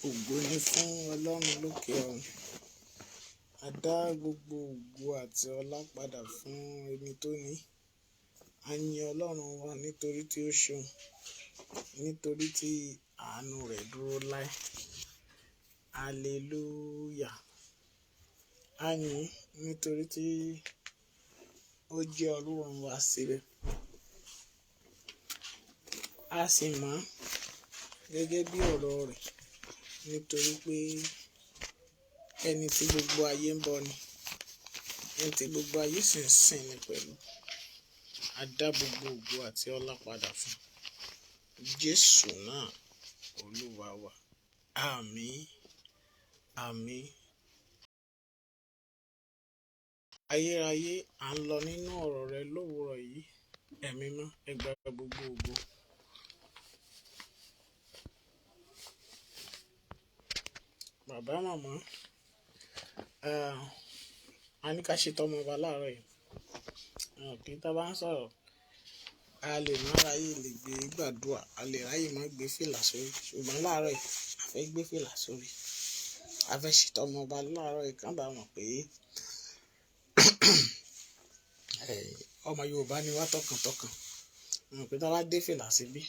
Ògo ni fún Ọlọ́run lókè ọ̀run. A dá gbogbo ògo àti ọlá padà fún ẹni tó ní. A yin Ọlọ́run wa nítorí tí ó ṣeun, nítorí tí àánú rẹ̀ dúró láé. Hallelujah. A yìn nítorí tí ó jẹ́ Ọlọ́run wa síbẹ̀. A sì mọ̀ gẹ́gẹ́ bí ọ̀rọ̀ rẹ̀ nítorí pé ẹni tí gbogbo ayé ń bọ ni, ẹni tí gbogbo ayé sì ń sìn ni pẹ̀lú. A dá gbogbo ògo àti ọlá padà fún Jésù náà, Olúwa wa. Àmín, àmín. Ayérayé, à ń lọ nínú ọ̀rọ̀ rẹ lówùúrọ̀ yìí. Ẹ̀mí mọ́, ẹ gba gbogbo ògo. Bàbá màmá, a ní ká ṣe tọmọ wa láàárọ̀ yìí. Kí tá bá ń sọ̀rọ̀, a lè má ráyè lè gbé gbàdúrà, a lè ráyè má gbé fìlà sórí. Ṣùgbọ́n láàárọ̀ yìí, a fẹ́ gbé fìlà sórí. A fẹ́ ṣe tọmọ ọba láàárọ̀ yìí kán bá mọ̀ pé ọmọ Yorùbá ni wá tọkàntọkàn. Mọ̀ pé tá bá dé fìlà síbí,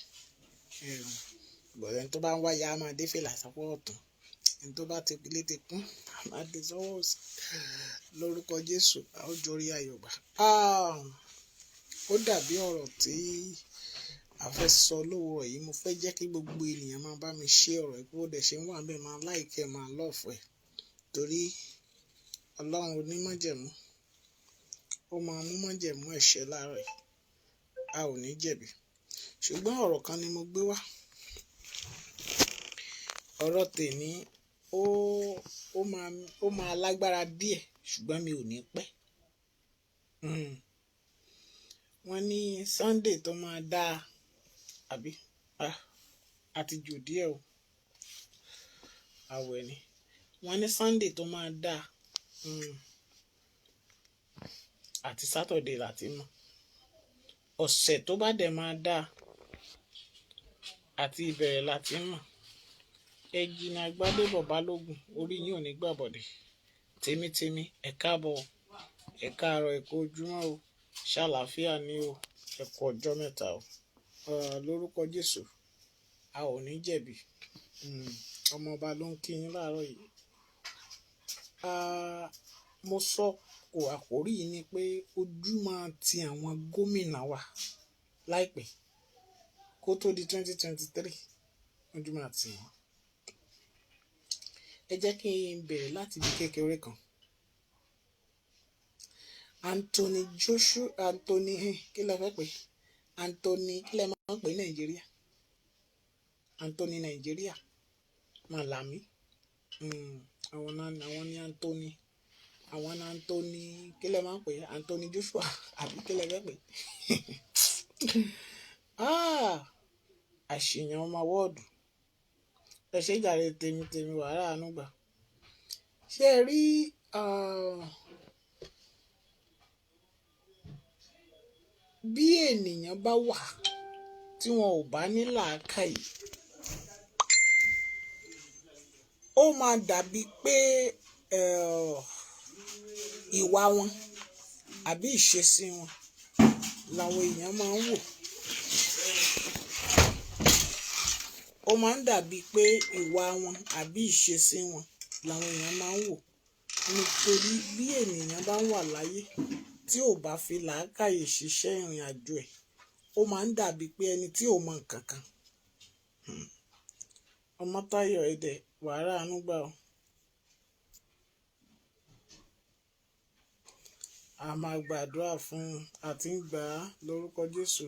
bọ̀dẹ̀ ẹni tó bá ń wáyà á máa dé fìlà sápọ̀ ọ̀tún. Ẹni tó bá ti létí kún, á máa dé sọ́wọ́ òsì. Lórúkọ Jésù, a ó jorí ayọ̀ gbà. Ó dàbí ọ̀rọ̀ tí a fẹ́ sọ lówùúrọ̀ yìí. Mo fẹ́ jẹ́ kí gbogbo ènìyàn máa bá mi ṣe ọ̀rọ̀ yìí, bó dẹ̀ ṣe ń wà níbẹ̀, máa like ẹ, máa love ẹ. Torí Ọlọ́run onímájẹ̀mú, ó máa mú májẹ̀mú ẹ̀ṣẹ̀ láàárọ̀ yìí. A ò ní jẹ̀bi. Ṣùgbọ́n ọ̀rọ̀ kan ni mo gbé wá. Ọ̀rọ̀ tèmi ó máa lágbára díẹ̀, ṣùgbọ́n mi ò ní pẹ́. Wọ́n ní Sunday tó máa dá àbí? A ti jù díẹ̀ o. Àwẹ̀ ni. Wọ́n ní Sunday tó máa dá, àti Saturday là ti mọ̀. Ọ̀sẹ̀ tó bá dẹ̀ máa dá àti ìbẹ̀rẹ̀ là ti mọ̀. Ẹ̀jìnà Gbádébọ̀ Balógun, orí yín ò ní gbàbọ̀dè. Tèmítèmí, ẹ káàbọ̀, ẹ káàárọ̀, ẹ kú ojúmọ́ o. Ṣàlàáfíà ni o. Ẹ kú ọjọ́ mẹ́ta o. Lórúkọ Jésù, a ò ní jẹ̀bi. Ọmọ ọba ló ń kí yín láàárọ̀ yìí. Mo sọ kò àkórí yìí ni pé ojú máa ti àwọn gómìnà wa láìpẹ́ kó tó di 2023, ojú máa ti wọ́n. Ẹ jẹ́ kí n bẹ̀rẹ̀ láti ibi kékeré kan. Anthony Joshua, Anthony, kí lẹ fẹ́ pè? Anthony, kí lẹ máa ń pè ní Nàìjíríà? Anthony Nàìjíríà, Malami. Àwọn náà, àwọn ni Anthony. Àwọn ni Anthony, kí lẹ máa ń pè? Anthony Joshua, àbí kí lẹ fẹ́ pè? Àṣìyàn ọmọ wọ́ọ̀dù. Ẹ ṣé jàre tèmi wàrà àánú gbà. Ṣé ẹ rí, bí ènìyàn bá wà tí wọn ò bá ní làákàyè, ó máa dàbí pé, ìwà wọn àbí ìṣesí wọn làwọn èèyàn máa ń wò. Ó máa ń dàbí pé ìwà wọn àbí ìṣesí wọn làwọn èèyàn máa ń wò. Nítorí bí ènìyàn bá wà láyé tí ò bá fi làákàyè ṣiṣẹ́ ìrìnàjò ẹ̀, ó máa ń dàbí pé ẹni tí ò mọ nǹkan kan. Ọmọ́táyọ̀ Ẹdẹ, wàrà àánú gbà o. A máa gbàdúrà fún un àti ń gbà á lórúkọ Jésù.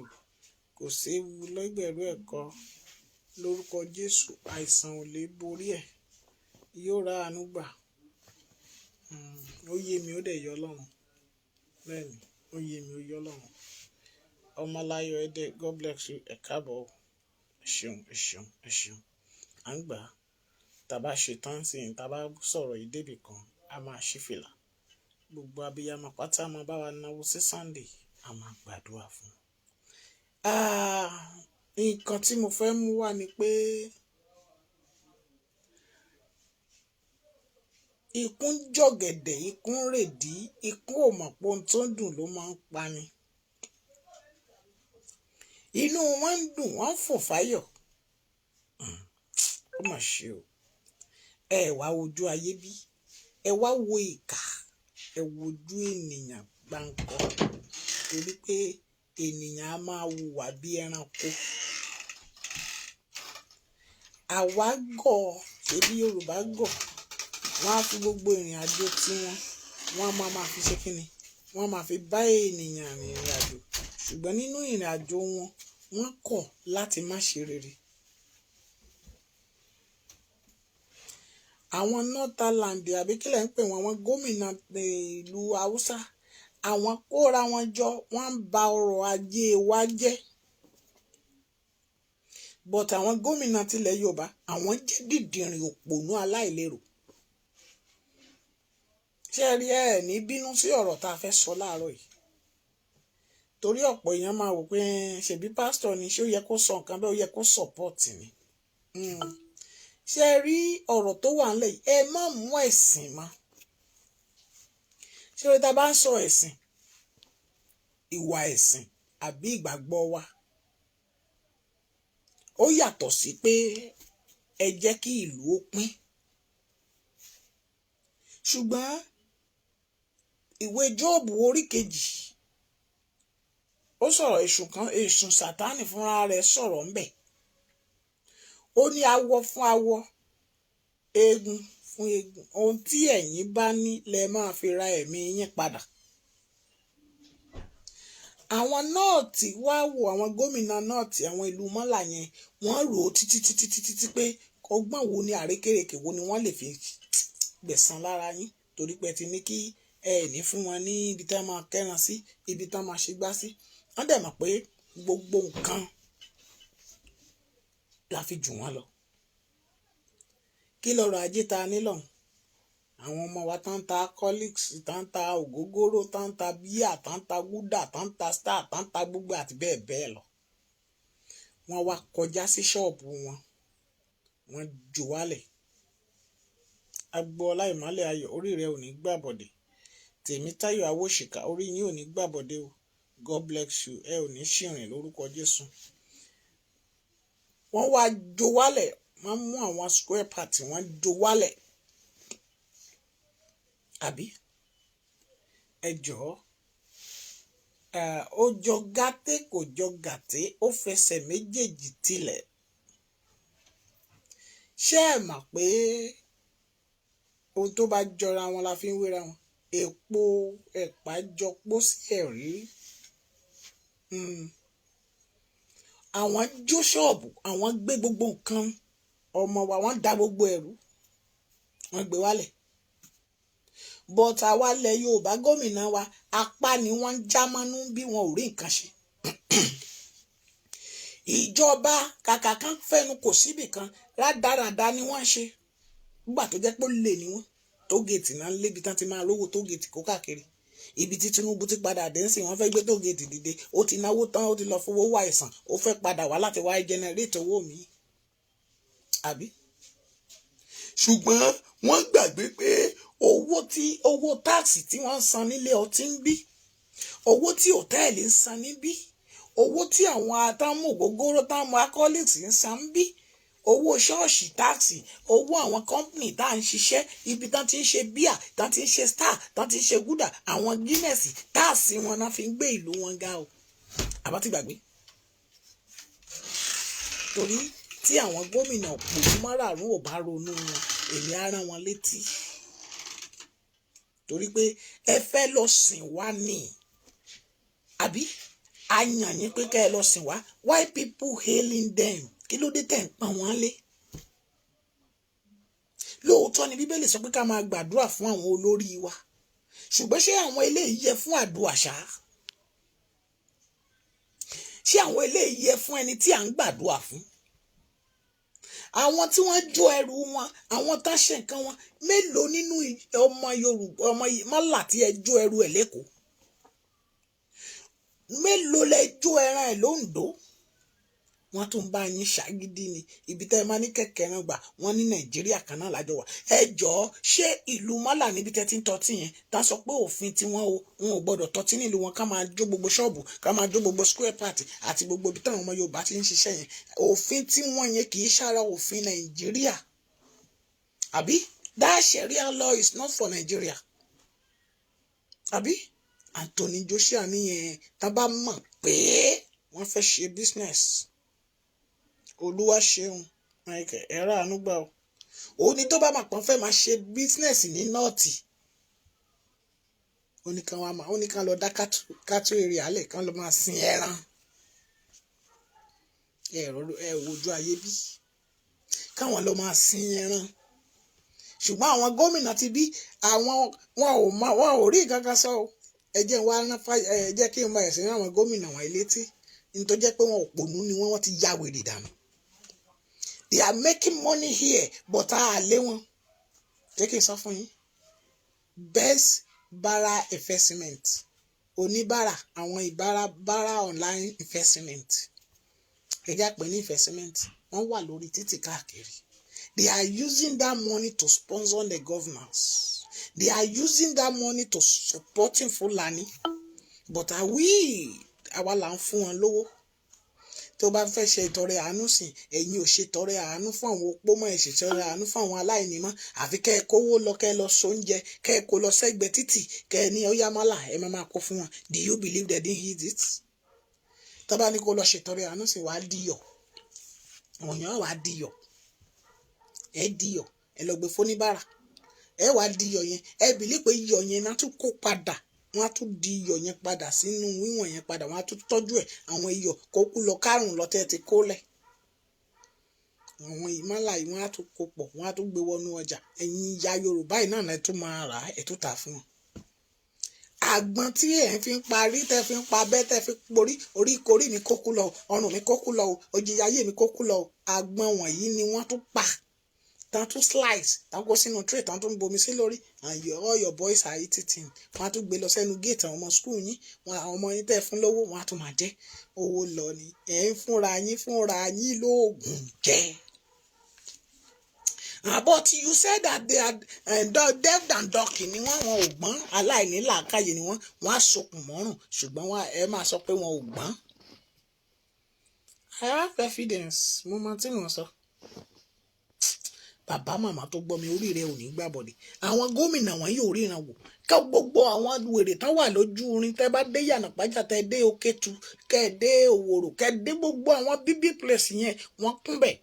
Kò séwu lẹ́gbẹ̀rún ẹ̀kọ́ lórúkọ Jésù. Àìsàn ò lè borí ẹ̀. Yóò ra àánú gbà. Ó yé mi, ó dẹ̀ yọ Ọlọ́run. Bẹ́ẹ̀ni, ó yé mi, ó yọ Ọlọ́run. Ọmọláyọ̀ Ẹdẹ, God bless you. Ẹ káàbọ̀ o. Ẹ ṣeun, ẹ ṣeun, ẹ ṣeun. À ń gbà á. Tá bá ṣe tán sí i, tá bá sọ̀rọ̀ yìí débì kan, a máa ṣí fìlà. Gbogbo abiyamọ pátá máa bá wa náwó sí Sunday, a máa gbàdúrà fún un. Nǹkan tí mo fẹ́ mú wá ni pé Ikún jọ̀gẹ̀dẹ̀, ikún rèdí, ikún ò mọ̀ pé ohun tó ń dùn ló máa ń pani. Inú wọn ń dùn, wọ́n ń fò fáyọ̀. Ó mà ṣe o. Ẹ wá wojú ayé bí, ẹ wá wo ìkà, ẹ wojú ènìyàn gbáǹkọ, torí pé ènìyàn á máa hùwà bí ẹranko. Àwa gọ̀, ṣebí Yorùbá gọ̀, wọ́n á fi gbogbo ìrìn àjò tiwọn, wọ́n á máa fi ṣe kíni, wọ́n á máa fi bá ènìyàn rìn ìrìn àjò. Ṣùgbọ́n nínú ìrìn àjò wọn, wọ́n kọ̀ láti má ṣe rere. Àwọn Northern àbí kí lẹ̀ ń pè wọ́n, àwọn gómìnà ìlú Haúsá, àwọn kóra wọn jọ, wọ́n ń ba ọrọ̀ ajé wa jẹ́. But àwọn gómìnà tilẹ̀ Yorùbá, àwọn jẹ́ dìdìrìn òpònú aláìlérò. Ṣé ẹ rí, ẹ ní bínú sí ọ̀rọ̀ tá a fẹ́ sọ láàárọ̀ yìí? Torí ọ̀pọ̀ èèyàn máa wò pé ṣebí pásítọ̀ ni, ṣé ó yẹ kó sọ nǹkan bẹ́ẹ̀, ó yẹ kó support ni. Ṣé ẹ rí ọ̀rọ̀ tó wà nílẹ̀ yìí, ẹ má mú ẹ̀sìn mọ́. Ṣé orí ta bá ń sọ ẹ̀sìn, ìwà ẹ̀sìn àbí ìgbàgbọ́ wa, ó yàtọ̀ sí pé ẹ jẹ́ kí ìlú ó pín. Ṣùgbọ́n ìwé Jóòbù orí kejì, ó sọ̀rọ̀ èṣù kan, èṣù Sátánì fúnra rẹ̀ sọ̀rọ̀ ńbẹ̀. Ó ní awọ fún awọ, eegun fún eegun, ohun tí ẹ̀yin bá ní lẹ máa fi ra ẹ̀mí yín padà. Àwọn nọ́ọ̀tì wá wo àwọn gómìnà nọ́ọ̀tì, àwọn ìlú mọ́là yẹn, wọ́n rò ó títí títí títí pé ọgbọ́n wo ni àrékérekè wo ni wọ́n lè fi gbẹ̀san lára yín, torí pé ẹ ti ní kí ẹ ní fún wọn ní ibi tí wọ́n máa kẹ́ran sí, ibi tí wọ́n máa ṣe gbá sí. Wọ́n dẹ̀ mọ̀ pé gbogbo nǹkan la fi jù wọ́n lọ. Kí lọ́rọ̀ ajé ta nílọ̀? Àwọn ọmọ wa tán ń ta alcoholics, tán ń ta ògógóró, tán ń ta bíà, tán ń ta gúdà, tán ń ta star, tán ń ta gbogbo àti bẹ́ẹ̀ bẹ́ẹ̀ lọ. Wọ́n wá kọjá sí ṣọ́ọ̀bù wọn, wọ́n jù wálẹ̀. Agboola Ìmọ́lẹ̀ Ayọ̀, orí rẹ ò ní gbàbọ̀dẹ̀. Tèmítáyọ̀ Awóṣìkà, orí yín ò ní gbàbọ̀dẹ̀ o. God bless you. Ẹ ò ní ṣìrìn lórúkọ Jésù. Wọ́n wá jó wálẹ̀, wọ́n mú àwọn square part, wọ́n jó wálẹ̀. Àbí? Ẹ jọ̀ọ́, ó jọ gàté kò jọ gàté, ó fẹsẹ̀ méjèèjì tilẹ̀. Ṣé ẹ mọ̀ pé ohun tó bá jọra wọn la fi ń wéra wọn? Èpo ẹ̀pà jọ pósí ẹ̀rí. Àwọn jó ṣọ́ọ̀bù, àwọn gbé gbogbo nǹkan ọmọ wa, wọ́n da gbogbo ẹ̀rú, wọ́n gbé wálẹ̀. But àwa ilẹ̀ Yorùbá, gómìnà wa, apá ni wọ́n ń já mọ́nú bí wọn ò rí nǹkan ṣe. Ìjọba kàkà kan fẹ́nu kò síbì kan, rádaràda ni wọ́n ń ṣe. Nígbà tó jẹ́ pé ó lè ní wọ́n, tógèètì náà lébi tán ti máa rówó tógèètì kó káàkiri. Ibi tí Tinubu ti padà dé ń sìn, wọ́n fẹ́ gbé tógèètì dìde, ó ti náwó tán, ó ti lọ fowó wá àìsàn, ó fẹ́ padà wá láti wá generate owó mi. Àbí? Ṣùgbọ́n wọ́n gbàgbé pé owó táàsì tí wọ́n ń san nílé ọtí ń bí, owó tí hòtẹ́ẹ̀lì ń san níbí, owó tí àwọn atámú ògógóró táwọn alcoholics ń san ń bí, owó ṣọ́ọ̀ṣì táàsì, owó àwọn company tá à ń ṣiṣẹ́, ibi tán ti ń ṣe bíà, tán ti ń ṣe star, tán ti ń ṣe gúdà, àwọn Guinness, táàsì wọn náà fi ń gbé ìlú wọn ga o. Àbá ti gbàgbé. Torí tí àwọn gómìnà òpònú márààrún ò bá ronú wọn, èmi á rán wọn létí. Torí pé ẹ fẹ́ lọ sìn wá ní. Àbí? A yàn yín pé kẹ́ ẹ lọ sìn wá. Why people hailing them? Kí ló dé tẹ̀ ń pọ́n wọ́n lé? Lóòótọ́ ni Bíbélì sọ pé ká máa gbàdúrà fún àwọn olórí wa. Ṣùgbọ́n ṣé àwọn eléyìí yẹ fún àdúrà ṣá? Ṣé àwọn eléyìí yẹ fún ẹni tí à ń gbàdúrà fún? Àwọn tí wọ́n jó ẹrù wọn, àwọn tá ṣe nǹkan wọn, mélòó nínú ọmọ Yorùbá, ọmọ mọ́là tí ẹ jó ẹrù ẹ̀ lẹ́kọ̀ọ́? Mélòó lẹ jó ẹran ẹ̀ lóńdó? Wọ́n tún bá yín ṣàgídí ni. Ibi tẹ́ ẹ máa ní kẹ̀kẹ́ rán gbà wọ́n ní Nàìjíríà kan náà lájọ wà. Ẹ jọ̀ọ́, ṣé ìlú mọ́là níbi tẹ́ ti ń tọ́tí yẹn, tá sọ pé òfin tí wọ́n o, wọn ò gbọ́dọ̀ tọ́tí nílùú wọn, ká máa jó gbogbo ṣọ́ọ̀bù, ká máa jó gbogbo square part àti gbogbo ibi táwọn ọmọ Yorùbá ti ń ṣiṣẹ́ yẹn? Òfin tí wọ́n yẹn kì í ṣàrà òfin Nàìjíríà, àbí? That Sharia law is not for Nigeria, àbí? Anthony Joshua nìyẹn. Tá bá mọ̀ pé wọ́n fẹ́ ṣe business, Olúwa ṣeun, Michael, ẹ̀rọ àánú gbà ó. Òun ni tó bá máa pọ́n fẹ́ máa ṣe business ní North, ó ní kán wá máa, ó ní kán lọ dá cattle area lẹ̀, kán lọ máa sin ẹran. Ẹ̀rọ ẹ̀ wojú ayé bí káwọn lọ máa sin ẹran. Ṣùgbọ́n àwọn gómìnà ti bí àwọn, wọn ò mọ, wọn ò rí nǹkan kan sọ o. Ẹ jẹ́ wá rán, ẹ jẹ́ kí n bá ẹ̀sìn àwọn gómìnà wọn létí ní tó jẹ́ pé wọn ò pònú ni wọ́n, wọ́n ti ya wèrè dànù. They are making money here, but a lé wọn. Jẹ́ kí n sọ fún yín, best bara investment, oníbàárà, àwọn ìbára bára online investment, ẹ jẹ́ àpè ní investment, wọ́n wà lórí títì káàkiri. They are using that money to sponsor the governors. They are using that money to supporting Fulani. But are we, àwa là ń fún wọn lówó. Tó bá fẹ́ ṣe ìtọrẹ àánú sìn, ẹ̀yin ò ṣe tọrẹ àánú fún àwọn opó mọ́, ẹ̀ ṣe tọrẹ àánú fún àwọn aláìní mọ́, àfi kẹ́ ẹ kówó lọ, kẹ́ ẹ lọ sóúnjẹ, kẹ́ ẹ kó lọ sẹ́gbẹ̀ẹ́ títì, kẹ́ ẹ ní ọyá mọ́là, ẹ máa máa kó fún wọn. Do you believe they didn't eat it? Tó bá ní kó lọ ṣètọrẹ àánú sìn, wàá díyọ̀, àwọn èèyàn wàá díyọ̀, ẹ díyọ̀, ẹ lọ gbé fóníbàrà, ẹ wàá díyọ̀ yẹn. Ẹ believe pé iyọ̀ yẹn náà tún kó padà, wọ́n á tún di iyọ̀ yẹn padà sínú wíwọ̀n yẹn padà, wọ́n á tún tọ́jú ẹ̀. Àwọn iyọ̀ kó kú lọ kárùn lọ tẹ́ ẹ ti kó lẹ̀, àwọn ìmọ̀lá yìí, wọ́n á tún kó pọ̀, wọ́n á tún gbé wọnú ọjà. Ẹ̀yin ìyá Yorùbá yìí náà lẹ tún máa rà á, ẹ̀ tún tà fún wọn. Àgbọn tí ẹ̀ fi ń parí, tẹ́ fi ń pa abẹ́, tẹ́ fi porí orí korí mi kó kú lọ, ọrùn mi kó kú lọ, òjìyà ayé mi kó kú lọ, àgbọn wọ̀nyí ni wọ́n tún pa, tán tún slice, tán kó sínú tray, tán tún bomi sí lórí, and all your boys are eating. Wọ́n á tún gbé lọ sẹ́nu gate àwọn ọmọ school yín. Wọn àwọn ọmọ yín tẹ́ fún lówó, wọ́n á tún máa jẹ owó lọ ni. Ẹ̀ ń fúnra yín lóògùn jẹ. But you said that they are deaf and dumb ni wọ́n, wọn ò gbọ́n, aláìní làákàyè ni wọ́n, wọ́n á sokùn mọ́rùn, ṣùgbọ́n ẹ máa sọ pé wọn ò gbọ́n. I have evidence. Mo mọ tí mo sọ. Bàbá màmá tó gbọ́ mi, orí rẹ ò ní gbàbọ̀dé. Àwọn gómìnà wọn yóò ríran wò ká gbogbo àwọn wèrè tán wà lójú irin. Tẹ́ bá dé Yànà Pàjà, tẹ́ dé Òkètù, kẹ́ dé Òwòrò, kẹ́ dé gbogbo àwọn bíbí place yẹn, wọ́n kún bẹ̀.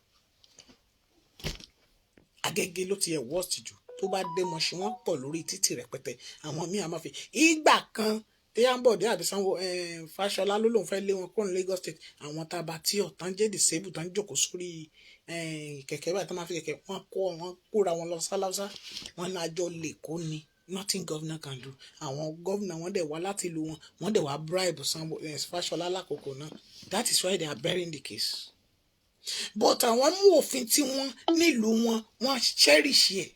Agége ló ti ẹ̀ worst jù. Tó bá dé Mọ̀ṣí, wọ́n pọ̀ lórí títì rẹpẹtẹ. Àwọn míì á máa fi ìgbà kan tí Ambode àbí Sanwó Fáṣọlá ló lóun fẹ́ lé wọn kúrò ní Lagos State. Àwọn taba tí ọ̀ tán jẹ́ disable, tán jókòó sórí kẹ̀kẹ́ báyìí, tán máa fi kẹ̀kẹ́ wọn kó wọn, kóra wọn lọ sáláúsá wọn náà jọ lè kó ni. Nothing governor can do. Àwọn governor wọn dẹ̀ wá láti ìlú wọn, wọ́n dẹ̀ wá bribe Sanwó Fáṣọlá lákòókò náà. That is why they are burying the case. But àwọn mú òfin tí wọ́n nílùú wọn, wọ́n cherish ẹ̀.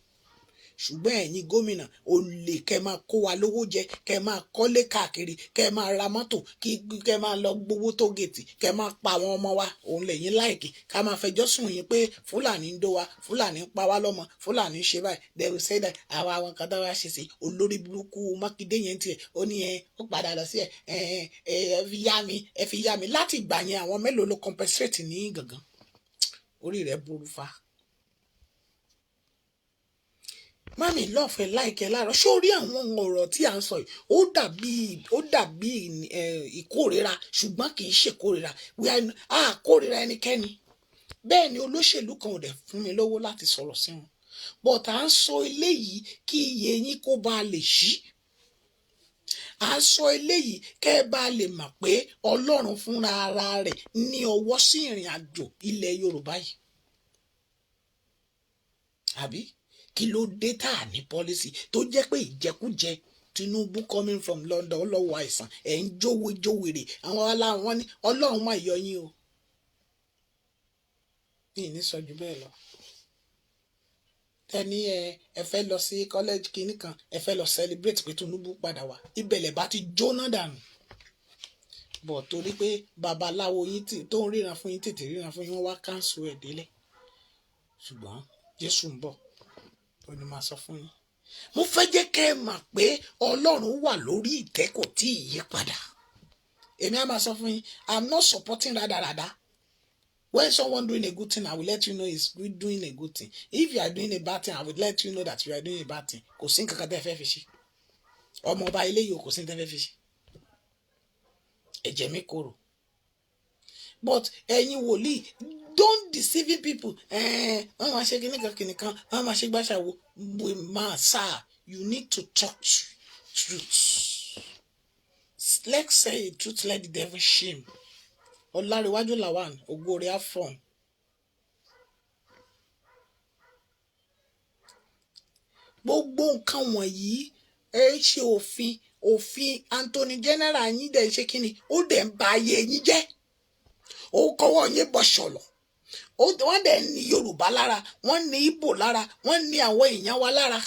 Ṣùgbọ́n ẹ̀yin gómìnà olè, kẹ́ máa kó wa lówó jẹ, kẹ́ máa kọ́lé káàkiri, kẹ́ máa ra mọ́tò, kí kẹ́ máa lọ gbowó tó gèètì, kẹ́ máa pa àwọn ọmọ wa, òun lẹ́yìn like ká máa fẹjọ́ sùn yín pé Fúlàní ń dó wa, Fúlàní ń pa wá lọ́mọ, Fúlàní ń ṣe báyìí. They will say that àwa àwọn kan tó wá ṣe sí olórí burúkú Mákindé yẹn tiẹ̀, ó ní ẹ ó padà lọ sí ẹ ẹ ẹ fi yá mi, ẹ fi yá mi. Láti ìgbà yẹn, àwọn mélòó ló compensate ní gangan? Orí rẹ̀ burú fa. Mami lọ́ọ̀fẹ́ láìkẹ́ láàárọ̀ sórí àwọn ọ̀rọ̀ tí à ń sọ yìí, ó dàbí ìkórira, ṣùgbọ́n kì í ṣèkórira. A kórira ẹnikẹ́ni. Bẹ́ẹ̀ ni olóṣèlú kan ò dẹ̀ fún mi lówó láti sọ̀rọ̀ sí wọn, but à ń sọ eléyìí kí iye yín kó bá lè ṣí. À ń sọ eléyìí kẹ́ ẹ bá lè mọ̀ pé Ọlọ́run fúnra ara rẹ̀ ní ọwọ́ sí ìrìn àjò ilẹ̀ Yorùbá yìí. Àbí kí ló dé tá a ní policy tó jẹ́ pé ìjẹkújẹ? Tinubu coming from London lọ́wọ́ àìsàn ẹ̀ ń jówó jówèrè. Àwọn aláwọn ní Ọlọ́run máa yọ yín o. Ní ìní sọ jù bẹ́ẹ̀ lọ. Tẹni ẹ fẹ́ lọ sí college kìíní kan, ẹ fẹ́ lọ celebrate pé Tinubu padà wá, ìbẹ̀lẹ̀ bá ti jóná dànù. Bọ̀ torí pé babaláwo yín tó ń ríran fún yín tètè ríran fún yín, wọ́n wá cancel ẹ̀ délẹ̀. Ṣùgbọ́n Jésù ń bọ̀, ó ní máa sọ fún yín. Mo fẹ́ jẹ́ kẹ́ ẹ mọ̀ pé Ọlọ́run wà lórí ìtẹ́, kò tí ì yí padà. Èmi á máa sọ fún yín, I'm not supporting rádaràda. When someone doing a good thing, I will let you know he's doing a good thing. If you are doing a bad thing, I will let you know that you are doing a bad thing. Kò sí nǹkan kan tẹ́ fẹ́ fi ṣe. Ọmọ ọba eléyìí, kò sí nǹkan tẹ́ fẹ́ fi ṣe. Ẹ̀jẹ̀ mi korò. But ẹ̀yin wòlíì, don't deceiving people. Wọ́n máa ṣe kíníkan kíníkan, wọ́n máa ṣe gbàṣàwò. We máa sá, you need to talk truth. Let's say the truth, let the devil shame. Ọlárẹ̀wájú Lawan, ògo rẹ̀ á fọ̀n. Gbogbo nǹkan wọ̀nyí, ẹ ṣe òfin, òfin Anthony General yín dẹ̀ ń ṣe kínni, ó dẹ̀ ń ba ayé yín jẹ́, ó kọ́wọ́ yín bọ̀ ṣọ̀lọ̀. Wọ́n dẹ̀ ní Yorùbá lára, wọ́n ní Ìgbò lára, wọ́n ní àwọn èèyàn wa lára,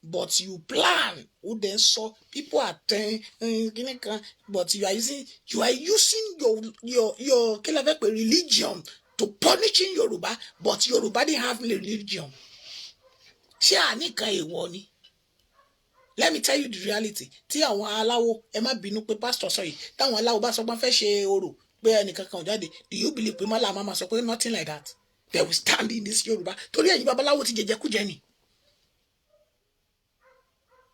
but you plan. Ó dẹ̀ ń sọ people are ten kíní kan, but you are using your kí la fẹ́ pè, religion to punishing Yorùbá, but Yorùbá didn't have religion. Ṣé àníkan èèwọ̀ ni? Let me tell you the reality. Tí àwọn aláwo, ẹ má bínú pé pastor sọ yìí, táwọn aláwo bá sọ pé wọ́n fẹ́ ṣe orò, pé ẹnìkan kan ò jáde, do you believe pé mọ́lá máa sọ pé nothing like that? They will stand in this Yorùbá, torí ẹ̀yin babaláwo ti jẹjẹkújẹ ni.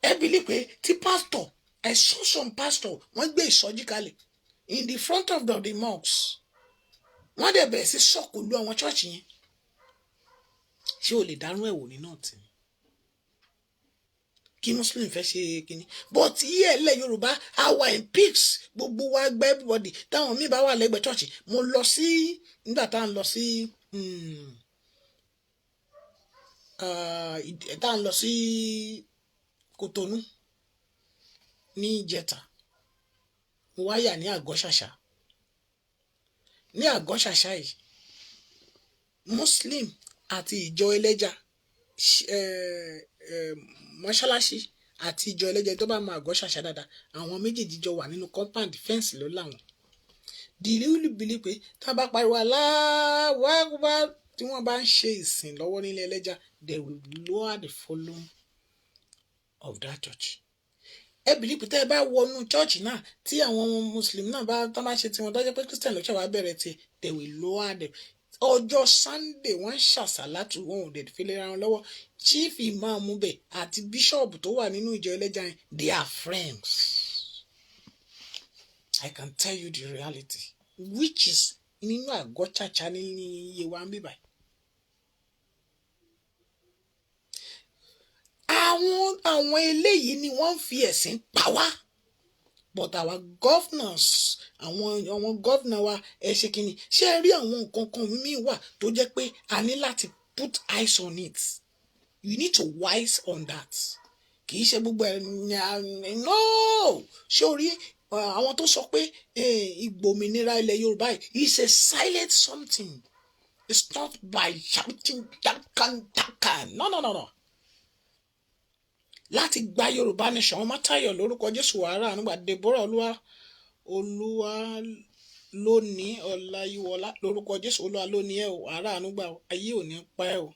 Ẹ believe pé tí pastor, I saw some pastor, wọ́n gbé ìsọjí kalẹ̀ in the front of the mosque, wọ́n dẹ̀ bẹ̀rẹ̀ sí sọ̀kò lu àwọn church yẹn. Ṣé o lè dárún ẹ̀wò ní náà tì ní kí Muslim fẹ́ ṣe kínní? But yíyẹ ilẹ̀ Yorùbá, àwa in peace, gbogbo wa gbẹ́ everybody. Táwọn míì bá wà lẹ́gbẹ̀ẹ́ church, mo lọ sí nígbà tá à ń lọ sí tá à ń lọ sí Kòtónú ní ìjẹta, mo wá yà ní Àgọ́ Ṣàṣà. Ní Àgọ́ Ṣàṣà yìí, Muslim àti ìjọ ẹlẹ́jà, mọ́ṣáláṣí àti ìjọ ẹlẹ́jà, tó bá mọ Àgọ́ Ṣàṣà dáadáa, àwọn méjèèjì jọ wà nínú compound, fence ló láwọn. Do you really believe pé tá a bá pariwo Allahu Akbar, tí wọ́n bá ń ṣe ìsìn lọ́wọ́ nílé ẹlẹ́jà, they will lower the volume of that church? Ẹ believe pé tẹ́ ẹ bá wọnú church náà, tí àwọn Muslim náà bá tán bá ṣe tiwọn, tó jẹ́ pé Christian ló ṣe wá bẹ̀rẹ̀ tí, they will lower them. Ọjọ́ Sunday, wọ́n ń ṣàṣàlátù, wọn ò dẹ̀ fi lè ra wọn lọ́wọ́. Chief Imam bẹ̀ àti bishop tó wà nínú ìjọ ẹlẹ́jà yẹn, they are friends. I can tell you the reality, which is nínú Àgọ́ Ṣàṣà ní iye wa ń bíbáyìí. Àwọn eléyìí ni wọ́n ń fi ẹ̀sìn pa wá, but our governors, àwọn governor wa, ẹ ṣe kínní. Ṣé ẹ rí àwọn nǹkan kan míì wà tó jẹ́ pé a ní láti put eyes on it? You need to wise on that. Kì í ṣe gbogbo ẹ̀. No, ṣé o rí àwọn tó sọ pé ìgbòmìnira ilẹ̀ Yorùbá yìí is a silent something? It's not by shouting takan takan. No, no, no, no. Láti gba Yorùbá nation, ọmọ Táyọ̀, lórúkọ Jésù, wàhálà nígbà Deborah, Olúwa, Olúwa lónìí, Ọláyíwọlá, lórúkọ Jésù, Olúwa lónìí ẹ o, wàhálà nígbà, ayé ò ní pa ẹ o.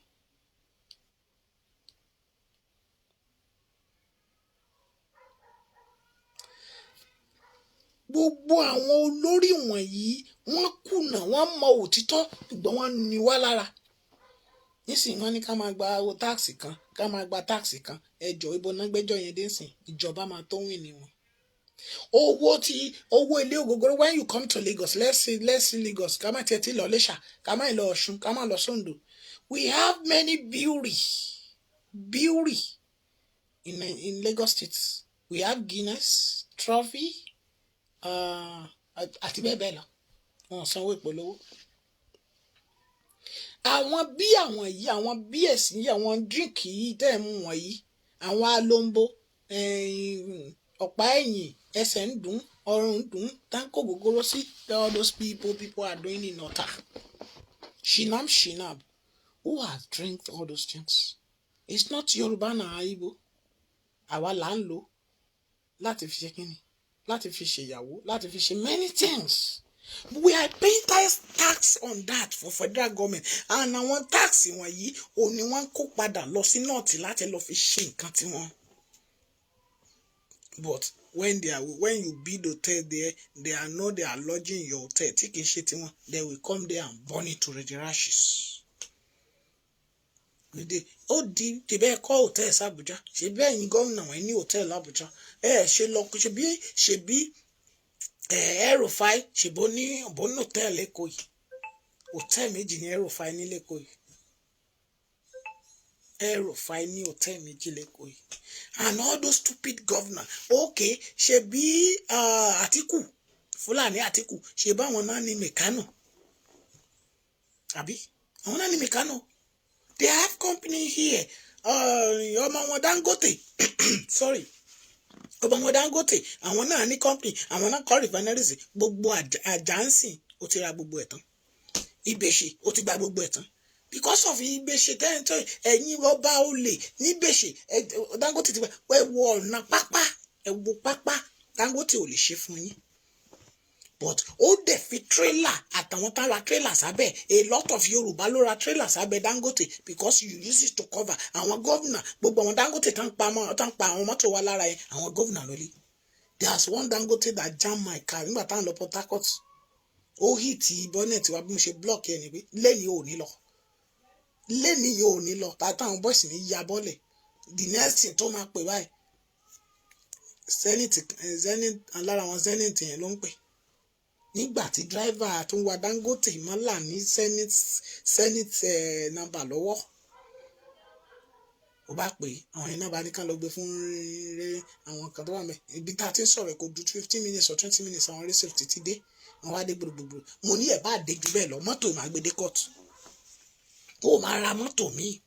Gbogbo àwọn olórí wọ̀nyí, wọ́n kùnà, wọ́n mọ òtítọ́, ṣùgbọ́n wọ́n ní wá lára. Nísìnyí, wọ́n ní ká máa gba owó tax kan, ká máa gba tax kan. Ẹjọ́ ibo náà gbẹ́jọ́ yẹn dé sìn? Ìjọba máa tó wìn ní wọn. Owó tí owó ilé ògógóró, when you come to Lagos, let's see Lagos, ká má tiẹ̀ tí lọ Iléṣà, ká má lọ Ọ̀ṣun, ká má lọ Sóńdò. We have many brewery in Lagos State. We have Guinness, Trophy, àti bẹ́ẹ̀ bẹ́ẹ̀ lọ. Wọn sanwó ìpolówó àwọn bí àwọn yìí, àwọn bí ẹ̀sìn yìí, àwọn drink yìí tẹ́ ẹ̀ mú wọ̀nyí, àwọn alombo, ọ̀pá ẹ̀yìn, ẹsẹ̀ ń dùn, ọrùn ń dùn, táǹkò gbogbooro sí. All those people are doing in Ọ̀tà, shinam shinab. Who has drink all those things? It's not Yorùbá na Igbo. Àwa là ń lò láti fi ṣe kínni. Láti fi ṣèyàwó, láti fi ṣe many things. We are paying tax on that for federal government, and àwọn tax wọ̀nyí ò ní wọ́n kó padà lọ sí north láti lọ fi ṣe nǹkan tiwọn. But when you build hotel there, they are know they are lodging in your hotel tí kì í ṣe tiwọn. They will come there and burn it to the ashes. Ó di tìbẹ́ kọ́ hotel sàbújá, ṣe bẹ́ẹ̀ yín gómìnà wọn ní hotel l'Àbújá, ẹ ṣe lọ ṣe bí El-Rufai, ṣèbó ní bó ní hotel l'Ékòó yìí. Hotel méjì ní El-Rufai ní l'Ékòó yìí. El-Rufai ní hotel méjì l'Ékòó yìí. And all those stupid governor, okay, ṣe bí Àtíkù, Fúlàní Àtíkù, ṣe báwọn náà ní Mikano, àbí àwọn náà ní Mikano? They have company here. Ọmọ wọn Dangote, sorry, ọmọ wọn Dangote, àwọn náà ní company, àwọn náà kọ́ refineries. Gbogbo àjánsìn, ó ti ra gbogbo ẹ̀ tán. Ìbèṣe, ó ti gba gbogbo ẹ̀ tán because of Ìbèṣe tẹ́ntẹ́. Ẹ̀yin ọba olè níbèṣe, Dangote ti gba. Ẹ wo ọ̀nà pápá, ẹ wo pápá, Dangote ò lè ṣe fún yín, but ó dẹ̀ fi trailer àtàwọn tá ra trailer sábẹ́. A lot of Yorùbá ló ra trailer sábẹ́ Dangote because you use it to cover àwọn gómìnà. Gbogbo àwọn Dangote tá ń pa tá ń pa àwọn mọ́tò wa lára yẹn, àwọn gómìnà ló lé. There's one Dangote that jam my car nígbà táwọn lọ Port Harcourt. Ó hit bonnet wa. Bí mo ṣe block ẹ ni pé lẹ́ni ò ní lọ, lẹ́ni yóò ní lọ, táwọn boys ní ya bọ́lẹ̀. The next thing tó máa pè báyìí, Zenith, Zenith, lára àwọn Zenith yẹn ló ń pè nígbà tí driver tó ń wa Dangote mọ́là ní Zenith number lọ́wọ́. Ó bá pè àwọn yẹn náà, bá ní ká lọ gbé fún àwọn kan tó wà mẹ́ ibi tá a ti ń sọ̀rọ̀. Kò ju 15 minutes or 20 minutes, àwọn road safety ti dé. Wọ́n wá dé gbogbogbò. Mo ní ẹ̀ bá dé jù bẹ́ẹ̀ lọ, mọ́tò máa gbé dé court, ó máa ra mọ́tò míì.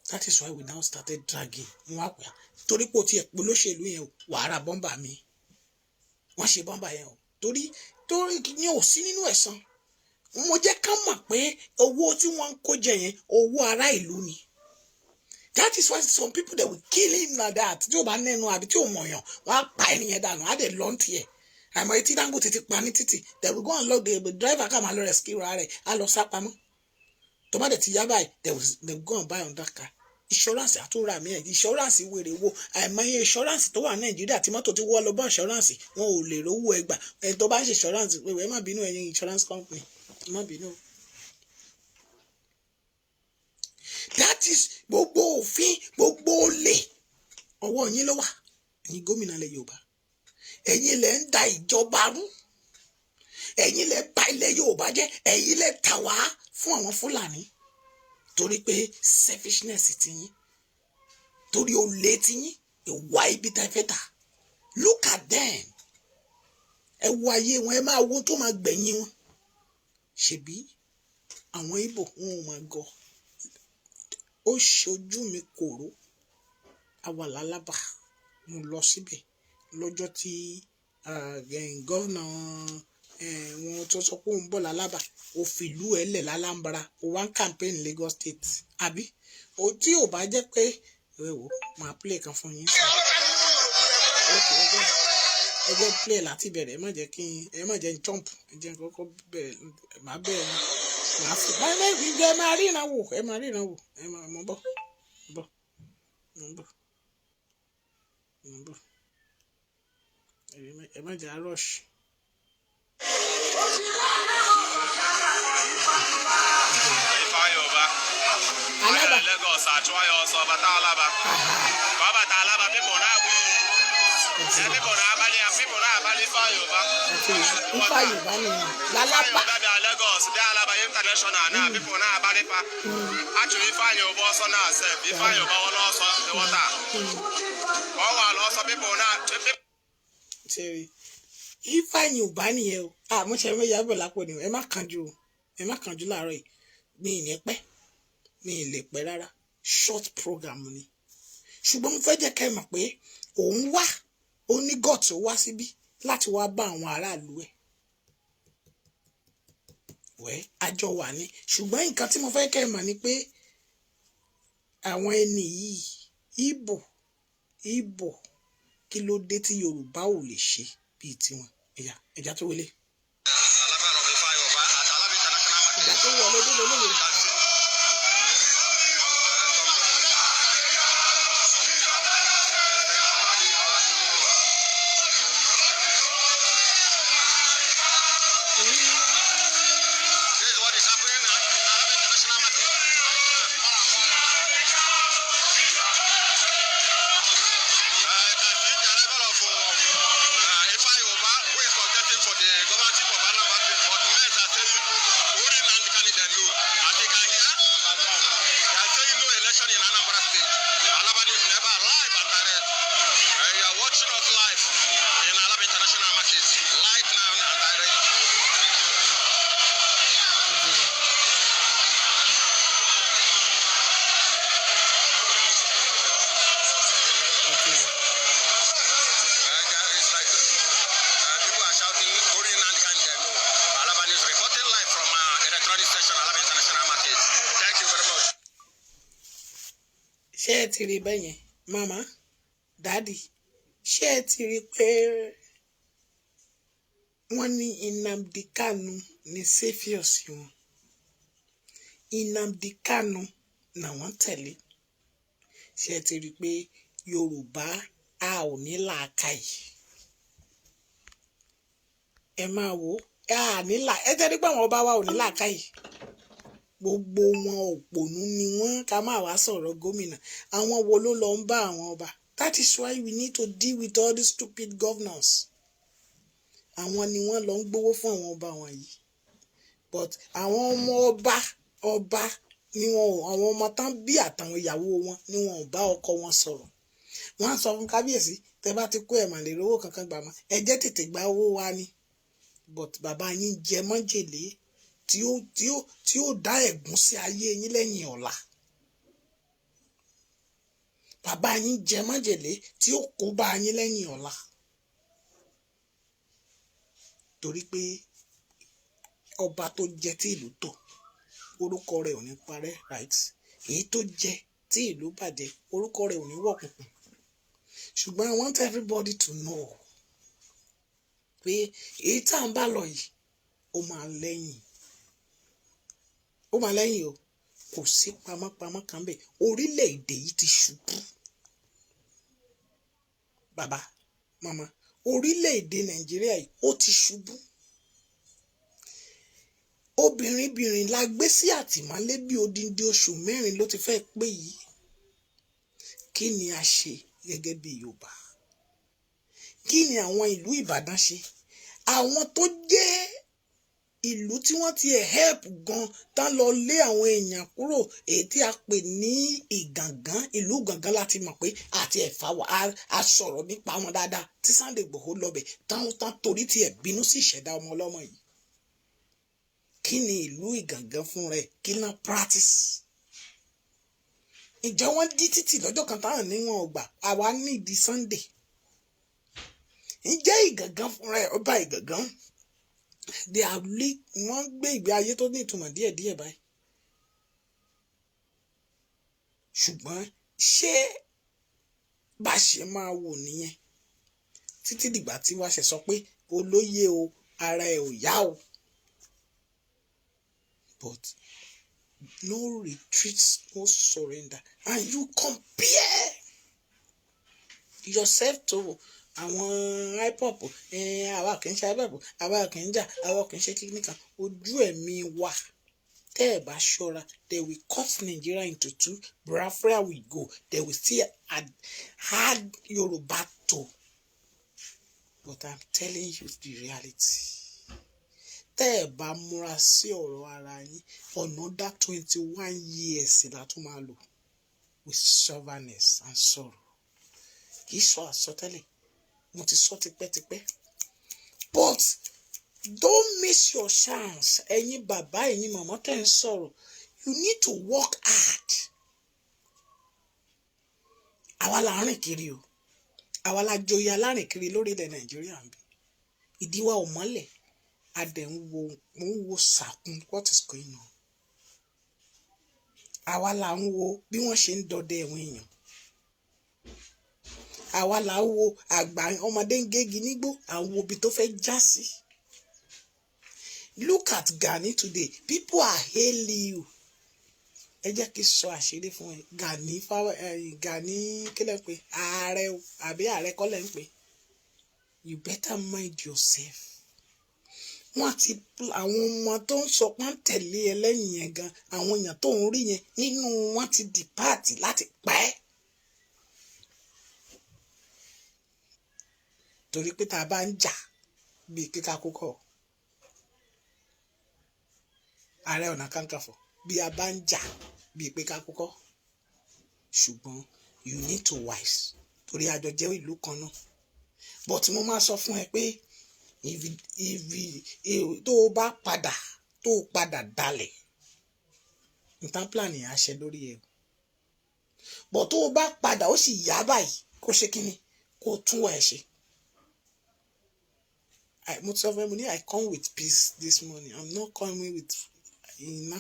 That is why we now started dragging wọn wá pè á, torí pé o ti ẹ̀ polóṣèlú yẹn o, wàá ra bọ́mbà mi. Wọ́n ṣe bọ́mbà yẹn o, torí ní ò sí nínú ẹ̀san. Mo jẹ́ ká mọ̀ pé owó tí wọ́n ń kó jẹ yẹn, owó ará ìlú ni. That is why some people, they will kill him like that. Tí o bá nẹnu àbí tí o mọ̀yàn, wọ́n á pa ẹni yẹn dànù, á dẹ̀ lọ́n tiẹ̀. Àmọ́ etí Dangote ti pa ní títì, they will go and lock the driver, ká máa lọ rescue ra rẹ̀, á lọ sá pamọ́. Tó bá dẹ̀ ti yá báyìí, they will go and buy on that car. Insurance àtúrà mi ẹ̀, insurance wèrè wo? Àìmọye insurance tó wà Nàìjíríà tí mọ́tò ti wọ́ lọ bá insurance, wọn ò lè rówó ẹgbà. Ẹni tó bá ń ṣe insurance pé ẹ má bínú, ẹ̀yin insurance company, ẹ má bínú. That is gbogbo òfin, gbogbo olè, ọwọ́ yín ló wà. Ẹ̀yin gómìnà ilẹ̀ Yorùbá, ẹ̀yin lẹ ń da ìjọba rú, ẹ̀yin lẹ bà ilẹ̀ Yorùbá jẹ́, ẹ̀yin lẹ tà wá fún àwọn Fúlàní torí pé selfishness ti yín, torí olè ti yín, ìwà ibi tá ẹ fẹ́ tà. Look at them. Ẹ wo ayé wọn, ẹ máa wo tó máa gbẹ̀yìn wọn. Ṣebí àwọn Ìgbò, wọn ò máa gọ. Ó ṣojú mi kòró awàlálábà. Mo lọ síbẹ̀ lọ́jọ́ tí governor wọn tó sọ pé òun bọ̀ lálábà. Ó fi ìlú ẹ̀ lẹ̀ l'Alámbra, ó wá ń campaign Lagos State, àbí o tí ò bá jẹ́ pé ẹ wò, máa play kan fún yín sí. Ẹ jẹ́ play láti bẹ̀rẹ̀. Ẹ má jẹ́ kí n, ẹ má jẹ́ n jump. Ẹ jẹ́ n kọ́kọ́ bẹ̀rẹ̀, màá bẹ̀rẹ̀, màá fi báyìí. Ẹ máa ríran wò, ẹ máa ríran wò. Ẹ máa mọ̀ bọ̀ bọ̀ mọ̀ bọ̀ mọ̀ bọ̀. Ẹ má jẹ́ rush. Ifeanyi Uba Alaba. Lagos achụwa ya ọsọ bata Alaba. Ka ọ bata Alaba, people na-agba iyi. People na-akpali ya, people na-akpali Ifeanyi Uba. Ifeanyi Uba ni Ifeanyi lálábà. Uba bịa Lagos, bịa Alaba international na people na-akpali fa. Achụrụ Ifeanyi Uba ọsọ na sef. Ifeanyi Uba wọlé ọsọ ịghọta. Ka ọ wala ọsọ, people na Ṣeré Ifeanyi Uba nìyẹn o. Àmọ́ ṣe fẹ́ yàgò lápò ni o. Ẹ má kánjú o, ẹ má kánjú láàárọ̀ yìí. Mi ì ní pẹ́, mi ì lè pẹ́ rárá. Short program ni, ṣùgbọ́n mo fẹ́ jẹ́ kẹ́ ẹ mọ̀ pé òun wá, ó ní gut, ó wá síbí láti wá bá àwọn aráàlú ẹ̀ wẹ́ àjọ wà ní. Ṣùgbọ́n nǹkan tí mo fẹ́ kẹ́ ẹ mọ̀ ni pé àwọn ẹni yìí, Ìgbò, Ìgbò Kí ló dé tí Yorùbá ò lè ṣe bíi tiwọn? Ẹ̀yà ẹ̀já tó wọlé. Ìgbà tó wọlé dé lólóye. This is what is happening in Alaba International Market right now. You can see the arrival of Ifeanyi Ubah, who is contesting for the governorship of Anambra State, but men are saying only Nnamdi Kanu they know. As you can hear, they are saying no election in Anambra State. Alaba News never live and direct. You are watching us live in Alaba International Market, live now and direct. It's like people are shouting, "Ori Nnamdi Kanu they know." Alaba News reporting live from electronic station, Alaba International Market. Thank you very much. Ṣé ẹ ti rí bẹ́ẹ̀ yẹn, màmá, daddy? Ṣé ẹ ti rí pé wọ́n ní Nnamdi Kanu ní saviour sí wọn? Nnamdi Kanu làwọn tẹ̀lé. Ṣé ẹ ti rí pé Yorùbá a ò ní làákàyè? Ẹ máa wò ó, a ní là ẹ tẹ́lẹ̀ pé àwọn ọba wa ò ní làákàyè. Gbogbo wọn òpònú ni wọ́n. Ká má wàá sọ̀rọ̀ gómìnà. Àwọn wo ló lọ ń bá àwọn ọba? That is why we need to deal with all these stupid governors. Àwọn ni wọ́n lọ ń gbowó fún àwọn ọba wọ̀nyí, but àwọn ọmọ ọba ọba ni wọn ò, àwọn ọmọ tán bí àtàwọn ìyàwó wọn ni wọn ò bá ọkọ wọn sọ̀rọ̀. Wọ́n á sọ fún kábíyèsí, tẹ́ bá ti kó ẹ̀ mà lè rówó kankan gbà mọ́, ẹ jẹ́ tètè gba owó wa ni. But bàbá yín jẹ májèlé tí ó dá ẹ̀gún sí ayé yín lẹ́yìn ọ̀la. Bàbá yín jẹ májèlé tí ó kó bá yín lẹ́yìn ọ̀la, torí pé ọba tó jẹ tí ìlú tò, orúkọ rẹ̀ ò ní parẹ́, right? Èyí tó jẹ tí ìlú bàjẹ́, orúkọ rẹ̀ ò ní wọ̀kùnkùn. Ṣùgbọ́n I want everybody to know pé èyí tá à ń bá lọ yìí, ó máa lẹ́yìn, ó máa lẹ́yìn o. Kò sí pamọ́pamọ́ kan bẹ́ẹ̀. Orílẹ̀-èdè yìí ti ṣubú. Bàbá, màmá, orílẹ̀-èdè Nàìjíríà yìí, ó ti ṣubú. Obìnrinbìnrin la gbé sí àtìmọ́lé bí odindi oṣù 4 ló ti fẹ́ pé yìí. Kí ni a ṣe gẹ́gẹ́ bí Yorùbá? Kí ni àwọn ìlú Ìbàdàn ṣe? Àwọn tó jẹ́ ìlú tí wọ́n ti ẹ̀ help gan tán lọ lé àwọn èèyàn kúrò, èyí tí a pè ní Ìgàngán, ìlú Ìgàngán, láti mọ̀ pé àti ẹ̀fà wà á sọ̀rọ̀ nípa wọn dáadáa tí Sunday Igboho lọ́bẹ̀ tán tán, torí tiẹ̀ bínú sí ìṣẹ̀dá ọmọ ọlọ́mọ yìí. Kí ni ìlú Ìgàngán fún rẹ̀? Kí náà practice? Ǹjẹ́ wọ́n dí títì lọ́jọ́ kan táwọn níwọ̀n ọgbà àwa nídìí Sunday? Ǹjẹ́ Ìgàngán fún rẹ̀, ọba Ìgàngán, they are wọ́n gbé ìgbé ayé tó ní ìtumọ̀ díẹ̀díẹ̀ báyìí? Ṣùgbọ́n ṣé bá ṣe máa wò nìyẹn títí dìgbà tí wàá ṣe sọ pé olóyè o, ara ẹ̀ ò yá o? But no retreat, no surrender. And you compare yourself to àwọn IPOB. Àwa kì í ṣe IPOB, àwa kì í jà, àwa kì í ṣe kíní kan. Ojú ẹ̀mí wa, tẹ́ ẹ̀ bá ṣọ́ra, they will cut Nigeria into two. Biafra will go, they will still add Yorùbá to. But I'm telling you the reality, tẹ́ ẹ̀ bá múra sí ọ̀rọ̀ ara yín, another 21 years la tún máa lò with stubbornness and sorrow. Kì í sọ àsọtẹ́lẹ̀, mo ti sọ tipẹ́tipẹ́. But don't miss your chance. Ẹ̀yin bàbá, ẹ̀yin màmá tẹ̀ ń sọ̀rọ̀, you need to work hard. Àwa la ń rìn kiri o, àwa la joyè alárìn kiri lórílẹ̀ Nàìjíríà ń bí. Ìdíwà ò mọ́lẹ̀, a dẹ̀ ń wo, mo ń wo sàkún what is going on. Àwa là ń wo bí wọ́n ṣe ń dọdẹ ẹ̀wọ̀n èèyàn. Àwa là ń wo àgbà ọmọdé ń gégi nígbó, àwọn ibi tó fẹ́ já sí. Look at Gani today. People are hailing you. Ẹ jẹ́ kí n sọ àṣírí fún ẹ. Gani fáwọn, Gani kílẹ̀ ń pè ààrẹ o, àbí ààrẹ kọ́lẹ̀ ń pè? You better mind yourself. Wọ́n ti àwọn ọmọ tó ń sọ pọ́n tẹ̀lé ẹ lẹ́yìn yẹn gan, àwọn èèyàn tó ń rí yẹn nínú wọn ti depart láti pa ẹ́. Torí pé tá a bá ń jà bíi kíka kókó Ààrẹ Ọ̀nà Kakanfò, bí a bá ń jà bíi pé ká kókó, ṣùgbọ́n you need to wise, torí a jọ jẹ́ ìlú kan náà. But mo máa sọ fún ẹ pé if tó o bá padà, tó o padà dalẹ̀, nǹkan plan yẹn á ṣe lórí ẹ. But tó o bá padà, ó sì yá báyìí, kó ṣe kí ni, kó tún ẹ ṣe. Mo ti sọ fún ẹ, mo ní I come with peace this morning. I'm not coming with iná.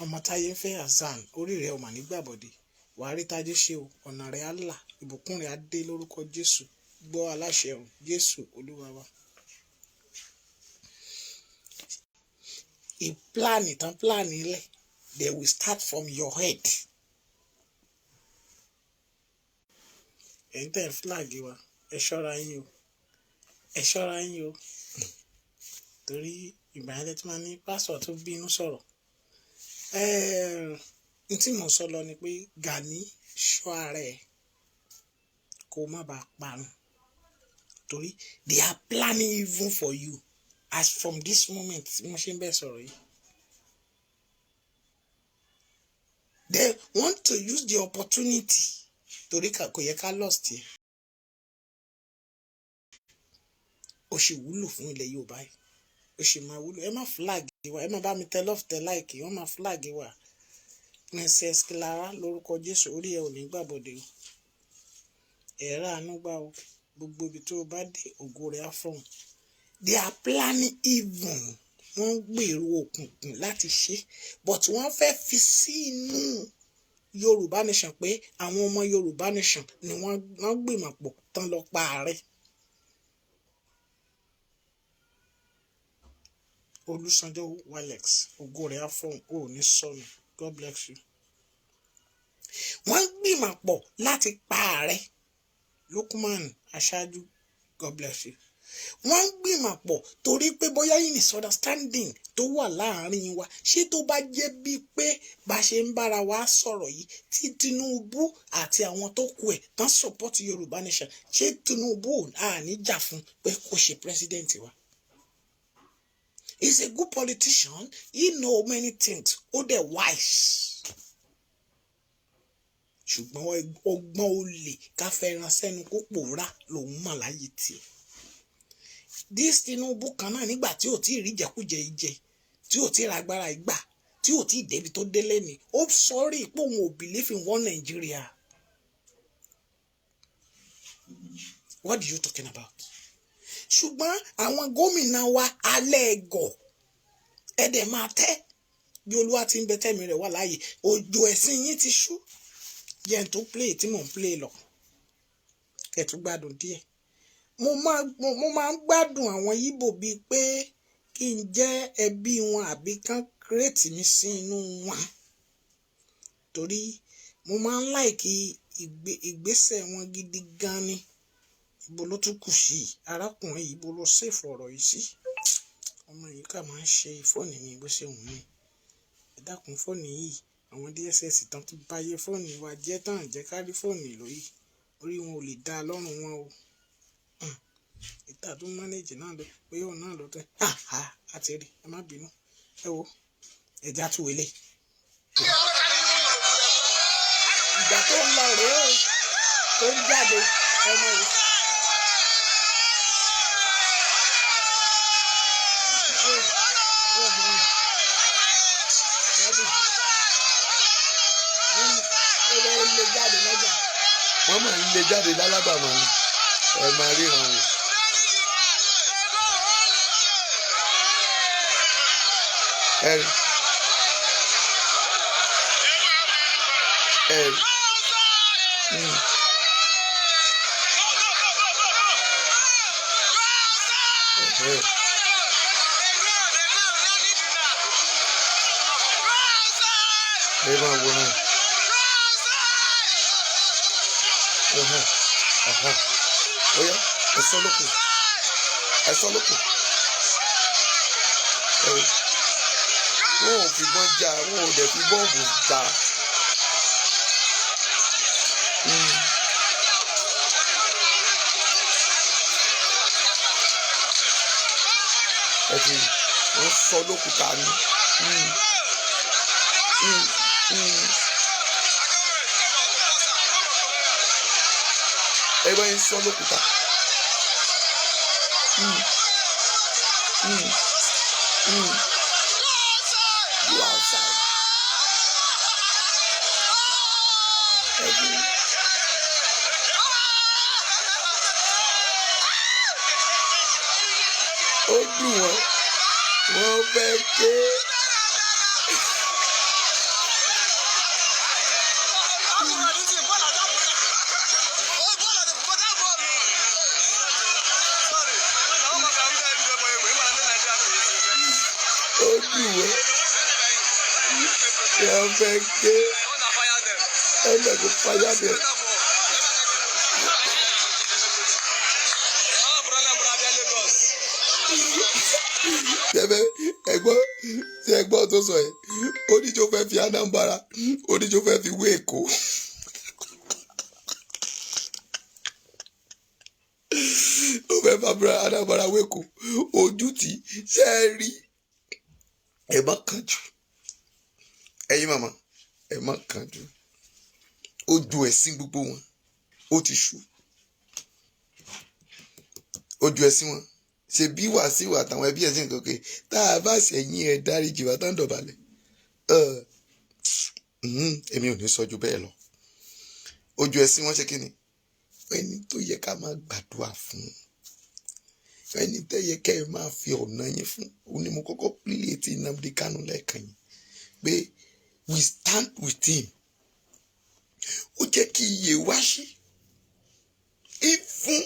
Ọmọ táyé ń fẹ́ Hasan, orí rẹ̀ ọmọ nígbàbọ̀dé, wàá rí tájé ṣe o, ọ̀nà rẹ̀ á là, ìbùkún rẹ̀ á dé lórúkọ Jésù. Gbọ́ aláṣẹ ọ̀run, Jésù Olúwa wa. Ìpláàni tán pláàni lẹ̀, they will start from your head. Ẹ̀yin tẹ́ ẹ̀ flag wa, ẹ ṣọ́ra yín o, ẹ ṣọ́ra yín o, torí ìgbà yẹn lẹ́tí máa ní pásọ̀ tó bínú sọ̀rọ̀. N tí mò ń sọ lọ ni pé Gani, ṣọ́ ara ẹ̀ kó má bàa parun, torí they are planning even for you as from this moment tí mo ṣe ń bẹ̀ sọ̀rọ̀ yìí. They want to use the opportunity, torí kò yẹ ká lost yẹ. Ó ṣì wúlò fún ilẹ̀ Yorùbá yìí, ó ṣì máa wúlò. Ẹ má flag wa, ẹ má bá mi tẹ love, tẹ like, wọ́n má flag wa. Princess Clara, lórúkọ Jésù, orí ẹ ò ní gbàbọ̀dé o, ẹ̀rọ àánú gbà o, gbogbo ibi tó o bá dé, ògo rẹ̀ á fọ̀hún. They are planning even, wọ́n ń gbèrò òkùnkùn láti ṣe, but wọ́n fẹ́ fi sí inú Yorùbá nation pé àwọn ọmọ Yorùbá nation ni wọ́n gbìmọ̀ pọ̀ tán lọ pa ààrẹ. Olùsànjọ́ Walex, ògo rẹ̀ á fọ̀hún, ò ní sọnù. God bless you. Wọ́n gbìmọ̀ pọ̀ láti pa ààrẹ. Lukman Aṣáájú, God bless you. Wọ́n gbìmọ̀ pọ̀ torí pé bóyá misunderstanding tó wà láàárín wa, ṣé tó bá jẹ́ bíi pé bá ṣe ń bára wa sọ̀rọ̀ yìí, tí Tinubu àti àwọn tó kù ẹ̀ tán support Yorùbá nation, ṣé Tinubu àní jà fún pé kó ṣe president wa? He's a good politician. He know many things. Ó dẹ̀ wise. Ṣùgbọ́n ọgbọ́n olè ká fẹ́ràn sẹ́nu kó pòórá lòun mọ̀ láyé tiẹ̀. This Tinubu kan náà, nígbà tí ò tí ì rí jẹkújẹ ìjẹ, tí ò tí ì ragbára ìgbà, tí ò tí ì débi tó délé ni, ó sọrí pé òun ò believe in one Nigeria. What are you talking about? Ṣùgbọ́n àwọn gómìnà wa alẹ́ ẹ̀gọ́ ẹ̀dẹ̀ máa tẹ́ bí Olúwa ti ń bẹ tẹ́mi rẹ̀ wà láàyè, òjò ẹ̀sìn yín ti ṣú. Yẹn tó play tí mò ń play lọ, kẹ̀tún gbádùn díẹ̀. Mo máa ń gbádùn àwọn Yíbò bíi pé kí n jẹ́ ẹbí wọn àbí kán kírètì mi sí inú wọn, torí mo máa ń láìkí ìgbésẹ̀ wọn gidi gan ni. Ibo ló tún kù sí arákùnrin yìí, ibo ló ṣèfò ọ̀rọ̀ yìí sí? Ọmọ yìí kà máa ń ṣe fóònù mi bó ṣe wù mí. Ẹ dákun, fóònù yìí, àwọn DSS tán ti báyé fóònù wa jẹ́ tán, jẹ́ ká rí fóònù lóyìí, orí wọn ò lè dá lọ́rùn wọn o. Ìta tó mánéjì náà lọ pé òun náà ló tẹ àti rí, ẹ má bínú, ẹ wo ẹja tún wọlé. Ìgbà tó ń lọ rèé o, tó ń jáde ọmọ yìí. Wọ́n máa ń lé jáde lálábàámọ̀ ni, ẹ máa ríran wò. Ẹ mm, ẹ̀hẹ́. Ẹ máa wòran. Ẹ̀hẹ́, ẹ̀hẹ́. Ó yá, ẹ sọ lókun, ẹ sọ lókun. Ẹ wọn ò fìbọn jà, wọn ò dẹ̀ fi bọ́ọ̀bù jà. Mm. Ẹ ti wọ́n sọ lókùúta ni. Mm, mm, mm. Ẹ bá yín sọ lókùúta. Mm, mm, mm. Go outside. Ẹ ti ó dùn wọ́n, wọ́n fẹ́ ké. Ó dùn wọ́n, wọ́n fẹ́ ké. Ẹ lè kó fàyà bẹ́ẹ̀. Tẹ́fẹ́ ẹ̀gbọ́n tí ẹ̀gbọ́n tó sọ yẹn, oníjó fẹ́ fi Anambra, oníjó fẹ́ fi wé Èkó. Ó fẹ́ fi Anambra wé Èkó. Ojú tí ṣe é rí, ẹ má kánjú. Ẹ̀yin màmá, ẹ má kánjú. Ojú ẹ̀sìn gbogbo wọn, ó ti ṣú. Ojú ẹ̀sìn wọn ṣe bí Wàsíù àtàwọn ẹbí ẹ̀ sì ń kọ́kẹ́ tá a bá ṣẹ̀yìn ẹ̀ dáríjì wá tá ń dọ̀bálẹ̀. Èmi ò ní sọ ju bẹ́ẹ̀ lọ. Ojú ẹ̀sìn wọn ṣe kí ni? Ẹni tó yẹ ká máa gbàdúrà fún, ẹni tó yẹ kẹ́ ẹ máa fi ọ̀nà yín fún, òun ni mo kọ́kọ́ pílẹ̀ tí Nnamdi Kanu lẹ́ẹ̀kan yìí pé we stand with him. Ó jẹ́ kí iye wá sí ìfún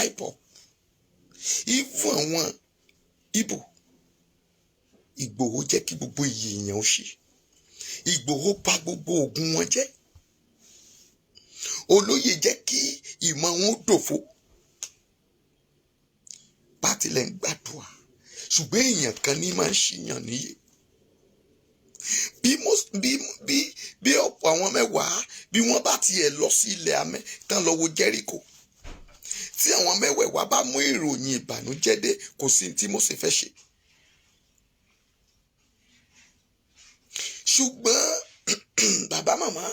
IPOB, ìfún àwọn Ìgbò. Ìgbòho jẹ́ kí gbogbo iye èèyàn ó ṣí. Ìgbòho bà gbogbo oògùn wọn jẹ́. Olóyè jẹ́ kí ìmọ̀ wọn ó dòfo. Pátìlẹ̀ ń gbàdúrà, ṣùgbọ́n èèyàn kan ní máa ń ṣìyàn níyè. Bí bí bí bí ọ̀pọ̀ àwọn mẹ́wàá bí wọ́n bá tiẹ̀ lọ sí ilẹ̀ amẹ́ tán lọ wo Jẹ́ríkò, tí àwọn mẹ́wẹ̀ẹ̀wá bá mú ìròyìn ìbànújẹ́ dé, kò sí tí Mósè fẹ́ ṣe. Ṣùgbọ́n bàbá màmá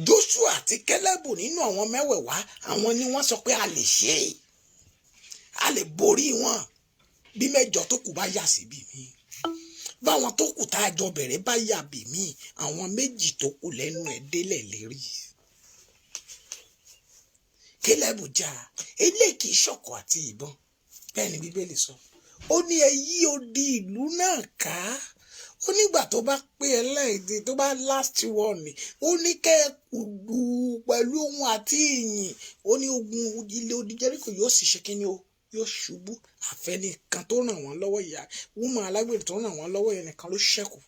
Joshua àti Kẹ́lẹ́bù nínú àwọn mẹ́wẹ̀ẹ̀wá, àwọn ni wọ́n sọ pé a lè ṣe é, a lè borí wọn bí mẹ́jọ tó kù bá yà síbí mi, báwọn tó kù tá a jọ bẹ̀rẹ̀ bá yà bí mi, àwọn méjì tó kù lẹ́nu ẹ̀ délẹ̀ lérí. Kélébù jà, eléyìí kì í ṣọ̀kọ̀ àti ìbọn, bẹ́ẹ̀ ni Bíbélì sọ. Ó ní ẹ yí odi ìlú náà ká. Ó nígbà tó bá pé ẹlẹ́ẹ̀dẹ́ tó bá last one ni, ó ní kẹ́ ẹ kùdù pẹ̀lú ohun àti ìyìn. Ó ní ogun ilé odi Jẹ́ríkò yóò sì ṣe kíni o, yóò ṣubú. Àfẹnìkan tó ràn wọ́n lọ́wọ́, ìyá wúmọ̀ alágbèrè tó ràn wọ́n lọ́wọ́ yẹn nìkan ló ṣẹ́kù.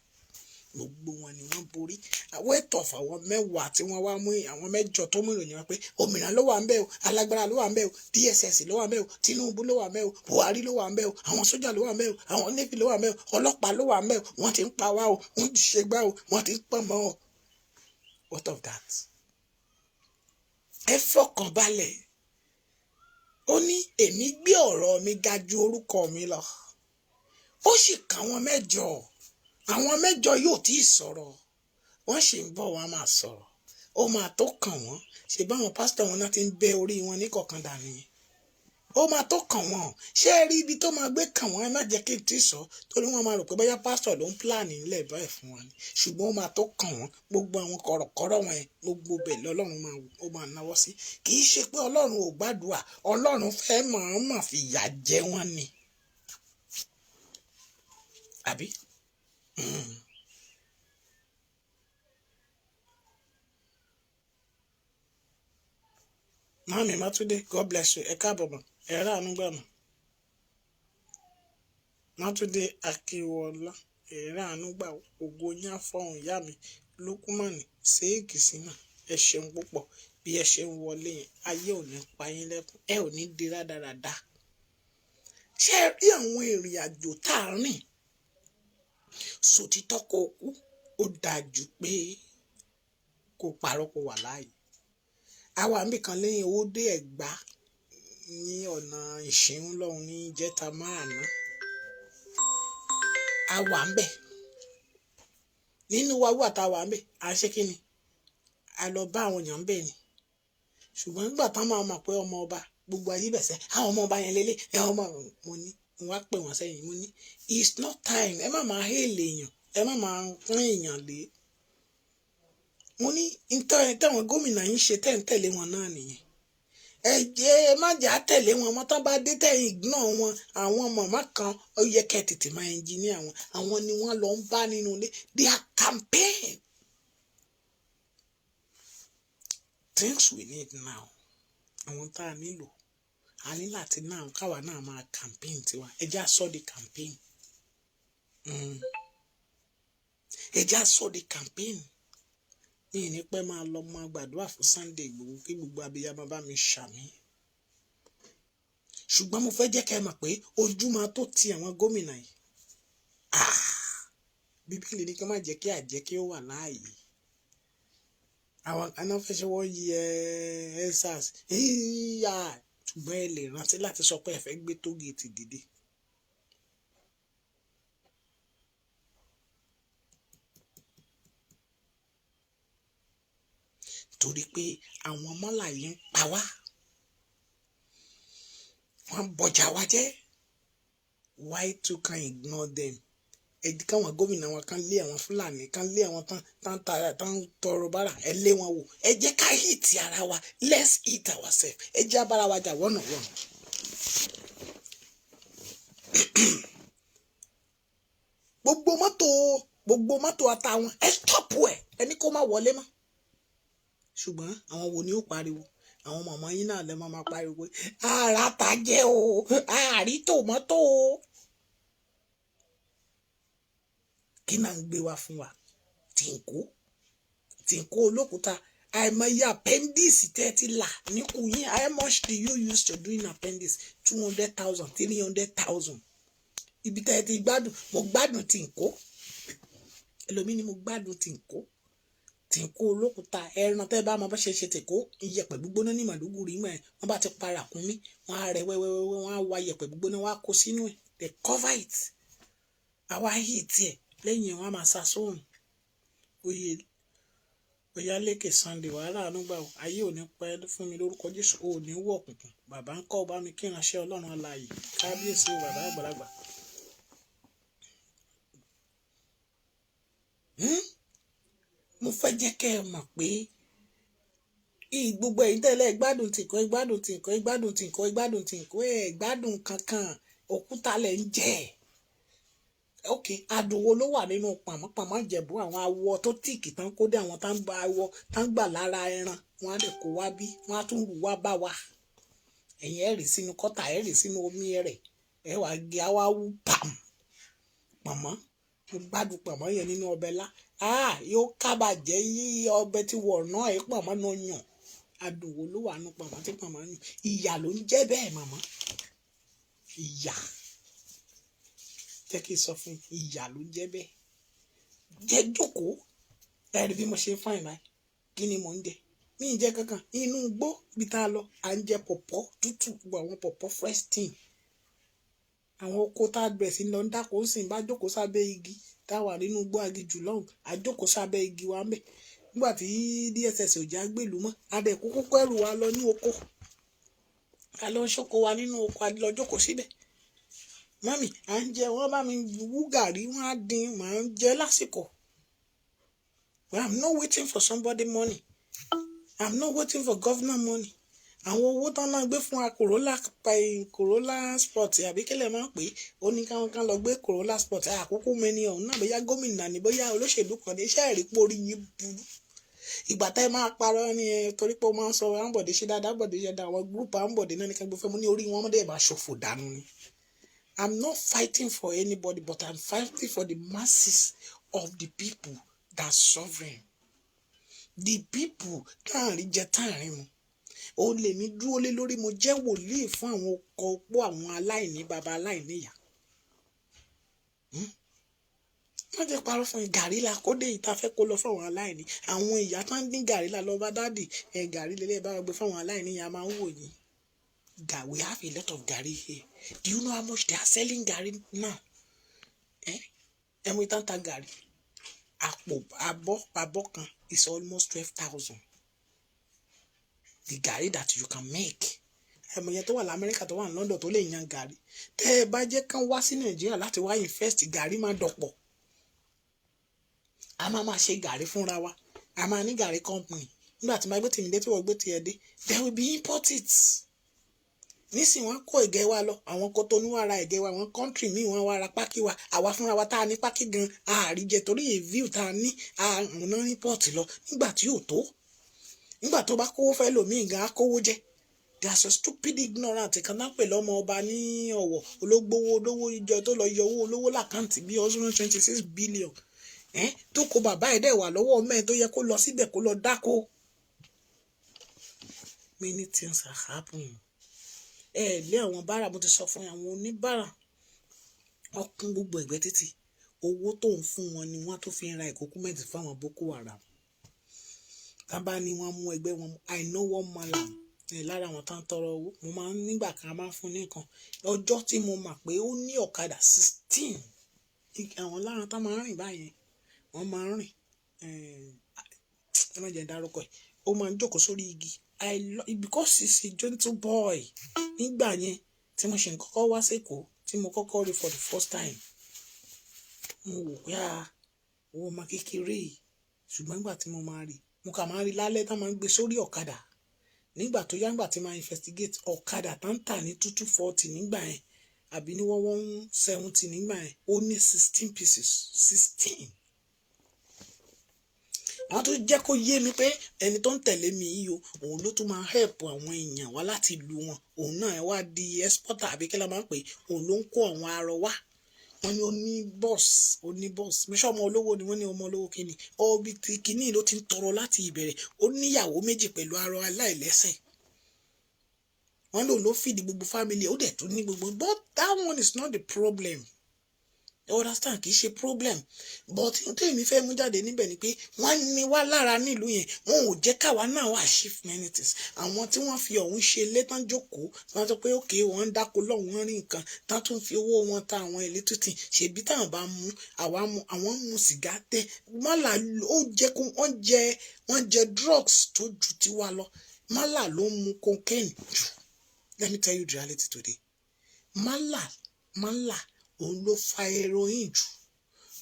Gbogbo wọn ni wọ́n borí. Àwọn ètò ọ̀fà àwọn mẹ́wàá tí wọ́n wá mú, àwọn mẹ́jọ tó mú ìròyìn wọn pé òmìnira ló wà ń bẹ̀ o, alágbára ló wà ń bẹ̀ o, DSS ló wà ń bẹ̀ o, Tinubu ló wà ń bẹ̀ o, Buhari ló wà ń bẹ̀ o, àwọn sójà ló wà ń bẹ̀ o, àwọn navy ló wà ń bẹ̀ o, ọlọ́pàá ló wà ń bẹ̀ o, wọ́n ti ń pa wá o, wọ́n ti ṣe gbá o, wọ́n ti ń pọ̀ mọ́ o. What of that? Ẹ fọkàn balẹ̀. Ó ní èmi gbé ọ̀rọ̀ mi ga ju orúkọ mi lọ. Ó sì kà wọ́n mẹ́jọ. Àwọn mẹ́jọ yóò tí ì sọ̀rọ̀, wọ́n sì ń bọ̀, wọ́n á máa sọ̀rọ̀. Ó máa tó kàn wọ́n. Ṣe báwọn pásítọ̀ wọn náà ti ń bẹ orí wọn ní kọ̀ọ̀kan dànù yẹn, ó máa tó kàn wọ́n. Ṣé ẹ rí ibi tó máa gbé kàn wọ́n? Ẹ má jẹ́ kí n tí sọ, torí wọ́n máa rò pé bóyá pásítọ̀ ló ń pílànì nílẹ̀ báyìí fún wọn ni. Ṣùgbọ́n ó máa tó kàn wọ́n. Gbogbo àwọn kọ̀rọ̀kọ̀rọ̀ wọn yẹn, gbogbo bẹ̀ lọ́lọ́run máa ó máa náwó sí. Kì í ṣe pé Ọlọ́run ò gbàdúrà, Ọlọ́run fẹ́ mọ̀ọ́mọ̀ fìyà jẹ wọ́n ni. Àbí? Mami Mátúndé, God bless you. Ẹ káàbọ̀ mọ̀, ẹ ráàánú gbà mọ̀. Mátúndé Akínwọlá, ẹ ráàánú gbà. Ògo yín á fọhùn. Ìyá mi Lukumani Ṣéèkì Sínà, ẹ ṣeun púpọ̀ bí ẹ ṣe ń wọlé yẹn. Ayé ò ní pa yín lẹ́kún, ẹ ò ní di rádaràda. Ṣé ẹ rí àwọn ìrìn àjò tá a rìn sòtítọ́ kó kú, ó dáa jù pé kó parọ́ kó wà láàyè. Àwa níbì kan lẹ́yìn owó dé Ẹ̀gbá ní ọ̀nà Ìṣíún lọ́hùn ní jẹ́ta máràná. Àwa ń bẹ̀ nínú wa wà tá a wà ń bẹ̀, à ń ṣe kí ni, a lọ bá àwọn èèyàn ń bẹ̀ ni. Ṣùgbọ́n nígbà tán máa mọ̀ pé ọmọ ọba gbogbo ayé bẹ̀sẹ̀ àwọn ọmọ ọba yẹn lélẹ̀ ẹ ọmọ, mo ní mo wá pè wọ́n sẹ́yìn, mo ní it's not time. Ẹ má máa hail èèyàn, ẹ má máa pọ́n èèyàn lé. Mo ní táwọn gómìnà yín ṣe tẹ́ ń tẹ̀lé wọn náà nìyẹn. Ẹ jẹ́ ẹ má jà á tẹ̀lé wọn mọ́. Tán bá dé tẹ̀yìn ignore wọn. Àwọn màmá kan, ó yẹ kẹ́ tètè máa engineer wọn. Àwọn ni wọ́n lọ ń bá nínú ilé. They are campaign. Things we need now, àwọn tá a nílò, a ní láti náà káwa náà máa campaign tiwa. Ẹ jẹ́ á sọ di campaign. Ẹ jẹ́ á sọ di campaign. Mi ní pẹ́ máa lọ, máa gbàdúrà fún Sunday Igboho kí gbogbo abiyamọ bá mi ṣàmì. Ṣùgbọ́n mo fẹ́ jẹ́ kẹ́ ẹ mọ̀ pé ojú máa tó ti àwọn gómìnà yìí. Ah! Bíbélì ní kí wọ́n má jẹ́ kí àjẹ́ kí ó wà láàyè. Àwọn kan náà fẹ́ ṣe wọ́n yẹ EndSARS, ṣùgbọ́n ẹ lè rántí láti sọ pé ẹ fẹ́ gbé toll gate dìde. Torí pé àwọn mọ́là yìí ń pa wá, wọ́n ń bọjà wa jẹ́. Why to can ignore them? Ẹ káwọn gómìnà wọn kan lé àwọn Fúlàní kan, lé àwọn tán tán tara tán tọrọ bára, ẹ lé wọn wò. Ẹ jẹ́ ká hit ara wa. Let's hit ourselves. Ẹ jẹ́ abára wa jà one on one. Gbogbo mọ́tò àtàwọn, ẹ stop ẹ, ẹni kó má wọlé mọ́. Ṣùgbọ́n àwọn wo ni ó pariwo? Àwọn màmá yín náà lè máa pariwo pé ara ta jẹ́ o, àárí tòmọ́tò o. Kí náà ń gbé wá fún wa? Tìǹkó tìǹkó olókùúta, àìmọye appendix tẹ́ ẹ ti là níkù yín. How much do you use to do in appendix? 200,000, 300,000. Ibi tẹ́ ẹ ti gbádùn, mo gbádùn tìǹkó. Ẹlòmíì ni mo gbádùn tìǹkó tìǹkó olókùúta. Ẹran tẹ́ bá máa bá ṣe ṣe tìǹkó, iyẹ̀pẹ̀ gbígbóná ní Màdúgùrí mọ́ ẹ. Wọ́n bá ti para kúnmí, wọ́n á rẹ wẹ́wẹ́wẹ́wẹ́, wọ́n á wá iyẹ̀pẹ̀ gbígbóná, wọ́n á kó sínú ẹ̀. They cover it, àwa heat ẹ̀ lẹ́yìn, wọ́n á máa sa sóòrùn. Oyè Oyálékè Sunday, wàhálà àánú gbà ó. Ayé ò ní pẹ́ fún mi lórúkọ Jésù. Ò ní wọ̀ kùnkùn. Bàbá ń kọ́ bá mi kí ìránṣẹ́ Ọlọ́run alààyè. Kábíyèsí o, bàbá àgbàlagbà. Mo fẹ́ jẹ́ kẹ́ ẹ mọ̀ pé gbogbo ẹ̀yin tẹ́lẹ̀ gbádùn tìǹkan, gbádùn tìǹkan, gbádùn tìǹkan, gbádùn tìǹkan, ẹ̀ gbádùn kankan, òkúta lẹ̀ ń jẹ. Ok, adùn wo ló wà nínú pàmò pàmò Ìjẹ̀bú? Àwọn awọ tó tíìkì tán kó dé, àwọn tá ń gba awọ tá ń gbà lára ẹran, wọn á lè kó wá bí, wọn á tún rù wá bá wa. Ẹ̀yin ẹ̀ rì sínú kọ́tà, ẹ̀ rì sínú omi rẹ̀, ẹ̀ wá gé á wá wú pàm pàmò. Mo gbádùn pàmò yẹn nínú ọbẹ̀ lá. Ah, yóò kábàjẹ́ yí ọbẹ̀ tí wọ̀ náà ẹ̀ pàmò náà yàn. Adùn wo ló wà nínú pàmò tí pàmò yàn? Ìyà ló ń jẹ́ bẹ́ẹ̀, màmá. Ìyà, jẹ́ kí n sọ fún yín, ìyà ló ń jẹ́ bẹ́ẹ̀. Jẹ́ jókòó, ẹ rí bí mo ṣe fine báyìí. Kí ni mò ń jẹ? Mi ì jẹ kankan inú igbó. Ibi tá a lọ, à ń jẹ pọ̀pọ́ tútù, gbogbo àwọn pọ̀pọ́ fresh thing. Àwọn oko tá a bẹ̀rẹ̀ sí lọ ń dáko ń sìn bá jókòó sábẹ́ igi tá a wà nínú igbó aginjù lọ́hùn, a jókòó sábẹ́ igi wa ń bẹ̀ nígbà tí DSS ò já gbèlú mọ́. A dẹ̀ kúkú kẹ́rù wa lọ ní oko, a lọ ṣoko wa nínú oko, a lọ jókòó síbẹ̀. Mummy, à ń jẹ, wọ́n bá mi wú gàrí, wọ́n á dín, màá ń jẹ lásìkò. I'm not waiting for somebody money. I'm not waiting for governor money. Àwọn owó tán náà gbé fún wa, Corolla, Corolla Sport àbí kílẹ̀ máa ń pè é, ó ní káwọn kan lọ gbé Corolla Sport. Àkókò mẹ́ni ọ̀hún náà, bóyá gómìnà ni, bóyá olóṣèlú kan ní. Iṣẹ́ ẹ̀rí pórí yín burú. Ìgbà tẹ́ máa parọ́ ni ẹ, torí pé ó máa ń sọ Ambode ṣe dáadáa, Ambode ṣe dáadáa. Àwọn group Ambode náà ní ká gbé fẹ́ mú ní orí wọn mọ́dẹ̀ máa ṣòfò dànù ni. I'm not fighting for anybody, but I'm fighting for the masses of the people that sovereign, the people táàrin jẹ táàrin mu. Ó lè mi dúró lé lórí. Mo jẹ́ wòlíì fún àwọn ọkọ̀ opó, àwọn aláìní baba, aláìní ìyá. Wọ́n ti parọ́ fún yín. Gàrí la kó dé ìta fẹ́ kó lọ fún àwọn aláìní. Àwọn ìyá tó ń dín gàrí la lọ bá, "Daddy ẹ, gàrí lélẹ̀ bá gbé fún àwọn aláìní yẹn." A máa ń wò yín. We have a lot of gàrí here. Do you know how much they are selling gàrí now? Ẹ ẹ mú ìtàn ta gàrí, àpò abọ́ abọ́ kan is almost 12,000, the gàrí that you can make. Ẹmọ yẹn tó wà lamẹ́ríkà, tó wà ní London, tó lè yan gàrí. Tẹ́ ẹ bá jẹ́ kán wá sí Nàìjíríà láti wá invest, gàrí máa dọ̀pọ̀. A máa máa ṣe gàrí fúnra wa, a máa ní gàrí company. Nígbà tí máa gbé tèmi dé, tí wọ́n gbé tiẹ̀ dé, there will be import it. Nísìnyí, wọ́n kó ẹ̀gẹ́ wa lọ àwọn Kotonu, wá ra ẹ̀gẹ́ wa. Àwọn country míì, wọ́n wá ra pákí wa. Àwa fúnra wa tá a ní pákí gan àríjẹ torí èview tá a ní àwọn náà import lọ nígbà tí yóò tó. Nígbà tó bá kówó fẹ́ lòmíì gan á kówó jẹ. They are so stupid, ignorant. Kan náà pè lọ́mọ ọba ní Ọ̀wọ̀, ológbówó olówó ìjọ tó lọ yọ owó olówó l'account bíi 126 billion tó kó bàbá ẹ̀ dẹ̀ wà lọ́wọ́ ọmọ ẹ̀ tó yẹ kó lọ síbẹ̀ kó lọ dáko. Many things are happening. Ẹ lé àwọn bára, mo ti sọ fún àwọn oníbàárà, wọ́n kún gbogbo ẹ̀gbẹ́ títì. Owó tó ń fún wọn ni wọ́n tó fi ń ra equipment fún àwọn Boko Haram. Tá bá ní wọ́n mú ẹgbẹ́ wọn. I know one malam lára àwọn tó ń tọrọ owó. Mo máa ń nígbà kan a máa ń fún ní nǹkan. Ọjọ́ tí mo mọ̀ pé ó ní ọ̀kadà 16, àwọn lára tó máa ń rìn báyẹn, wọ́n máa ń rìn. Ẹ má jẹ́ n dárúkọ ẹ̀. Ó máa ń jókòó sórí igi. I lo because he's a gentle boy. Nígbà yẹn tí mo ṣe ń kọ́kọ́ wá sÉkòó, tí mo kọ́kọ́ rí for the first time, mo wò pé, ah, owó ọmọ kékeré yìí. Ṣùgbọ́n nígbà tí mo máa rí, mo kà máa ń rí lálẹ́ tá máa ń gbé sórí ọ̀kadà. Nígbà tó yá, nígbà tí máa investigate, ọ̀kadà tá ń tà ní 2 240 nígbà yẹn àbí ní 1 170 nígbà yẹn, ó ní 16 pieces, 16. Wọ́n tún jẹ́ kó yé mi pé ẹni tó ń tẹ̀lé mi yìí o, òun ló tún máa help àwọn èèyàn wá láti ìlú wọn. Òun náà wá di exporter àbí kí la máa ń pè, òun ló ń kó àwọn arọ wá. Wọ́n ní ó ní bus, ó ní bus. Mi sọ ọmọ olówó ni. Wọ́n ní ọmọ olówó kíni ọbí tí kíní ló ti ń tọrọ láti ìbẹ̀rẹ̀. Ó níyàwó méjì pẹ̀lú arọ aláìlẹ́sẹ̀. Wọ́n lòun ló fìdí gbogbo family, ó dẹ̀ tún ní gbogbo. But that one is not the problem, you understand? Kì í ṣe problem, but ohun tí èmi fẹ́ mú jáde níbẹ̀ ni pé wọ́n ní wá lára nílùú yẹn, wọn ò jẹ́ káwa náà wá achieve many things. Àwọn tí wọ́n fi ọ̀hún ṣe ilé tán jókòó, wọ́n sọ pé òkè wọ́n ń dáko lọ́hùn, wọ́n rí nǹkan tán tún fi owó wọn ta àwọn little thing. Ṣèbí táwọn bá mú, àwa mú, àwọn mú sìgá tẹ mọ́là, ó jẹ́ kó wọ́n jẹ drugs tó ju tiwa lọ. Mọ́là ló ń mu cocaine jù. Let me tell you the reality today. Mọ́là òun ló fa heroin jù.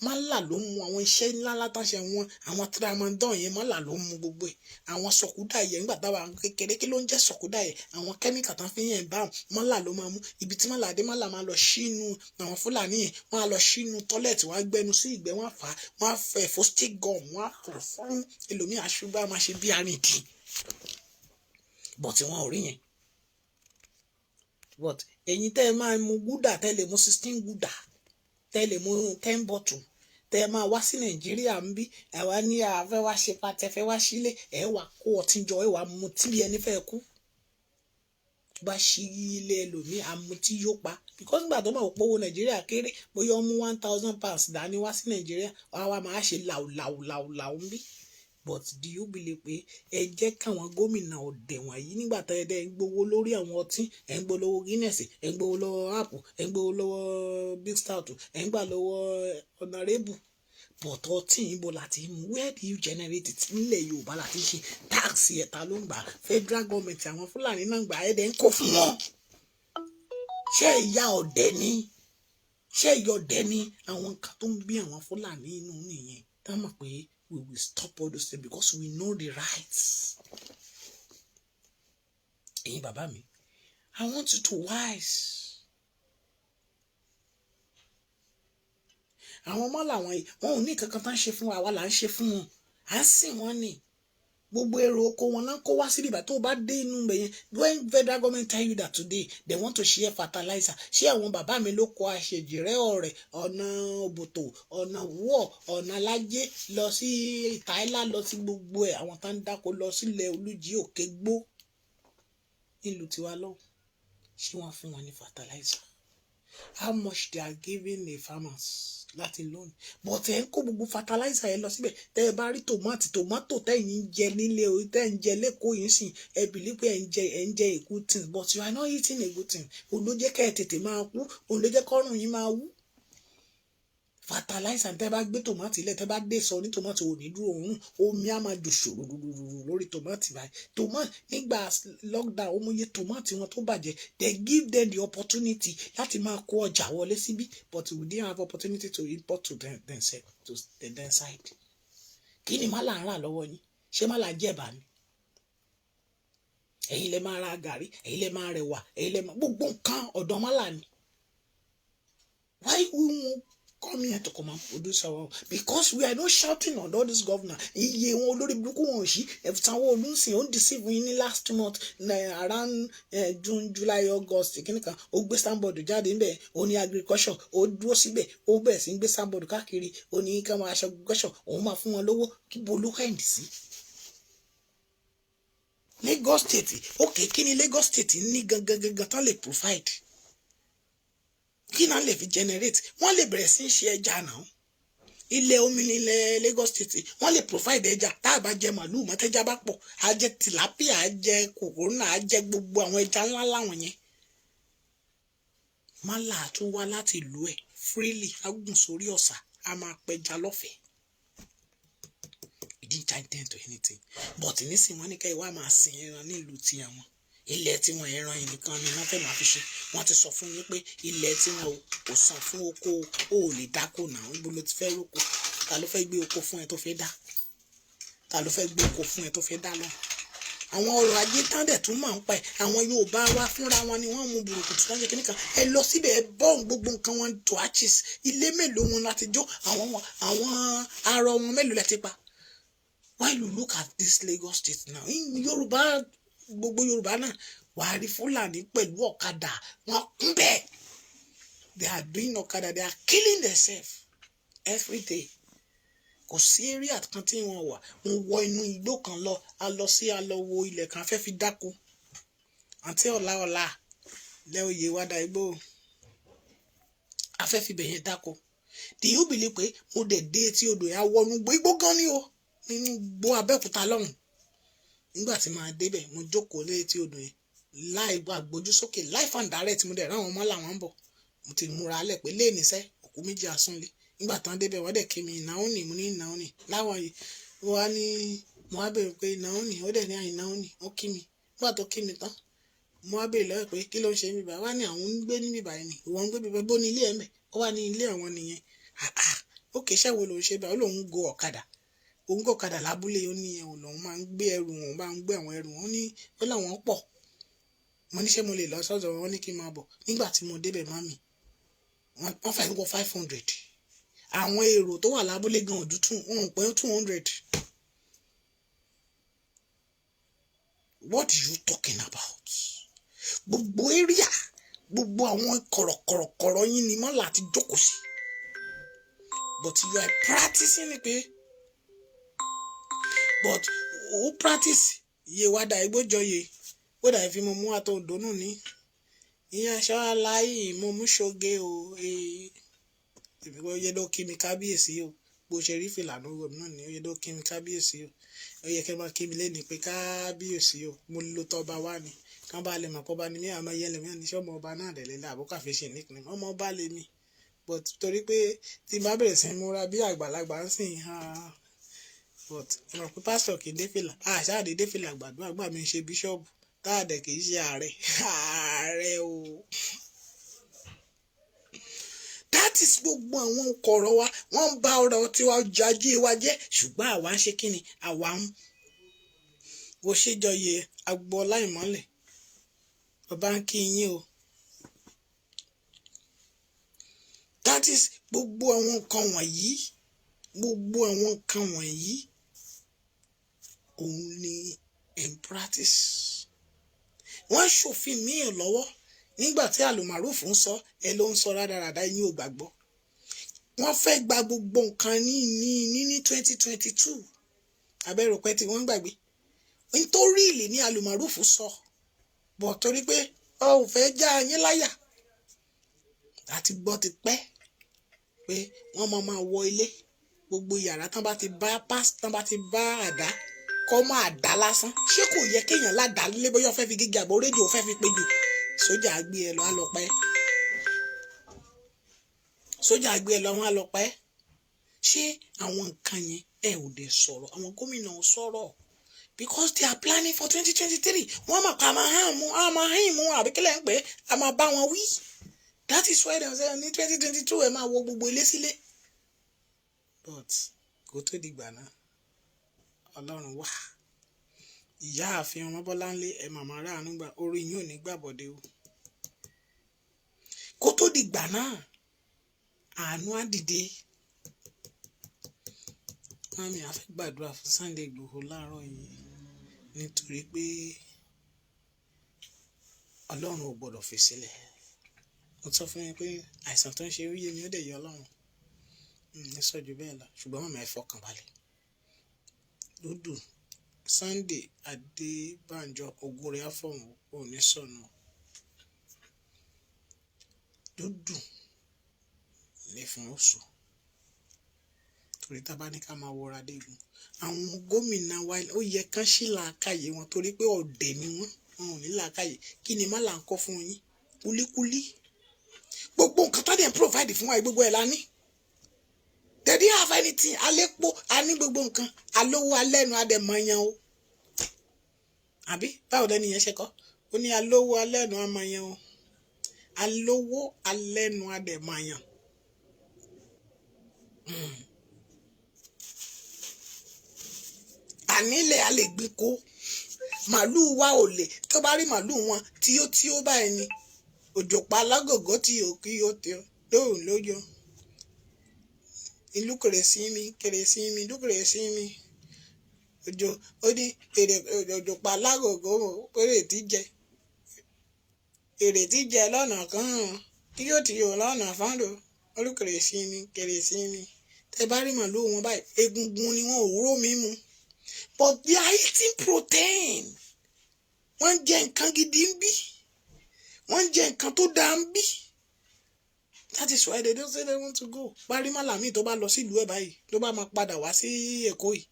Mọ́là ló mú àwọn iṣẹ́ ńlá látàṣẹ wọn, àwọn tramadol yẹn, mọ́là ló mú gbogbo ẹ̀. Àwọn sọ̀kúdà yẹn, nígbà táwa kékeré, kí ló ń jẹ́ sọ̀kúdà yẹn? Àwọn kẹ́míkà tán fi yẹn bá mọ́là ló máa mú. Ibi tí mọ́là dé, mọ́là máa lọ sínú àwọn Fúlàní yẹn, wọ́n á lọ sínú toilet, wọ́n á gbẹnu sí ìgbẹ́, wọ́n á fà á, wọ́n á fẹ́ fostic gum, wọ́n á kọ̀ fún ẹlòmíì, aṣùgbọ́n á máa ṣe bí arìndìn. But wọn ò rí yẹn. But ẹ̀yin tẹ́ ẹ máa mu Gulder, tẹ́ lè mu 16 Gulder, tẹ́ lè mu 10 bottle, tẹ́ ẹ máa wá sí Nàìjíríà ń bí, àwa ní àfẹ́ wá ṣe patẹ́, fẹ́ wá sílé, ẹ wà kó ọtí jọ, ẹ wà mu tí bí ẹni fẹ́ kú. Bá ṣí ilé ẹlòmíì, àmutí yóò pa, because nígbà tó máa pọ̀, owó Nàìjíríà kéré, bóyá ó mú £1,000 dání wá sí Nàìjíríà, wá wá máa ṣe làwùlàwùlàwù ń bí. But do you believe pé ẹ jẹ́ káwọn gómìnà ọ̀dẹ̀ wọ̀nyí, nígbà tá ẹ dẹ́ ń gbowó lórí àwọn ọtí, ẹ̀ ń gbowó lọ́wọ́ Guinness, ẹ̀ ń gbowó lọ́wọ́ Apple, ẹ̀ ń gbowó lọ́wọ́ Big Stout, ẹ̀ ń gbà lọ́wọ́ Honourable, but ọtí ìbò láti mú? Where do you generate it? Nílẹ̀ Yorùbá láti ṣe tax ẹ̀ta ló ń gbà, federal government, àwọn Fúlàní náà gbà, ẹ̀dẹ̀ ń kó fún wọn. Ṣé ìyá ọ̀dẹ̀ ni? Ṣé ìyá ọ̀dẹ̀ ni? Àwọn nǹkan tó ń bí àwọn Fúlàní inú nìyẹn. Tá mọ̀ pé we will stop all those things because we know the rights. Ẹ̀yin bàbá mi, I want you to wise. Àwọn ọmọ làwọn yìí, wọn ò ní kankan tá ń ṣe fún wa, àwa là ń ṣe fún wọn, à ń sìn wọn ni. Gbogbo èrò oko wọn náà kó wá síbí. Ìgbà tó o bá dé inú ibẹ̀ yẹn, when federal government tell you that today they want to share fertilizer, ṣé àwọn bàbá mi ló kọ àṣejìrẹ́ ọ̀rẹ́, ọ̀nà òbòtò, ọ̀nà wọ̀, ọ̀nà alájẹ lọ sí Ìtàílà, lọ sí gbogbo ẹ̀, àwọn tá ń dáko lọ sílẹ̀ Olújí, Òkè Gbó nílùú tiwa lọ́hùn, ṣé wọ́n fún wọn ní fertilizer? How much they are giving the farmers láti loan? But ẹ ń kó gbogbo fertilizer yẹn lọ síbẹ̀. Tẹ́ ẹ bá rí tòmátì, tòmátò tẹ́yìn ń jẹ nílé o, tẹ́ ń jẹ lẹ́kọ̀ọ́ yìí sìn, ẹ believe pé ẹ ń jẹ a good thing, but you are not eating a good thing. Òun ló jẹ́ kẹ́ ẹ tètè máa kú, òun ló jẹ́ kọ́rùn yín máa wú. Fertilizer, tẹ́ bá gbé tòmátì lẹ̀, tẹ́ bá dé sọ ní tòmátì ò ní dúró òórùn, omi á máa dùn ṣòròròrò lórí tòmátì báyìí. Tòmátì nígbà lockdown, ó mú iye tòmátì wọn tó bàjẹ́. They give them the opportunity láti máa kó ọjà wọlé síbí, but we didn't have opportunity to import to them, themselves, to them side. Kí ni málà ń rà lọ́wọ́ yín? Ṣé málà jẹ̀bà ni? Ẹ̀yin lè máa ra gàrí, ẹ̀yin lè máa rẹwà, ẹ̀yin lè máa gbogbo nǹkan ọ̀dọ̀ málà ni. Why we won't come here to come and produce our own? Because we are not shouting on all this governor. Iye wọn, olórí burúkú wọn ò sí. Sanwó-Olú ń sìn, ó ń deceive yín ní last month around June, July, August, kíní kan. Ó gbé signboard jáde níbẹ̀, ó ní agriculture. Ó dúró síbẹ̀, ó bẹ̀rẹ̀ sí ń gbé signboard káàkiri. Ó ní ká máa aṣọ agriculture, òun máa fún wọn lówó. Kí bo ló end sí? Lagos State, ok, kí ni Lagos State ní gangan gangan tán lè provide? Kí náà lè fi generate? Wọ́n lè bẹ̀rẹ̀ sí í ṣe ẹja náà. Ilẹ̀ omi nílẹ̀ Lagos State, wọ́n lè provide ẹja. Tá a bá jẹ màlúù mọ́tẹ́já bá pọ̀, á jẹ tilapia, á jẹ kòkòrò, á jẹ gbogbo àwọn ẹja ńlá láwọn yẹn. Málà tún wá láti ìlú ẹ̀ freely, á gùn sórí ọ̀sà, á máa pẹja lọ́fẹ̀ẹ́. He didn't charge them to anything. But nísìnyí, wọ́n ní kẹ́ ẹ wá máa sin ẹran nílùú ti àwọn. Ilẹ̀ tí wọ́n, ẹran yìí nìkan ni wọ́n fẹ́ máa fi ṣe. Wọ́n ti sọ fún yín pé ilẹ̀ tí wọ́n kò san fún oko, o ò lè dáko náà. Níbo ló ti fẹ́ róko? Ta ló fẹ́ gbé oko fún ẹ tó fẹ́ dá? Ta ló fẹ́ gbé oko fún ẹ tó fẹ́ dá lọ? Àwọn ọrọ̀ ajé tán dẹ̀ tún máa ń pa ẹ̀, àwọn Yorùbá wa fúnra wọn ni wọ́n mú burúkutu tán ṣe kíní kan. Ẹ lọ síbẹ̀, ẹ bọ́ọ̀n gbogbo nǹkan wọn to ashes. Ilé mélòó wọn láti jó? Àwọn wọn, àwọn arọ wọn mélòó lẹ ti pa? Why you look at this Lagos State now, in Yorùbá, gbogbo Yorùbá náà, wàá rí Fúlàní pẹ̀lú ọ̀kadà wọn kún bẹ́ẹ̀. They are doing ọ̀kadà, they are killing themselves every day. Kò sí area kan tí wọ́n wà. Wọ́n wọ inú igbó kan lọ, a lọ sí, a lọ wo ilẹ̀ kan fẹ́ fi dáko. Àǹtí ọ̀la ọ̀la lẹ́ oyè wá da igbó, a fẹ́ fi bẹ̀yẹn dáko. Do you believe pé mo dẹ̀ dé etí odò yẹn, wọnú igbó gan ni o, nínú igbó Abẹ́òkúta lọ́hùn? Nígbà tí màá débẹ̀, mo jókòó létí odò yẹn láì gbójú sókè, live and direct. Mo dẹ̀ ráwọn ọmọ làwọn ń bọ̀. Mo ti múra lẹ̀ pé léèníṣẹ́ òkú méjì àsúnlé. Nígbà tán débẹ̀, wọ́n dẹ̀ kí mi ìnáwó ní. Mo ní ìnáwó ní láwọn yìí. Wọ́n á ní, mo wá bèèrè pé ìnáwó ní. Ó dẹ̀ ní àìnáwó ní. Ó kí mi. Nígbà tó kí mi tán, mo wá bèèrè lọ́wọ́ pé kí ló ń ṣe níbí báyìí. Wá ní àwọn ń gbé níbí báyìí ni. Ìwọ ń gbé bíbá, bó ní ilé ẹ̀ mẹ́? Ó wà ní ilé àwọn nìyẹn. Àà, ó kì í ṣẹ́ wo ló ń ṣe báyìí? Ó lóun go ọ̀kadà, òun go ọ̀kadà lábúlé. Ó ní ẹ̀ lòun máa ń gbé ẹrù wọn, máa ń gbé àwọn ẹrù wọn ní. Ó láwọn pọ̀. Mo ní ṣé mo lè lọ sọ́dọ̀ wọn? Ní kí n máa bọ̀. Nígbà tí mo débẹ̀, mami, wọ́n fẹ́ wọ 500. Àwọn èrò tó wà lábúlé gan ojú tún wọn ò pé 200. What are you talking about? Gbogbo area, gbogbo àwọn kọ̀rọ̀kọ̀rọ̀kọ̀rọ̀ yín ni mọ́là ti jókòó sí, but you are practicing ni pé, but ó practice iye wa dà igbójọyè ó dà fi mo mú àtọ òdònú ní ìyẹn aṣọ aláì mo mú ṣoge o. Èmi kò yẹ ló kí mi kábíyèsí o. Bó ṣe rí fìlà lórí mi náà ni ó yẹ ló kí mi kábíyèsí o. Ó yẹ kí n máa kí mi lẹ́ni pé kábíyèsí o. Mo lo tọba wá ni kán bá lè mọ̀ pọ́ba ni mí. Àmọ́ yẹn lèmi ní sọ́mọ ọba náà dẹ̀ lélẹ̀ àbúkà fi ṣe nickname ọmọ ọba lèmi. But torí pé tí n bá bẹ̀rẹ̀ sí múra bí àgbàlagbà ń sìn hàn, but ẹ mọ̀ pé pásítọ̀ kì í dé fìlà, àṣà àdé dé fìlà gbàdúrà gbà mí ṣe bíṣọ́ọ̀bù tá a dẹ̀ kì í ṣe ààrẹ, ààrẹ o. That is gbogbo àwọn kọ̀rọ̀ wa, wọ́n ń bá ọ̀rọ̀ tiwa jajé wa jẹ́, ṣùgbọ́n àwa ń ṣe kí ni? Àwa ń wo ṣèjọyè agboola ìmọ́lẹ̀ ọba ń kí yín o. That is gbogbo àwọn nǹkan wọ̀nyí, gbogbo àwọn nǹkan wọ̀nyí. Òun ni in practice. Wọ́n ṣòfin míì lọ́wọ́ nígbà tí Alumaruf ń sọ ẹ ló ń sọ rádaràda, yín ò gbàgbọ́. Wọ́n fẹ́ gba gbogbo nǹkan ní 2022. Abẹ́rò pẹ́ tí wọ́n gbàgbé nítorí ìlì ní Alumaruf sọ bọ̀, torí pé ọ ò fẹ́ já yín láyà. Àti gbọ́ ti pẹ́ pé wọ́n máa wọ ilé, gbogbo yàrá tán bá ti bá pass, tán bá ti bá àdá kọ́ máa dá lásán. Ṣé kò yẹ kéèyàn ládàá lé? Bóyá ó fẹ́ fi gíga àbọ̀ rédíò, fẹ́ fi péjò, sójà gbé ẹ lọ, á lọ pẹ́. Sójà gbé ẹ lọ, wọn á lọ pẹ́. Ṣé àwọn nǹkan yẹn, ẹ ò dé sọ̀rọ̀? Àwọn gómìnà ò sọ̀rọ̀ because they are planning for 2023. Wọ́n mọ̀ pé a máa hàn mú, a máa hàn mú, àbí kílẹ̀ ń pè é, a máa bá wọn wí. That is why they say ní 2022, ẹ máa wọ gbogbo ilé sílé. But kó tó dìgbà náà, Ọlọ́run wà. Ìyáàfin Ọmọbọ́láńlé, ẹ màmá ráàánú gbà, orí yín ò ní gbàbọ̀dé o. Kó tó dìgbà náà, àánú á dìde. Mummy, a fẹ́ gbàdúrà fún Sunday Igboho láàárọ̀ yìí, nítorí pé Ọlọ́run ò gbọ́dọ̀ fi sílẹ̀. Mo sọ fún yín pé àìsàn tó ń ṣe ó yé mi, ó dẹ̀ yé Ọlọ́run. Ní sọ ju bẹ́ẹ̀ lọ, ṣùgbọ́n màmá, ẹ fọkàn balẹ̀. Dúdú Sunday Adébánjọ, ògo rẹ̀ á fọ̀hún, ò ní sọnù. Dúdú ní fún oṣù, torí tá a bá ní ká máa wọra dégun àwọn gómìnà wa, ó yẹ kán sí làákàyè wọn, torí pé ọ̀dẹ̀ ni wọ́n, wọn ò ní làákàyè. Kí ni má là ń kọ́ fún yín? Kúlíkúlí, gbogbo nǹkan tó dẹ̀ ń provide fún wa, gbogbo ẹ̀ la ní. They didn't have anything. Alépo, a ní gbogbo nǹkan, alówó, alẹ́nu, adẹ̀mọ̀yàn o. Àbí báwo lẹ́nu yẹn ṣe kọ́? Ó ní alówó, alẹ́nu, amọ̀yàn o. Alówó, alẹ́nu, adẹ̀mọ̀yàn. Ànílẹ̀ a lè gbin kó màlúù wa ò lè tó bá rí màlúù wọn tí ó báyìí ni òjò pa alágògó tí ò kí ó tí ó lóhùn lójó ìlú kèrèsí mi, kèrèsí mi, ìlú kèrèsí mi. Òjò ó ní èrè, òjò pa alágògó, èrè tí jẹ, èrè tí jẹ lọ́nà kan tí yóò tí yóò lọ́nà fáńdò olú kèrèsí mi, kèrèsí mi. Tẹ bá rí màlúù wọn báyìí, egungun ni wọn ò ró mi mu, but they are eating protein. Wọ́n ń jẹ nǹkan gidi ń bí, wọ́n ń jẹ nǹkan tó dáa ń bí. That is why they don't say they want to go. Parí màlàmí tó bá lọ sílùú ẹ̀ báyìí, tó bá máa padà wá sí Èkó yìí,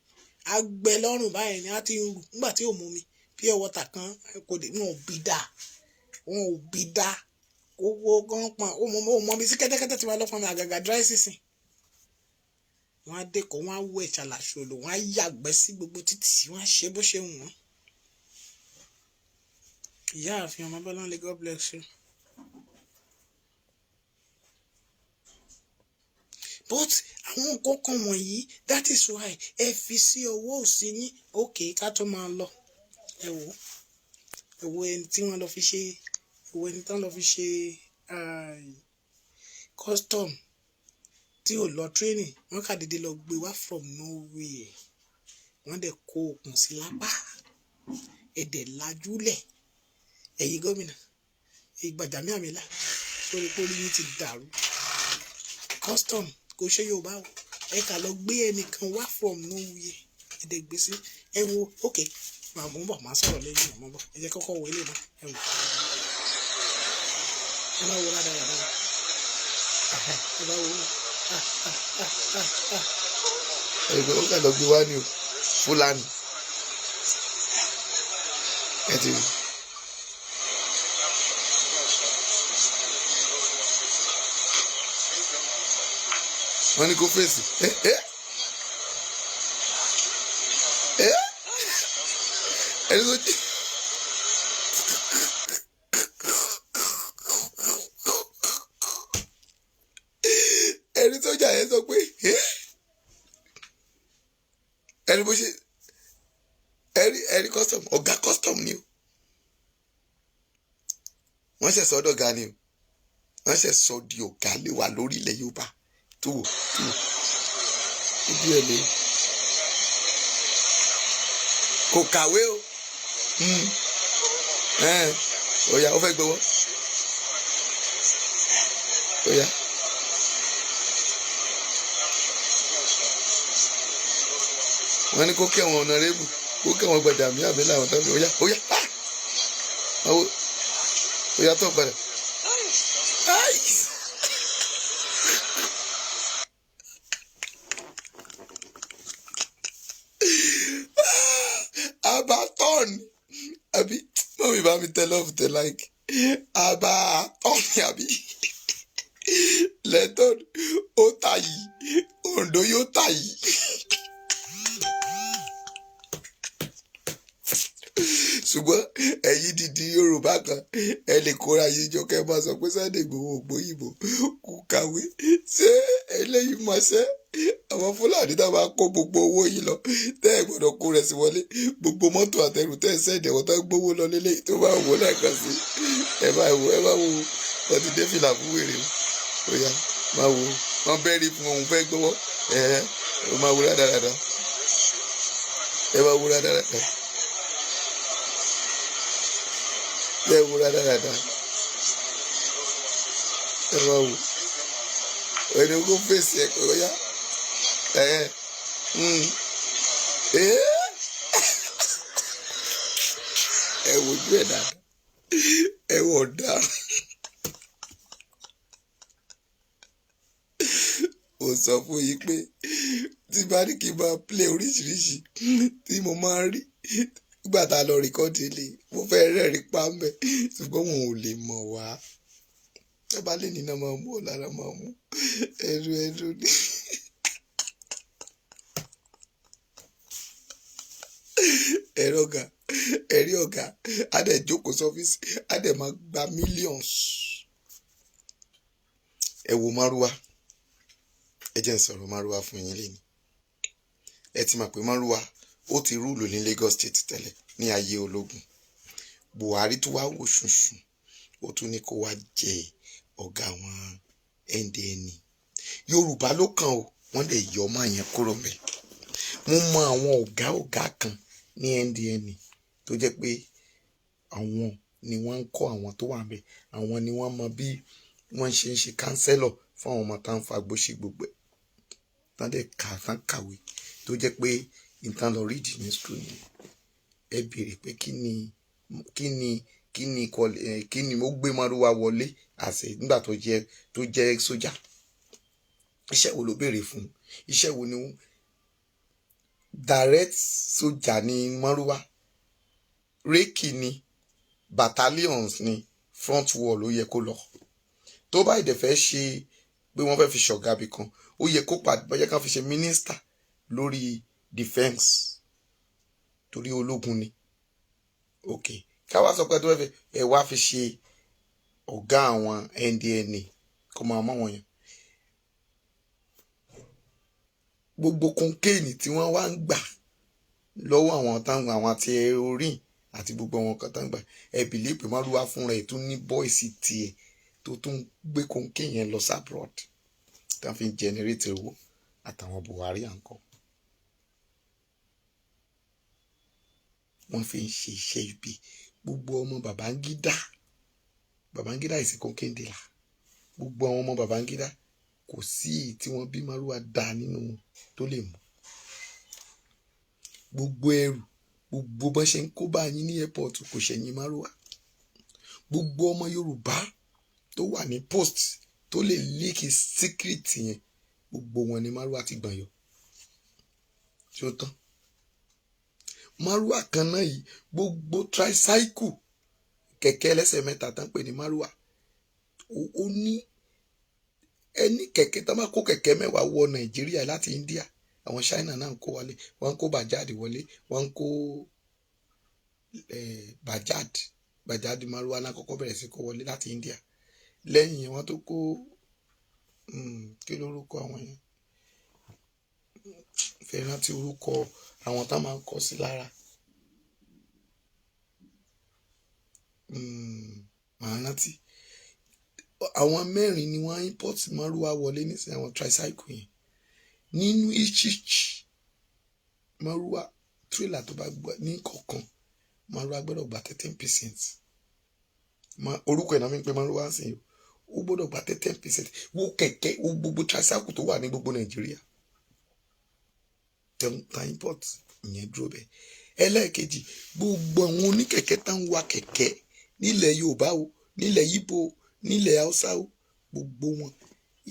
agbẹ lọ́rùn báyìí ni á ti ń rù nígbà tí ò mú mi pure water kan kò dé. Wọn ò bí dáa, wọn ò bí dáa owó gan pọn. Ó mọ bí sí kẹ́tẹ́kẹ́tẹ́ tí wọ́n lọ fún mi, àgàgà dry season. Wọ́n á dẹ́kọ̀, wọ́n á wẹ̀ ṣàlàṣòlò, wọ́n á yàgbẹ́ sí gbogbo títì, wọ́n á ṣe bó ṣe wù wọ́n. Ìyáàfin Ọmọbọ́láńlé, God bless you. But àwọn nǹkan kan wọ̀nyí, that is why ẹ fi sí ọwọ́ òsì yín. Òkè ká tó máa lọ, ẹ wò, ẹ wo ẹni tí wọ́n lọ fi ṣe, ẹ wo ẹni tí wọ́n lọ fi ṣe custom tí ò lọ training. Wọ́n kà dédé lọ gbé wá from nowhere. Wọ́n dẹ̀ kó okùn sí lápá, ẹ̀dẹ̀ lajúlẹ̀. Ẹ̀yin gómìnà Ìgbàjàmíàmílà, sórí pé orí yín ti dàrú. Custom kò ṣe Yorùbá o. Ẹ kà lọ gbé ẹnìkan wá from nowhere, ẹ̀dẹ̀ gbé sí. Ẹ wo, ok, màá mú bọ̀, màá sọ̀rọ̀ lẹ́yìn, màá bọ̀. Ẹ jẹ́ kọ́kọ́ wo ilé náà. Ẹ wò, ẹ bá wo rádaràdà, ẹ bá wo. Ah ah ah ah ah. Ẹgbẹ́ ó kàn lọ gbé wá ní o, Fúlàní. Ẹ ti rí. Wọ́n ní kó fèsì. Ẹ ẹ ẹ, ẹni tó jí. Ẹni tó jà yẹn sọ pé ẹ ẹni bó ṣe ẹni custom, ọ̀gá custom ni o. Wọ́n ṣẹ̀ sọ́dọ̀ ọ̀gá ni o. Wọ́n ṣẹ̀ sọ di ọ̀gá lé wa lórí ilẹ̀ Yorùbá. Tó wò, tó wò ojú ẹ̀ lé. Kò kàwé o. Ó yá, ó fẹ́ gbowó. Ó yá. Wọ́n ní kó kí àwọn honourable, kó kí àwọn gbàdàmí àbí làwọn tó ń bẹ. Ó yá, ó yá, ah! Ó yá, tó padà. Ai! Abaton àbí mummy, bá mi tẹ love, tẹ like. Abaton àbí lẹ́tọ̀n, ó tà yìí, Ondo yóò tà yìí. Ṣùgbọ́n ẹ̀yin dìdí Yorùbá kan, ẹ lè kóra yín jọ kẹ́ ẹ máa sọ pé Sunday Igboho ògbóyìnbó, kò kàwé. Ṣé eléyìí mọṣẹ́? Àwọn Fúlàní tá máa kó gbogbo owó yìí lọ, tẹ́ ẹ gbọ́dọ̀ kó rẹ̀ sí wọlé, gbogbo mọ́tò àtẹrù tẹ́ ẹ sẹ́ẹ̀dì ẹ̀wọ̀n tó ń gbówó lọ lélẹ̀ tó bá wò lẹ́ẹ̀kan sí. Ẹ máa wò, ẹ máa wò, wọ́n ti dé fìlà fún wèrè o. Ó yá, máa wò, wọ́n bẹ́ẹ̀rì fún òun fẹ́ gbọ́wọ́ ẹ, ó máa wò rádaràda, ẹ máa wò rádaràda, ẹ wò rádaràda, ẹ máa wò ẹni kó fèsì ẹ kò yá ẹ ẹ ẹ wojú ẹ dáadáa, ẹ wọ ọ̀daràn. Mo sọ fún yín pé tí bá ní kí n máa play oríṣiríṣi tí mo máa ń rí nígbà tá a lọ record ilé, mo fẹ́ rẹ́rìn pa mẹ́, ṣùgbọ́n wọn ò lè mọ̀ wá. Ẹ bá lè ní náà máa mú ọ̀lára, máa mú ẹrú ẹrú ní. Ẹ̀rọ ọ̀gá, ẹ̀rí ọ̀gá, á dẹ̀ jókòó sọ́fíìsì, á dẹ̀ máa gba millions. Ẹ wo márúwá, ẹ jẹ́ n sọ̀rọ̀ márúwá fún yín lẹ́nu. Ẹ ti mọ̀ pé márúwá ó ti rule ní Lagos State tẹ́lẹ̀ ní ayé ológun. Buhari tó wá wò ṣùnṣùn, ó tún ní kó wá jẹ ọ̀gá àwọn NDNA. Yorùbá ló kàn ó, wọ́n lè yọ ọmọ yẹn kúrò mẹ́. Mo mọ àwọn ọ̀gá ọ̀gá kan ní NDNA tó jẹ́ pé àwọn ni wọ́n ń kọ́ àwọn tó wà ń bẹ̀, àwọn ni wọ́n mọ bí wọ́n ṣe ń ṣe counselor fún àwọn ọmọ tá ń fagbó ṣe gbogbo ẹ̀, tán dẹ̀ kà, tán kàwé, tó jẹ́ pé ìtàn lọ rídìí ní school yẹn. Ẹ béèrè pé kí ni ó gbé márúwá wọlé àṣẹ nígbà tó jẹ́ sójà? Iṣẹ́ wo ló béèrè fún? Iṣẹ́ wo ni? Direct sójà ní márúwá, rékì ni, battalions ni, front wall ló yẹ kó lọ. Tó bá ìdẹ̀ fẹ́ ṣe pé wọ́n fẹ́ fi ṣọ̀gá bì kan, ó yẹ kó pàdé bọ́yá ká fi ṣe mínísítà lórí defence, torí ológun ni. Ok, káwá sọ pé tó fẹ́ ẹ wá fi ṣe ọ̀gá àwọn NDNA, kó máa mọ́ wọn yẹn. Gbogbo cocaine tí wọ́n wá ń gbà lọ́wọ́ àwọn táwọn, àwọn àti heroin àti gbogbo àwọn kan táwọn gbà, ẹ believe pé márùwá fúnra ẹ̀ tún ní boys tiẹ̀ tó tún gbé cocaine yẹn lọ sí abroad tá fi ń generate owó àtàwọn Buhari à ń kọ́. Wọ́n fi ń ṣe iṣẹ́ ibi. Gbogbo ọmọ Babangida, Babangida is a cocaine dealer. Gbogbo àwọn ọmọ Babangida, kò sí èyí tí wọ́n bí márùwá dá nínú wọn tó lè mú gbogbo ẹrù, gbogbo bọ́n ṣe ń kó bá yín ní airport, kò ṣẹ̀yìn márùwá. Gbogbo ọmọ Yorùbá tó wà ní post tó lè leak secret yẹn, gbogbo wọn ni márùwá ti gbọ̀n yọ tí ó tán. Márùwá kan náà yìí, gbogbo tricycle, kẹ̀kẹ́ ẹlẹ́sẹ̀ mẹ́ta tán pè ní márùwá, ó ní ẹni kẹ̀kẹ́ tó máa kó kẹ̀kẹ́ 10 wọ Nàìjíríà láti India. Àwọn China náà ń kó wọlé, wọ́n ń kó Bajaj wọlé, wọ́n ń kó Bajaj. Bajaj márùwá náà kọ́kọ́ bẹ̀rẹ̀ sí kó wọlé láti India. Lẹ́yìn yẹn, wọ́n tó kó, kí lórúkọ àwọn yẹn? Fẹ́ rántí orúkọ àwọn tá máa ń kọ sí lára. Màá rántí. Àwọn mẹ́rin ni wọ́n import márùwá wọlé nísìnyí, àwọn tricycle yẹn. Nínú each márùwá Tírélà tó bá gbà ní kọ̀ọ̀kan, márúwá gbọ́dọ̀ gba 13%. Orúkọ ẹ̀ náà mi ń pe márúwá sí i, ó gbọ́dọ̀ gba 13%. Wo kẹ̀kẹ́, wo gbogbo tricycle tó wà ní gbogbo Nàìjíríà tẹ̀ import, ìyẹn dúró bẹ́ẹ̀. Ẹlẹ́ẹ̀kejì, gbogbo àwọn oníkẹ̀kẹ́ tá ń wa kẹ̀kẹ́ nílẹ̀ Yorùbá o, nílẹ̀ Ìgbò o, nílẹ̀ Haúsá o, gbogbo wọn,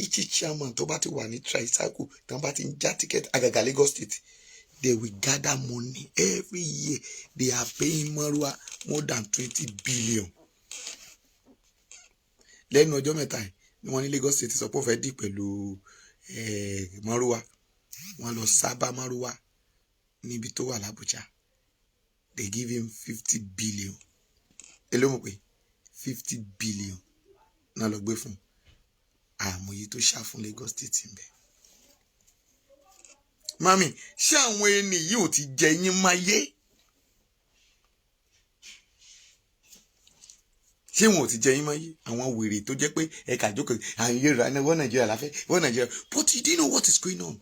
each chairman tó bá ti wà ní tricycle, tó bá ti ń já ticket, àgàgà Lagos State, they will gather money every year. They are paying Marwa more than 20 billion. Lẹ́nu ọjọ́ mẹ́ta yìí ni wọ́n ní Lagos State sọ pé ó fẹ́ dì pẹ̀lú Marwa. Wọ́n lọ sábà Marwa níbi tó wà l'Abuja. They give him 50 billion. Èló mo pé? 50 billion náà lọ gbé fún àmọye tó ṣá fún Lagos State ń bẹ. Mami, ṣé àwọn ẹni yìí ò ti jẹ yín máyé? Ṣé wọn ò ti jẹ yín máyé? Àwọn wèrè tó jẹ́ pé ẹ̀ka àjókòó àwọn Yorùbá ní wọ́n Nàìjíríà láfẹ́ wọ́n Nàìjíríà, but you didn't know what is going on.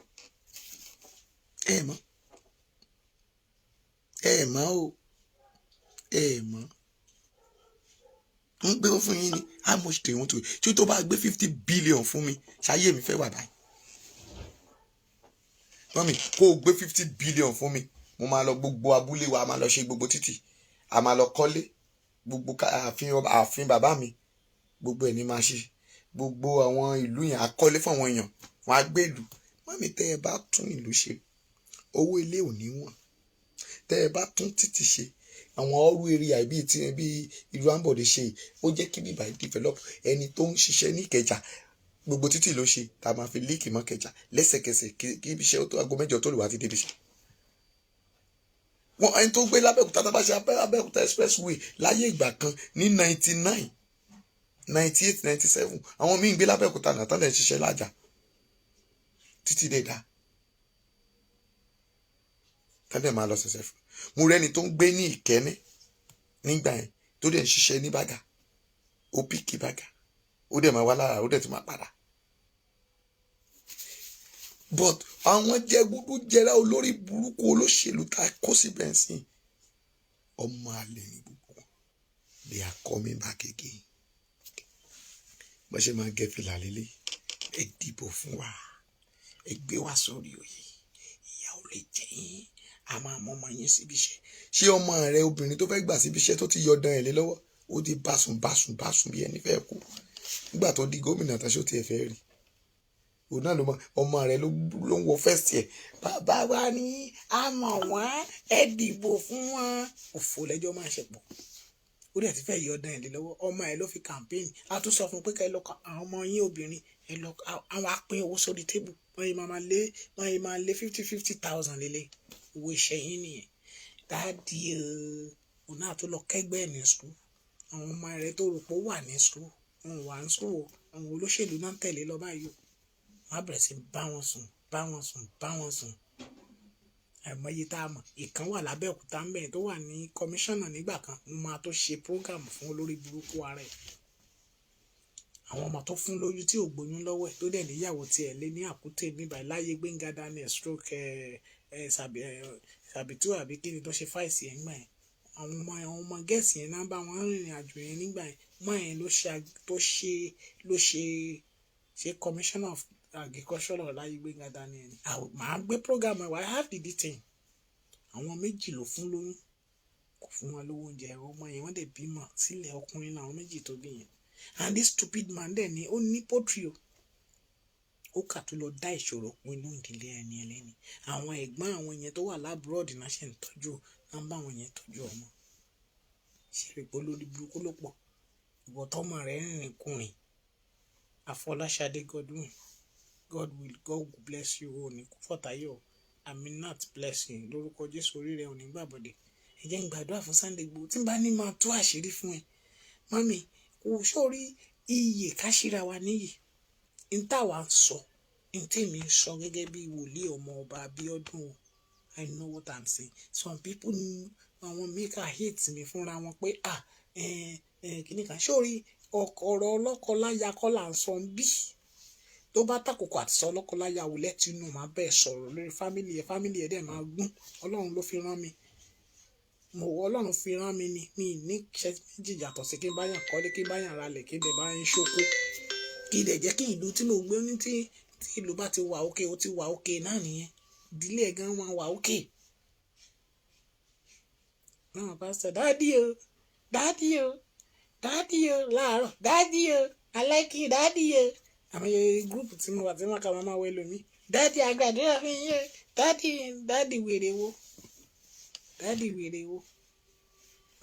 Ẹ mọ̀, ẹ mọ̀ o, ẹ mọ̀ ń gbé fún yín ni. How much do you want to? Tí tó bá gbé 50 billion fún mi, ṣáyé mi fẹ́ wà báyìí. Mọ́mí, kó o gbé 50 billion fún mi, mo máa lọ gbogbo abúlé wa, a máa lọ ṣe gbogbo títì, a máa lọ kọ́lé, gbogbo ààfin, ààfin bàbá mi, gbogbo ẹ̀ ní máa ṣe, gbogbo àwọn ìlú yẹn, akọ́lé fún àwọn èèyàn, wọn á gbé ìlú. Mọ́mí, tẹ́ ẹ bá tún ìlú ṣe, owó ilé ò ní wọ̀n. Tẹ́ ẹ bá tún títì ṣe, àwọn ọrú area bíi ti bíi ìlú Ambode ṣe, ó jẹ́ kí bíbá develop. Ẹni tó ń ṣiṣẹ́ ní Ìkẹjà, gbogbo títì ló ṣe tá a máa fi link mọ́ Ìkẹjà lẹ́sẹ̀kẹsẹ̀, kí ibi iṣẹ́ tó aago 8 tó lè wá ti débi iṣẹ́ wọn. Ẹni tó gbé lábẹ́òkúta, tá a bá ṣe Abẹ́òkúta expressway láyé ìgbà kan ní 99, 98, 97, àwọn míì ń gbé lábẹ́òkúta náà tán lè ṣiṣẹ́ lájà títí dé dáa tán dẹ̀ máa lọ ṣẹ̀ṣẹ̀ fún. Mo rẹ́ni tó ń gbé ní Ìkẹ́ní nígbà yẹn tó dẹ̀ ń ṣiṣẹ́ ní Bàgà, ó pick Bàgà, ó dẹ̀ máa wá lára, ó dẹ̀ tún máa padà. But àwọn jẹgúdú jẹrá, olórí burúkú olóṣèlú tá a kó síbẹ̀ ń sìn, ọmọ àlè ní gbogbo wọn. They are coming back again. Bó ṣe máa gẹ fìlà lélẹ̀, ẹ dìbò fún wa, ẹ gbé wa sórí oyè, ìyà ò lè jẹ yín, a máa mọ ọmọ yín síbi iṣẹ́. Ṣé ọmọ rẹ obìnrin tó fẹ́ gbà síbi iṣẹ́ tó ti yọ dán ẹ̀ lé lọ́wọ́, ó ti básùn básùn básùn bí ẹni fẹ́ kú nígbà tó di gómìnà tán, ṣó tiẹ̀ fẹ́ rí òun náà ló mọ ọmọ rẹ ló ń wọ first year? Bàbá wa ní a mọ̀ wọ́n, ẹ dìbò fún wọn. Òfò lẹ́jọ́ máa ṣe pọ̀. Ó dẹ̀ ti fẹ́ yọ ọdún ẹ̀ lé lọ́wọ́, ọmọ ẹ̀ ló fi campaign. A tún sọ fún un pé ká ẹ lọ àwọn ọmọ yín obìnrin, ẹ lọ àwọn apín owó sórí table. Wọ́n yìí máa lé 50-50 thousand lélẹ̀, owó iṣẹ́ yín nìyẹn. Daddy, òun náà tó lọ kẹ́gbẹ́ ẹ̀ ní school, àwọn ọmọ rẹ̀ tó rò pé ó wà ní school, wọn wà ní school o. Àwọn olóṣèlú náà ń tẹ̀lé lọ báyìí o. Wọ́n á bẹ̀rẹ̀ sí bá wọn sùn, bá wọn sùn, bá wọn sùn. Àìmọye tá a mọ̀. Ìkan wà lábẹ́òkúta ń bẹ̀ tó wà ní kọmíṣánná nígbà kan. Mo máa tó ṣe program fún olórí burúkú ara ẹ̀. Àwọn ọmọ tó fún lóyún tí ò gbóyún lọ́wọ́ ẹ̀, tó dẹ̀ níyàwó tiẹ̀ lé ní Àkútè níbàyí láyé Gbẹ́ngà Daniel stroke ẹ̀ ẹ̀ sàbìtú àbí kí ni tó ṣe fáìsì ẹ̀ ńgbà yẹn. Àwọn ọmọ gẹ̀ẹ́sì yẹn náà bá wọn rìnrìn àjò yẹn nígbà yẹn. Mọ́ yẹn ló ṣe tó ṣe ló ṣe ṣe commissioner of agriculture láyé Gbẹ́ngà Daniel. Màá gbé program ẹ̀ wá. I have the detail. Àwọn méjì ló fún lóyún, kò fún wọn lówó oúnjẹ. Ọmọ yẹn, wọ́n dẹ̀ bímọ sílẹ̀, ọkùnrin làwọn méjì tó bí yẹn. And this stupid man dẹ̀ ni ó ní poultry o. Ó kà tó lọ dá ìṣòro pinnu ìdílé ẹni ẹlẹ́ni. Àwọn ẹ̀gbọ́n àwọn yẹn tó wà l'abroad náà ṣe ń tọ́jú, náà ń bá àwọn yẹn tọ́jú ọmọ. Ṣe rè pé olórí burúkú ló pọ̀? Ìwọ tọ́mọ rẹ̀ rìnrìn kùnrin. Àfọláṣadé Godwin, God will, God will bless you. Ò ní kú fọ̀tàyọ̀. Aminat Blessing, lórúkọ Jésù, orí rẹ̀ ò ní gbàbọ̀dẹ̀. Ẹ jẹ́ ń gbàdúrà fún Sunday Igboho. Tí n bá ní máa tú àṣírí fún ẹ, mọ́mí, kò sórí iyè káṣíra wa níyì. N táwa ń sọ, n tèmi ń sọ gẹ́gẹ́ bí wòlíì ọmọ ọba Abíọ́dún o, I know what I'm saying. Some people, àwọn míì kà hate mi fúnra wọn pé, ah, kìnnì kan sórí ọ̀rọ̀ ọlọ́kọ láya kọ́ là ń sọ bí. Tó bá tàkókò àti sọ lọ́kọláya, wò let you know, máa bẹ́ẹ̀ sọ̀rọ̀ lórí family ẹ̀, family ẹ̀ dẹ̀ máa gún. Ọlọ́run ló fi rán mi, mo Ọlọ́run fi rán mi ni. Mi ní iṣẹ́ méjì yàtọ̀ sí kí n bá yàn kọ́lé, kí n bá yàn ralẹ̀, kí n dẹ̀ bá yín ṣoko, kí n dẹ̀ jẹ́ kí ìlú tí mo gbé ní, tí ìlú bá ti wà òkè, ó ti wà òkè náà nìyẹn, ìdílé ẹ̀ gan máa wà òkè. Náà pásítọ̀, "Daddy o, daddy o, daddy o," láàárọ̀, "Daddy o, I like you, daddy o." Àwọn group tí mo wà tí wọ́n kà máa wẹ́ lómi, "Daddy, àgbàdúrà fún yín o, daddy." Daddy wèrè wo? Daddy wèrè wo?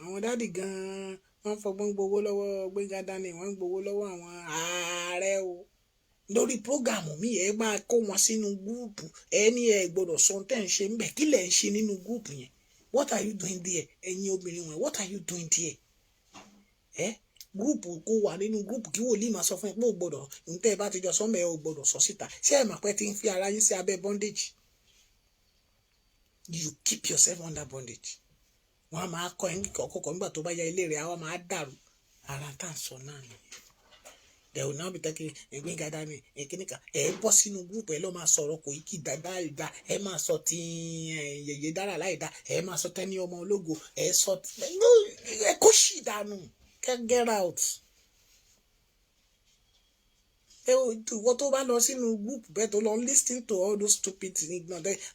Àwọn daddy gan-an, wọ́n fọgbọ́n gbowó lọ́wọ́ Gbẹ́ngà Daniel, wọ́n ń gbowó lọ́wọ́ àwọn ààrẹ o lórí program mi. Ẹ máa kó wọn sínú group, ẹ ní ẹ gbọ́dọ̀ sọ tẹ́ ń ṣe ńbẹ̀. Kí lẹ̀ ń ṣe nínú group yẹn? What are you doing there? Ẹ̀yin obìnrin wọn, what are you doing there? Ẹ group kó wà nínú group, kí wòlíì máa sọ fún ẹ pé ò gbọ́dọ̀ ntẹ́ ẹ bá ti jọ sọ́mọ̀, ẹ ò gbọ́dọ̀ sọ síta. Ṣé ẹ mà pé tí ń fi ara yín sí abẹ́ bondage? You keep yourself under bondage. Wọ́n á máa kọ́ ẹ̀ ń kọ́kọ́ nígbà tó bá ya ilé rẹ̀, á máa dàrú. Ara tá à ń sọ náà nìyẹn. They will now be talking. Gbẹ́ngà Daniel kíní kan, ẹ bọ́ sínú group, ẹ lọ́ máa sọ̀rọ̀ kò kí dàda ìdá, ẹ máa sọ ti yèyé dára láìda, ẹ máa sọ tẹ́ni ọmọ ológo, ẹ sọ ẹ kó sì dànù, get out. Ẹ ìwọ tó bá lọ sínú group bẹ́ẹ̀, tó lọ listen to all those stupid things,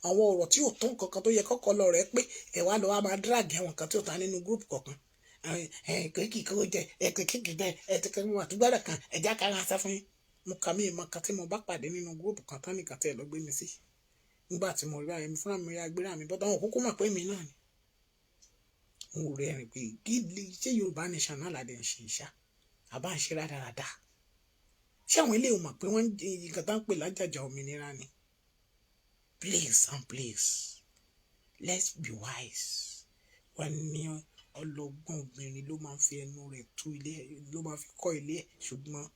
àwọn ọ̀rọ̀ tí ò tó nǹkan kan tó yẹ kọ́kọ́ lọ rẹ pé ẹ wá lọ wá máa drag àwọn nǹkan tí ò tán nínú group kọ̀ọ̀kan. Kéèkì kó jẹ ẹ, kéèkì jẹ ẹ, tẹkẹ mú àtúgbàdà kan ẹjá kára sá fún yín. Mo kà mí ìmọ̀ kan tí mo bá pàdé nínú group kan tán nìkan tí ẹ lọ gbé mi sí. Nígbà tí mo rí àyẹ̀mí fúnra mi, agbéra mi bọ́tà, àwọn òkúkú mọ̀ pé mi náà ni. Mo rẹ̀ rìn pé kí ṣé Yorùbá nation náà ládẹ̀ ń ṣe ìṣá àbá ń ṣe rádaràda? Ṣé àwọn eléyìí mọ̀ pé wọ́n nǹkan tá ń pè lájàjà òmìnira ni? Please and please, let's be wise. Wọ́n ní ọlọ́gbọ́n obìnrin ló máa ń fi ẹnu rẹ̀ tú ilé, ló máa fi kọ́ ilé ẹ̀, ṣùgbọ́n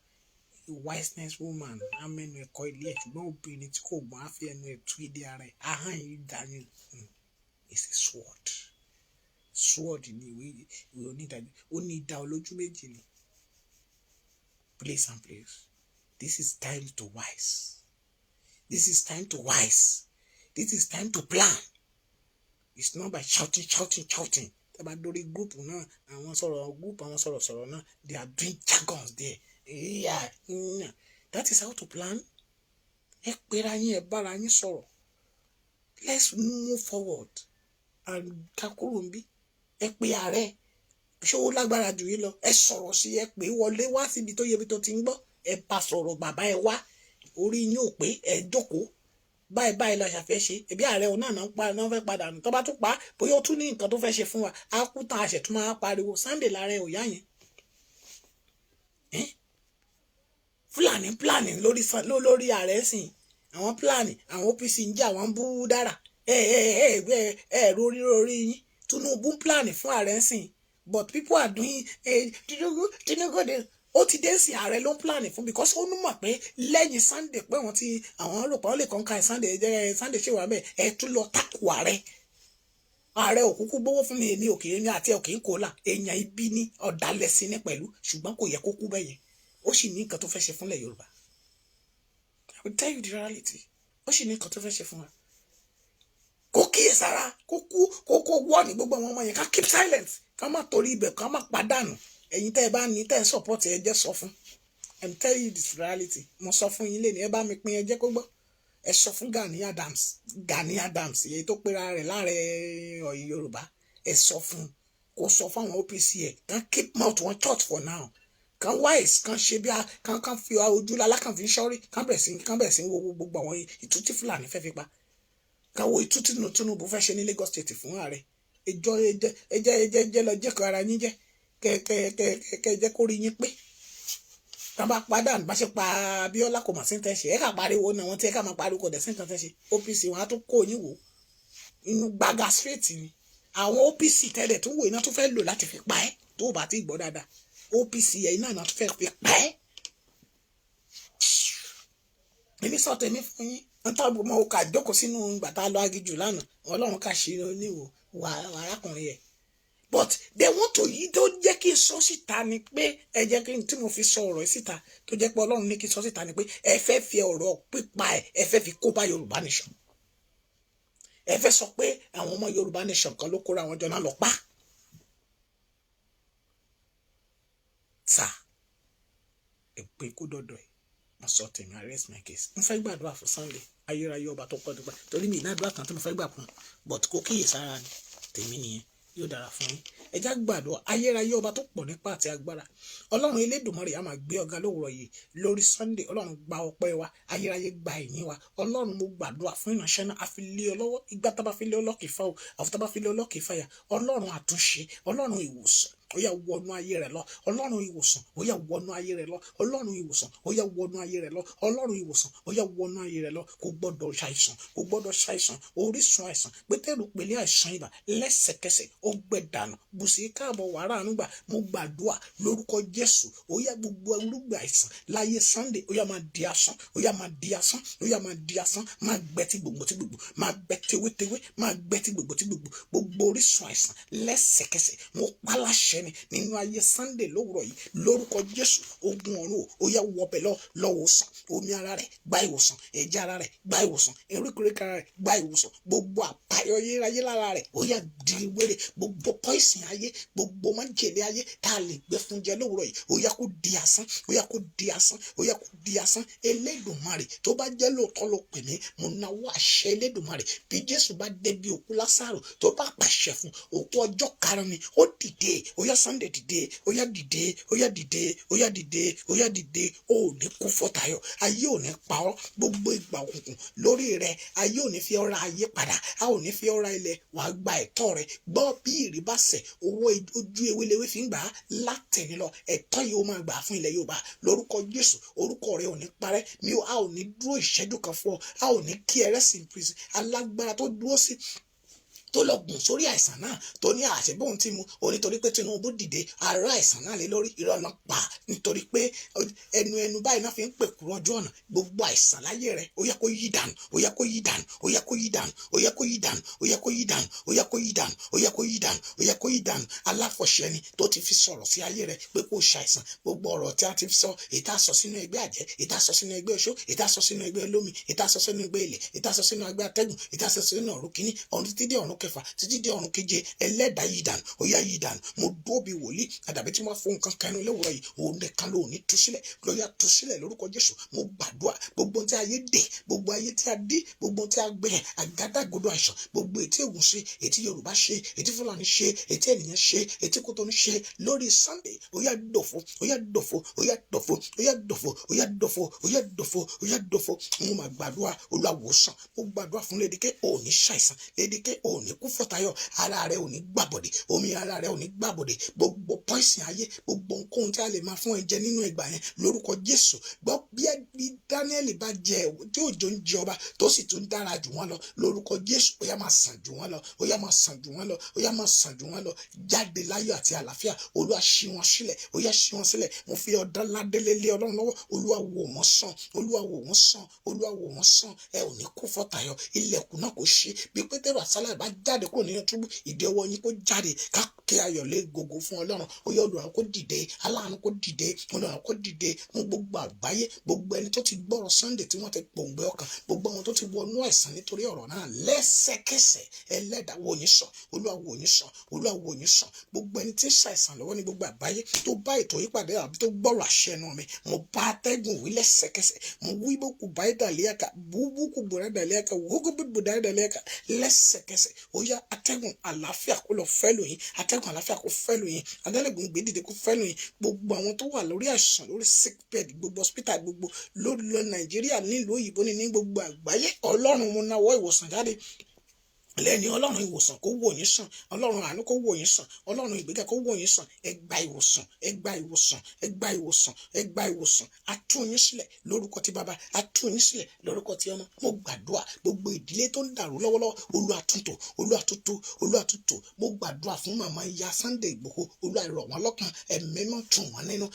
wiseness woman á mẹ́nu ẹ̀ kọ́ ilé ẹ̀, ṣùgbọ́n obìnrin tí kò gbọ́n á fi ẹnu ẹ̀ tú ilé ara ẹ̀. Ahọ́n yìí dání is a sword. Sword ni ìwé onídàájọ́ ó ní idà olójú méjì ni. Please and please, this is time to wise, this is time to wise, this is time to plan. It's not by shouting, shouting, shouting. Tẹ́ bá dórí group náà, àwọn sọ̀rọ̀ group, àwọn sọ̀rọ̀ sọ̀rọ̀ náà, they are doing jargons there. Yeah. That is how to plan. Ẹ pera yín, ẹ bára yín sọ̀rọ̀. Let's move forward and ká kúrò níbí. Ẹ pe ààrẹ, ṣé ó lágbára jù yín lọ? Ẹ sọ̀rọ̀ sí, ẹ pè wọlé wá síbi tó yẹ, ibi tó ti ń gbọ́. Ẹ bá sọ̀rọ̀, bàbá, ẹ wá, orí yín ò pé, ẹ jókòó, báyìí báyìí la ṣàfẹ́ ṣe. Ẹbí ààrẹ òun náà náà ń pa náà fẹ́ padà nù, tó bá tún pa, bóyá ó tún ní nǹkan tó fẹ́ ṣe fún wa, á kú tán, àṣẹ tún máa pariwo Sunday lára ẹ ò yá yẹn. Fúlàní plan lórí ààrẹ sìn, àwọn plan, àwọn OPC ń jà, wọ́n ń bú dára. Ẹ ẹ ẹ ẹ ẹ rórí rórí yín. Tinubu ń plan fún ààrẹ sìn, but people are doing Tinubu, Tinubu de ó ti dé sí. Ààrẹ ló ń plan fún because ó ní mọ̀ pé lẹ́yìn Sunday pé wọ́n ti àwọn rò pé wọ́n lè kọ́ńkà Sunday jẹ́ Sunday ṣe wà mẹ́. Ẹ tún lọ takò ààrẹ. Ààrẹ òkúkú gbówó fún mi, èmi òkè, èmi àti òkè ń kó là. Èèyàn ibi ní ọ̀dàlẹ̀ sí ní pẹ̀lú, ṣùgbọ́n kò yẹ kó kú bẹ́yẹn. Ó sì ní nǹkan tó fẹ́ ṣe fúnlẹ̀ Yorùbá. I will tell you the reality. Ó sì ní nǹkan tó fẹ́ ṣe fún wa. Kó kíyèsára, kó kú, kó wọ́ ní gbogbo àwọn ọmọ yẹn, ká keep silent, ká má torí ibẹ̀ ká má pàdánù. Ẹ̀yin tẹ́ ẹ bá ní, tẹ́ ẹ support, ẹ jẹ́ sọ fún. I'm telling you this reality. Mo sọ fún yín lẹ́nu, ẹ bá mi pín, ẹ jẹ́ kó gbọ́. Ẹ sọ fún Gani Adams, Gani Adams èyí tó pera rẹ̀ láàrẹ ọ̀yìn Yorùbá, ẹ sọ fún kó sọ fún àwọn OPC ẹ kàn keep mouth wọn shut for now, kàn wise, kàn ṣe bí a kàn fi ojú lalákàn fi ń ṣọ́rí, kàn bẹ̀rẹ̀ sí wo gbogbo àwọn ìtú tí Fúlàní fẹ́ fi pa, kàn wo ìtú tí Tinubu fẹ́ ṣe ní Lagos State fún ààrẹ. Ẹjọ́ ẹjẹ́ ẹjẹ́ ẹjẹ́ ẹjẹ́ lọ jẹ́ kó ara yín jẹ́ kẹ kẹ kẹ kẹ jẹ́ kó rí yín pé tán bá padà bá ṣe pa Abíọ́lá, kò mà sí tẹ́ ṣe. Ẹ kà pariwo náà, wọ́n tí ẹ ká máa pariwo, kò dẹ̀ sí nǹkan tẹ́ ṣe. OPC wọn á tún kó yín wò inú gbàgà straight ni. Àwọn OPC tẹ́lẹ̀ tó wò, iná tó fẹ́ lò láti fi pa ẹ́, tó o bá ti gbọ́ dáadáa, OPC ẹ̀ iná náà tó fẹ́ fi pa ẹ́. Èmi sọ tèmi fún yín. N tọ́ mo kà jókòó sínú ìgbà tá a lọ agijù lánàá, Ọlọ́run kà sí oníwò wà arákùnrin yẹn. But they want to yí tó jẹ́ kí n sọ síta ni pé ẹ jẹ́ kí n tí mo fi sọ ọ̀rọ̀ yìí síta, tó jẹ́ pé Ọlọ́run ní kí n sọ síta ni pé ẹ fẹ́ fi ọ̀rọ̀ pípa ẹ fẹ́ fi kó bá Yorùbá nation. Ẹ fẹ́ sọ pé àwọn ọmọ Yorùbá nation kan ló kóra àwọn jọ náà lọ pa. Sà èpè kó dọ̀dọ̀ ẹ̀, mo sọ tèmi. I rest my case. Mo fẹ́ gbàdúrà fún Sunday ayérayé ọba tó pọ̀ tó pa, torí mi ìnádùá kan tí mo fẹ́ gbà fún, but kó kíyè sára ni tèmi nìyẹn. Yóò dára fún yín. Ẹ já gbàdúrà. Ayérayé ọba tó pọ̀ nípa àti agbára, Ọlọ́run Elédùmarè, á máa gbé ọ̀gá lówùrọ̀ yìí lórí Sunday. Ọlọ́run, gba ọpẹ́ wa. Ayérayé, gba ìyìn wa. Ọlọ́run, mo gbàdúrà fún ìránṣẹ́ náà, a fi lé ọ lọ́wọ́. Ìgbà tá a bá fi lé ọlọ́kì fa o, àfi tá a bá fi lé ọlọ́kì fàyà. Ọlọ́run àtúnṣe, Ọlọ́run ìwòsàn, ó yá wọnú ayé rẹ lọ. Ọlọ́run ìwòsàn, ó yá wọnú ayé rẹ lọ. Ọlọ́run ìwòsàn, ó yá wọnú ayé rẹ lọ. Ọlọ́run ìwòsàn, ó yá wọnú ayé rẹ lọ. Kò gbọ́dọ̀ ṣàìsàn, kò gbọ́dọ̀ ṣàìsàn. Orísun àìsàn, Pétérù pèlè àìsàn ibà, lẹ́sẹ̀kẹsẹ̀ ó gbẹ dànù. Bùsí káàbọ̀, wàrà ànúgbà. Mo gbàdúrà lórúkọ Jésù, ó yá, gbogbo irúgbìn àìsàn láyé Sunday, ó yá máa di asán, ó yá máa di asán, ó yá máa di asán. Máa gbẹ tí gbogbo tí gbogbo, máa gbẹ tewétewé, máa gbẹ tí gbogbo tí gbogbo. Gbogbo orísun àìsàn, lẹ́sẹ̀kẹsẹ̀ mo pa láṣẹ ni nínú ayé Sunday lówùrọ̀ yìí lórúkọ Jésù. Ogun ọ̀run o, ó yá wọbẹ̀ lọ lọ́wọ́ sàn. Omi ara rẹ̀, gba ìwòsàn. Ẹ̀jẹ̀ ara rẹ̀, gba ìwòsàn. Erékùrékè ara rẹ̀, gba ìwòsàn. Gbogbo àpáyọ yérayé lára rẹ̀, ó yá di wéré. Gbogbo poison ayé, gbogbo májèlé ayé tá a lè gbé fún jẹ lówùrọ̀ yìí, ó yá kó di asán, ó yá kó di asán, ó yá kó di asán. Elédùmarè, tó bá jẹ́ lóòótọ́ ló pè mí, mo náwó àṣẹ Elédùmarè. Bí Jésù bá débi òkú Lásàrò, tó bá pàṣẹ fún òkú ọjọ́ karùn-ún ni ó dìde, ó yá Sunday dìde, ó yá dìde, ó yá dìde, ó yá dìde, ó yá dìde. Ó ò ní kú fọ́tayọ̀, ayé ò ní pa ọ́. Gbogbo ìgbà òkùnkùn lórí rẹ, ayé ò ní fi ọ́ ra ayé padà, a ò ní fi ọ́ ra ilẹ̀. Wàá gba ẹ̀tọ́ rẹ. Gbọ́, bí ìrì bá sẹ̀, owó ojú ewéléwé fi ń gbà á látẹ̀ni lọ. Ẹ̀tọ́ yìí ó máa gbà fún ilẹ̀ Yorùbá lórúkọ Jésù. Orúkọ rẹ ò ní parẹ́. Mi ò a ò ní dúró ìṣẹ́jú kan fún ọ, a ò ní kí ẹ rest in peace. Alágbára tó dúró sí, tó lọ gùn sórí àìsàn náà, tó ní àṣẹ bóun ti mu ó, nítorí pé Tinubu dìde ara àìsàn náà lé lórí, irọ́ náà pa, nítorí pé ẹnu ẹnu báyìí náà fi ń pè kúrò ọjọ́ ọ̀nà. Gbogbo àìsàn láyé rẹ, ó yẹ kó yí dànù, ó yẹ kó yí dànù, ó yẹ kó yí dànù, ó yẹ kó yí dànù, ó yẹ kó yí dànù, ó yẹ kó yí dànù, ó yẹ kó yí dànù, ó yẹ kó yí dànù. Aláfọ̀ṣẹ ni tó ti fi sọ̀rọ̀ sí ayé rẹ pé kó ṣàìsàn, gbogbo ọ̀rọ̀ tí a ti sọ, èyí tá a sọ sínú ẹgbẹ́ àjẹ́, èyí tá a sọ sínú ẹgbẹ́ oṣó, èyí tá a sọ sínú ẹgbẹ́ olómi, èyí tá a sọ sínú ẹgbẹ́ ilẹ̀, èyí tá a sọ sínú ẹgbẹ́ atẹ́gùn, èyí tá a sọ sínú ọ̀run kìíní, ọ̀run títí dé ọ̀run kẹfà, títí dé ọ̀run keje, ẹlẹ́dàá, yí dànù, ó yá yí dànù. Mo dúró bí wòlíì àdàbí tí wọ́n fún nǹkan kan inú léwùrọ̀ yìí, òun nìkan ló ní tú sílẹ̀ lọ́yà, tú sílẹ̀ lórúkọ Jésù. Mo gbàdúrà, gbogbo tí ayé dè, gbogbo ayé tí a dí, gbogbo tí a gbé àgádágodo àìsàn, gbogbo ètí Ògùn ṣe, ètí Yorùbá ṣe, ètí Fúlàní ṣe, ètí ènìyàn ṣe, ètí Kótónú ṣe lórí Sunday, ó yá dòfo, ó yá dòfo, ó yá dòfo, ó yá dòfo, ó yá dòfo, ó yá dòfo, ó yá dòfo. Mo máa gbàdúrà, Olúwa wòsàn. Mo gbàdúrà fún Lédìké, ò ní ṣàìsàn. Lédìké, ò ní kú fọ́tayọ̀. Ara rẹ ò ní gbàbọ̀dẹ̀, omi ara rẹ ò ní gbàbọ̀dẹ̀. Gbogbo poison ayé, gbogbo nǹkan tí a lè máa fún ẹ jẹ nínú ẹgbà yẹn lórúkọ Jésù. Gbọ́, bí Daniel bá jẹ tí òjò ń jẹ ọba, tó sì tún dára jù wọ́n lọ lórúkọ Jésù, ó yá máa sàn jù wọ́n lọ, ó yá máa sàn jù wọ́n lọ, ó yá máa sàn jù wọ́n lọ. Jáde láyọ̀ àti àlàáfíà. Olúwa ṣí wọn sílẹ̀, ó yá ṣí wọn sílẹ̀. Mo fi ọ̀dọ́ ládélé lé Ọlọ́run lọ́wọ́. Olúwa wò wọ́n sàn, Olúwa wò wọ́n sàn, Olúwa wò wọ́n sàn. Ẹ ò ní kú fọ́tayọ̀. Ilẹ̀kùn náà kò ṣí. Bí Pétérù àsálà bá jáde kúrò nínú túbú, ìdí ọwọ́ yín kó jáde, ká kí ayọ̀ lé gògó fún Ọlọ́run. Ó yẹ Olùrànlọ́wọ́ kó dìde, aláàánú kó dìde, Olùrànlọ́wọ́ kó dìde fún gbogbo àgbáyé. Gbogbo ẹni tó ti gbọ́rọ̀ Sunday, tí wọ́n ti pòǹgbẹ ọkàn, gbogbo àwọn tó ti wọnú àìsàn nítorí ọ̀rọ̀ náà, lẹ́sẹ̀kẹsẹ̀, ẹlẹ́dàá wò yín sàn. Olúwa wò yín sàn, Olúwa wò yín sàn. Gbogbo ẹni tí ń ṣàìsàn lọ́wọ́ ní gbogbo àgbáyé, tó bá ètò yìí pàdé àbí tó gbọ́rọ̀ àṣẹ ẹnu mi, mo bá atẹ́gùn wí lẹ́sẹ̀kẹsẹ̀. Mo wí bókù báyìí dàlíyàkà búbúkù bùrẹ́ dàlíyàkà wókù bùrẹ́ dàlíyàkà. Lẹ́sẹ̀kẹsẹ̀, ó yá, atẹ́gùn àlàáfíà kó lọ fẹ́ lóyún, atẹ́gùn àlàáfíà kó fẹ́ lóyún, atẹ́gùn ìgbédìde kó fẹ́ lóyún. Gbogbo àwọn tó wà lórí àìsàn, lórí sick bed, gbogbo hospital, gbogbo lórí lọ Nàìjíríà, nílùú òyìnbó ní gbogbo àgbáyé, Ọlọ́run, mo nawọ́ ìwòsàn jáde lẹ́ni. Ọlọ́run ìwòsàn kó wò yín sàn, Ọlọ́run àánú kó wò yín sàn, Ọlọ́run ìgbéga kó wò yín sàn. Ẹ gba ìwòsàn, ẹ gba ìwòsàn, ẹ gba ìwòsàn, ẹ gba ìwòsàn. A tú yín sílẹ̀ lórúkọ ti Bàbá, a tú yín sílẹ̀ lórúkọ ti Ọmọ. Mo gbàdúrà, gbogbo ìdílé tó ń dàrú lọ́wọ́lọ́wọ́, Olúwa túntò, Olúwa túntò, Olúwa túntò. Mo gbàdúrà fún màmá ìyá Sunday Ìgbòho, Olúwa rọ̀ wọ́n lọ́kàn, ẹ̀mí mọ́ tù wọ́n nínú.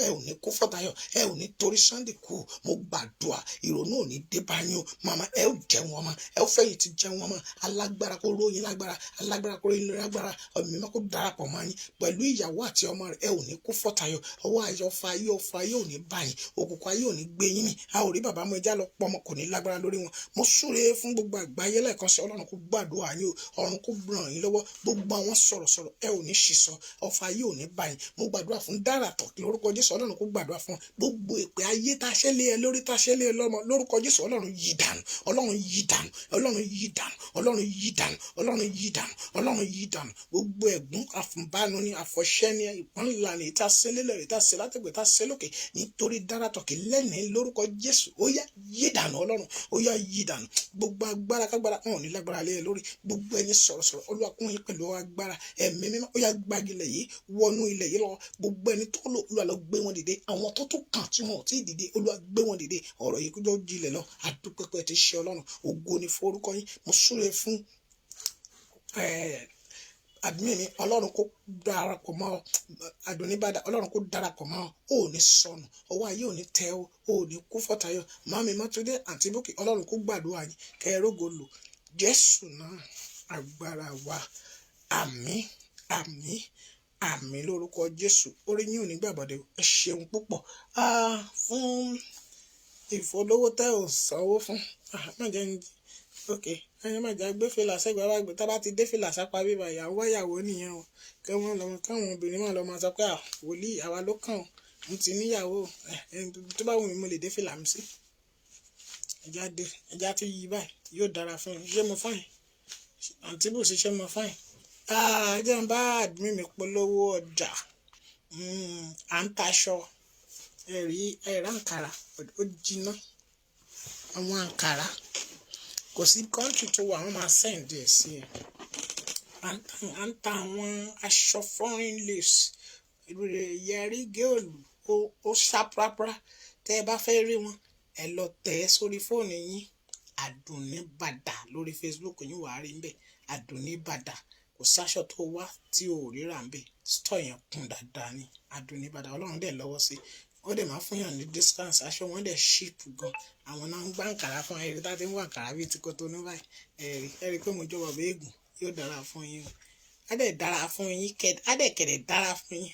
Ẹ ò ní kú fọ́tayọ̀, ẹ ò ní torí Sunday kú. Mo gbàdúrà, ìrònú ò ní dé bá yín o màmá. Ẹ ò jẹun ọmọ, ẹ ò fẹ̀yìntì jẹun ọmọ. Alágbára kó ró yín lágbára, alágbára kó ró yín lágbára. Ẹ̀mí mímọ́ kó darapọ̀ mọ́ yín pẹ̀lú ìyàwó àti ọmọ rẹ̀. Ẹ ò ní kú fọ́tayọ̀. Ọwọ́ ayọ̀ fa ayé, ọ̀fà ayé ò ní bá yín. Òkùnkùn ayé ò ní gbé yín mì. A ò rí bàbá mọ́, ẹja lọ pọmọ kò ní lágbára lórí wọn. Mo súre fún gbogbo àgbáyé lẹ́ẹ̀kan sí. Ọlọ́run kó gbàdúrà yín o, ọ̀run kó ràn yín lọ́wọ́. Gbogbo àwọn sọ̀rọ̀sọ̀rọ̀, ẹ ò ní ṣìsọ, ọ̀fà ayé ò ní bá yín. Mo gbàdúrà fún Dáràtọ̀ lórúkọ Jésù. Ọlọ́run kó gbàdúrà fún gbogbo ìpè ayé tá a ṣẹ́ lé ẹ lórí, tá a ṣẹ́ lé ẹ lọ́mọ, lórúkọ Jésù. Ọlọ́run yí dànù, Ọlọ́run yí dànù, Ọlọ́run yí dànù, Ọlọ́run yí dànù, Ọlọ́run yí dànù, Ọlọ́run yí dànù. Gbogbo ẹ̀gún àfúnbánu ni, àfọ̀ṣẹ́ ni, ìpọ́nlá ni, ìta ṣẹlẹ̀, ìta ṣe látẹ̀gbẹ́, ìta ṣe lókè nítorí Dáràtọ̀ kì lẹ́nìí lórúkọ Jésù. Ó yá, yí dànù. Ọlọ́run, ó yá, yí dànù. Gbogbo agbára kágbára wọn ò ní lágbára lé ẹ lórí. Gbogbo ẹni sọ̀rọ̀sọ̀rọ̀, Olúwa kún yín pẹ̀lú agbára Ẹ̀mí Mímọ́. Ó yá, gbagilẹ̀ yìí, wọnú ilẹ̀ yìí lọ. Gbogbo ẹni tó lò, Olúwa lọ gbé wọn dìde. Àwọn tó tún kàn tí wọn ò tí ì dìde, Olúwa gbé wọn dìde. Ọ̀rọ̀ yìí kújọ́ jinlẹ̀ lọ. Àdúpẹ́pẹ́ ti ṣe Ọlọ́run, ògo ni forúkọ yín. Mo súre fún admin mi. Ọlọ́run kó darapọ̀ mọ́ ọ. Àdùnníbàdà, Ọlọ́run kó darapọ̀ mọ́ ọ. Ò ní sọnù, ọwọ́ ayé ò ní tẹ ọ, ò ní kú fọ́tayọ. Màmí Mọ́túndé àti Bókè, Ọlọ́run kó gbàdúrà yín kẹrógo lò. Jésù náà agbára wa. Àmín, àmín, àmín lórúkọ Jésù. Orí yín ò ní gbàbọ̀dé. Ẹ ṣeun púpọ̀ fún ìfọlówó tẹ́ ò sanwó fún. Má jẹ́ ń ok, ẹni má jẹ́ gbé fìlà sẹ́gbẹ̀ẹ́ wá gbé. Tá bá ti dé fìlà sápá bíbá, ìyàwó wáyàwó nìyẹn o. Kí wọ́n lọ, káwọn obìnrin máa lọ máa sọ pé wòlíì àwa ló kàn ó, mo ti níyàwó. Tó bá wù mí, mo lè dé fìlà mi sí. Ẹja dé, ẹja tó yí báyìí yóò dára fún mi. Ṣé mo fine, àǹtí bò sí? Ṣé mo fine? Jẹ́ n bá admin mi polówó ọjà. À ń taṣọ ẹ̀rí ẹ̀rá àǹkàrà, ó jiná. Àwọn àǹkàrà, kò sí country tó wà, wọ́n máa send ẹ̀ sí ẹ. À ń ta àwọn aṣọ foreign lace, yẹrí géòlù, ó ṣá prápra. Tẹ́ ẹ bá fẹ́ rí wọn, ẹ lọ tẹ̀ ẹ́ sórí fóònù yín, Àdùnní Bàdà lórí Facebook yín, wàá rí nbẹ. Àdùnní Bàdà, kò sáṣọ tó wá tí o ò ríra nbẹ. Store yẹn kún dáadáa ní Àdùnní Bàdà. Ọlọ́run dẹ̀ lọ́wọ́ sí, ó dẹ̀ máa fún yàn ní discount. Aṣọ wọn dẹ̀ cheap gan. Àwọn náà ń gbá àǹkàrà fún ẹ̀rí tá ti ń wá àǹkàrà bíi ti Kotonu báyìí. Ẹ̀rí ẹ̀rí pé mo jọ bàbá eégún. Yóò dára fún yín o, á dẹ̀ dára fún yín, á dẹ̀ kẹ̀dẹ̀ dára fún yín.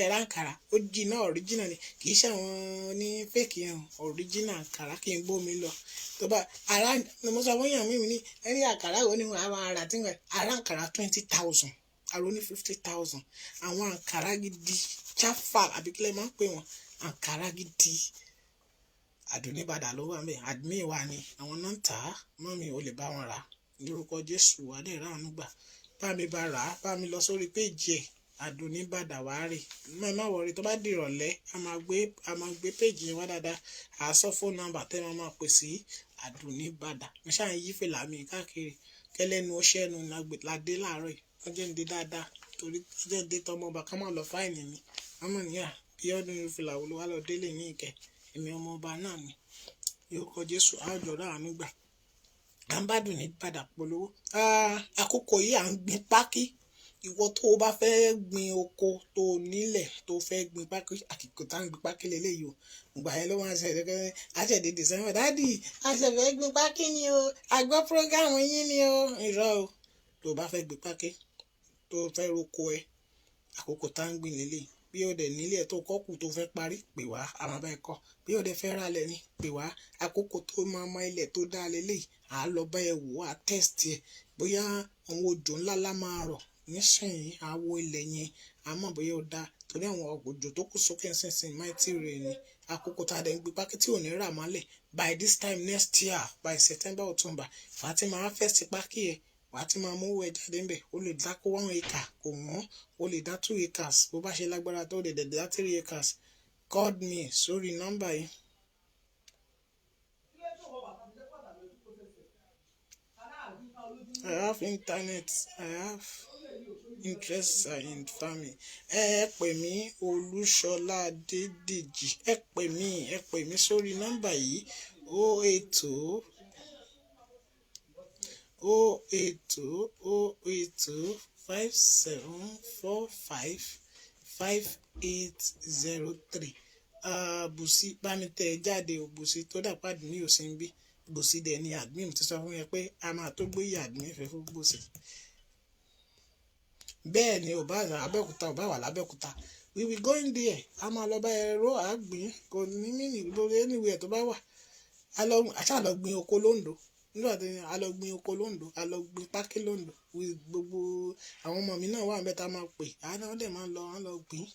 Ẹ̀rá àǹkàrà ó jiná, original ni, kì í ṣe àwọn ní fake yẹn o. Original àǹkàrà kì í gbómi lọ. Tó bá ara ni mo sọ fún yàn mí ní ẹni àǹkàrà wo ni wàá máa rà tí wọ́n ará àǹkàrà 20,000, àrò ní 50,000. Àwọn àǹkàrà gidi, chafa àbí kílẹ̀ máa ń pè wọ́n, àǹkàrà gidi, Àdùnníbàdà ló wà ńbẹ̀. Admin wa ni àwọn náà ń tà á. Mọ́mi ò lè bá wọn rà á lórúkọ Jésù. Wà dẹ̀ ráàánú gbà. Bá mi bá rà á, bá mi lọ sórí péjì ẹ̀, Àdùnníbàdà, wàá rè má má worry. Tó bá dìrọ̀lẹ́, a máa gbé péjì yẹn wá dáadáa. À á sọ phone number tẹ́ máa máa pè sí. Àdùnníbàdà. Mo ṣáà ń yí fìlà mi káàkiri kẹlẹ́nu ọṣẹ́nu la dé láàárọ̀ yìí. Wọ́n jẹ́ ń dé dáadáa torí wọ́n jẹ́ ń dé tọmọ ọba ká má lọ fine mi. Wọ́n mọ̀ níyà bí ọdún fìlà wo ló wá lọ délé ní ìkẹ́. Èmi ọmọ ọba náà ni. Lórúkọ Jésù, a ó jọ ráàánú gbà. À ń bá Àdùnní Bàdà polówó. Àkókò yìí, à ń gbin pákí. Ìwọ tó o bá fẹ́ gbin oko, tó o nílẹ̀ tó o fẹ́ gbin pákí, àkìkò tá ń gbin pákí lélẹ́yìí o. Ìgbà yẹn ló máa ń ṣẹlẹ̀ kẹ́ àṣẹ̀dé December. "Daddy, a ṣẹ̀ fẹ́ gbin pákí ni o, a gbọ́ program yín ni o." Irọ́ o. Tó o bá fẹ́ gbin pákí, tó o fẹ́ roko ẹ, àkókò tá ń gbin lélẹ́yìí. Bí o dẹ̀ nílé ẹ̀ tó kọ́ kù tó fẹ́ parí, pè wá, a máa bá ẹ kọ́. Bí o dẹ̀ fẹ́ ra lẹ̀ ni, pè wá. Àkókò tó máa mọ ilẹ̀ tó dá lélẹ́yìí, à á lọ bá ẹ wò, á test ẹ. Bóyá àwọn òjò ńlá lá máa rọ̀ nísìnyí, à wo ilẹ̀ yẹn, a mọ̀ bóyá ó dá torí àwọn òjò tó kù sókè nísinsìnyí, mighty rain ni. Àkókò tá a dẹ̀ ń gbin pákí tí ò ní rà mọ́lẹ̀, by this time next year, by September, October, wàá ti máa harvest pákí ẹ̀, wàá ti máa mú owó ẹ jáde ńbẹ̀. O lè dákó 1 acre, kò wọ́n. O lè dá 2 acres bó bá ṣe lágbára tó, lè dẹ̀ dá 3 acres. Call me sórí nọ́mbà yìí. I have internet, I have interest in farming. Ẹ pè mí, Olúṣọlá Adédèjì. Ẹ pè mí, ẹ pè mí sórí nọ́mbà yìí: 080 080 080 5745 5803. Bùsí, bá mi tẹ̀ ẹ́ jáde o. Bùsí tó dàpàdé ní òsín bí. Gbòsí dẹ̀ ni admin ti sọ fún yẹn pé a máa tó gbóyè admin fẹ́ fún Gbòsí. Bẹ́ẹ̀ ni, ò bá Abẹ́òkúta, ò bá wà lábẹ́òkúta, we will go in there. A máa lọ bá ẹ̀rọ àgbìn kò ní mí ní lórí anywhere tó bá wà. A lọ àṣà lọ gbin oko lóńdó nígbà tí a lọ gbin oko lóńdó, a lọ gbin pákí lóńdó. Gbogbo àwọn ọmọ mi náà wà níbẹ̀ tá a máa pè á náà dẹ̀ máa lọ, á lọ gbìn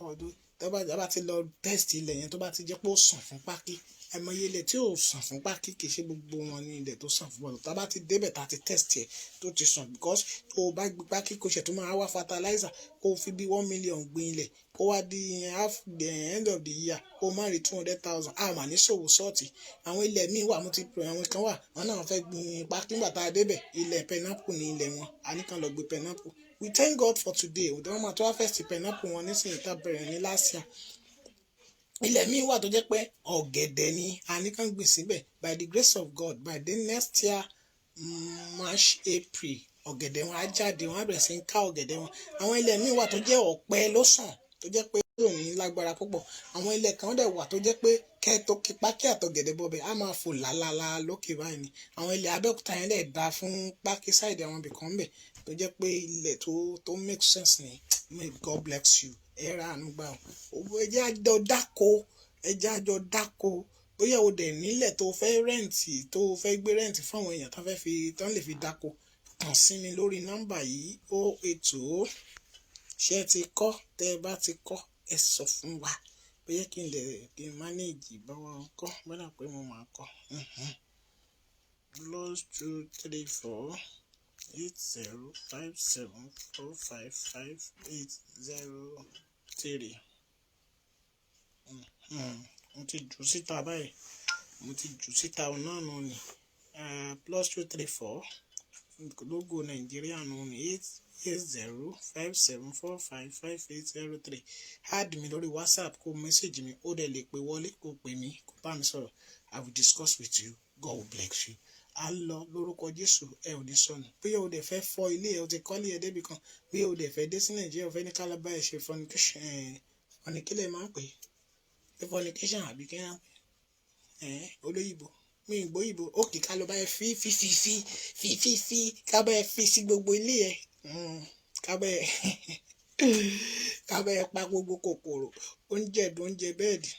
ọdún. Tó bá ti lọ test ilẹ̀ yẹn, tó bá ti jẹ́ pé ó sàn fún pákí, àìmọye ilẹ̀ tí ò sàn fún pákí, kì í ṣe gbogbo wọn ní ilẹ̀ tó sàn fún bọ́ọ̀lù. Tá a bá ti débẹ̀, tá a ti test ẹ̀ tó ti sàn, because tó o bá gbin pákí, kó ṣe tó máa wá fertilizer, kó o fi bí 1 million gbin ilẹ̀, kó wá di half the end of the year, kó o má rí 200,000, a mà ní ṣòwò sọ́ọ̀tì. Àwọn ilẹ̀ míì wà, mo ti pè àwọn kan wà, wọn náà fẹ́ gbin pákí. Nígbà tá a débẹ̀, ilẹ̀ pineapple ní ilẹ̀ wọn. A ní kàn lọ gbin pineapple. We thank God for today. Wọ́n máa tó harvest pineapple wọn nísìnyí tá a bẹ̀rẹ̀ ní last year. Ilẹ̀ míì wà tó jẹ́ pé ọ̀gẹ̀dẹ̀ ni a ní kàn gbìn síbẹ̀. By the grace of God, by the next year March, April, ọ̀gẹ̀dẹ̀ wọn á jáde, wọn á bẹ̀rẹ̀ sí ń ká ọ̀gẹ̀dẹ̀ wọn. Àwọn ilẹ̀ míì wà tó jẹ́ ọ̀pẹ ló sàn, tó jẹ́ pé ò ní lágbára púpọ̀. Àwọn ilẹ̀ kan dẹ̀ wà tó jẹ́ pé kẹ́ẹ̀tọ́ kí pákí àtọ̀gẹ̀dẹ̀ bọ̀bẹ̀, á máa fò lálálá lókè báyìí ni. Àwọn ilẹ̀ Abẹ́òkúta yẹn dẹ̀ dáa fún pákí, side àwọn ibìkan bẹ̀ tó jẹ́ pé ilẹ̀ tó make sense ni. May God bless you. Ẹ ra àánú gbà o. Ẹ jẹ́ àjọ dáko, ẹ jẹ́ àjọ dáko. Bóyá o dẹ̀ nílẹ̀ tó fẹ́ rent, tó fẹ́ gbé rent fún àwọn èèyàn tó fẹ́ fi tán lè fi dáko, kàn sí mi lórí nọ́mbà yìí, ó ètò. Ṣé ẹ ti kọ́? Tẹ́ ẹ bá ti kọ́, ẹ sọ fún wa bóyá kí n lè kí n manage bá wọn kọ́ bọ́dà pé mo máa kọ́. +234 805 745 5803. Mo ti jù síta báyìí, mo ti jù síta náà nù ni. +234, logo Nàìjíríà nù ní, 88057455803. Add mi lórí WhatsApp, kó message mi. Ó dẹ̀ lè pè wọlé, kó pè mí, kó bá mi sọ̀rọ̀. I will discuss with you. God will bless you. A lọ lórúkọ Jésù, ẹ ò ní sọnù. Bóyá o dẹ̀ fẹ́ fọ́ ilé ẹ, o ti kọ́lé ẹ débi kan, bóyá o dẹ̀ fẹ́ dé sí Nàìjíríà, o fẹ́ ní kálábá ẹ ṣe fornication, fornicate máa ń pè é, fornication àbí kí wọ́n pè é olóyìnbó, mi ì gbóyìnbó. Òkè ká ló bá ẹ fi fi fi fi fi fi fi ká bá ẹ fi sí gbogbo ilé ẹ, ká bá ẹ pa gbogbo kòkòrò oúnjẹ ẹ̀dùn, oúnjẹ bẹ́ẹ̀dì.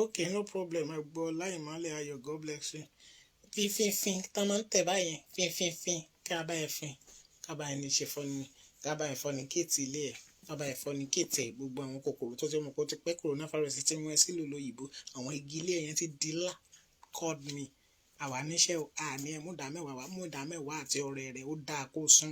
Okay, no problem. Ẹ gbọ́ láìmọ́lẹ̀ ayọ̀. God bless you. Fífífín tá máa ń tẹ̀ báyẹn, fífífín, ká bá ẹ fín, ká bá ẹ ní ṣe fọ́ni, ká bá ẹ fornicate ilé ẹ, ká bá ẹ fornicate ẹ. Gbogbo àwọn kòkòrò tó ti mọ̀ kó ti pẹ́, coronavirus ti mú ẹ sílùú lóyìnbó, àwọn igi ilé yẹn ti di ńlá. Call me. Àwa níṣẹ́ o, àní ẹ mú ìdá mẹ́wàá wá, mú ìdá mẹ́wàá àti ọrẹ rẹ̀. Ó dáa kó sún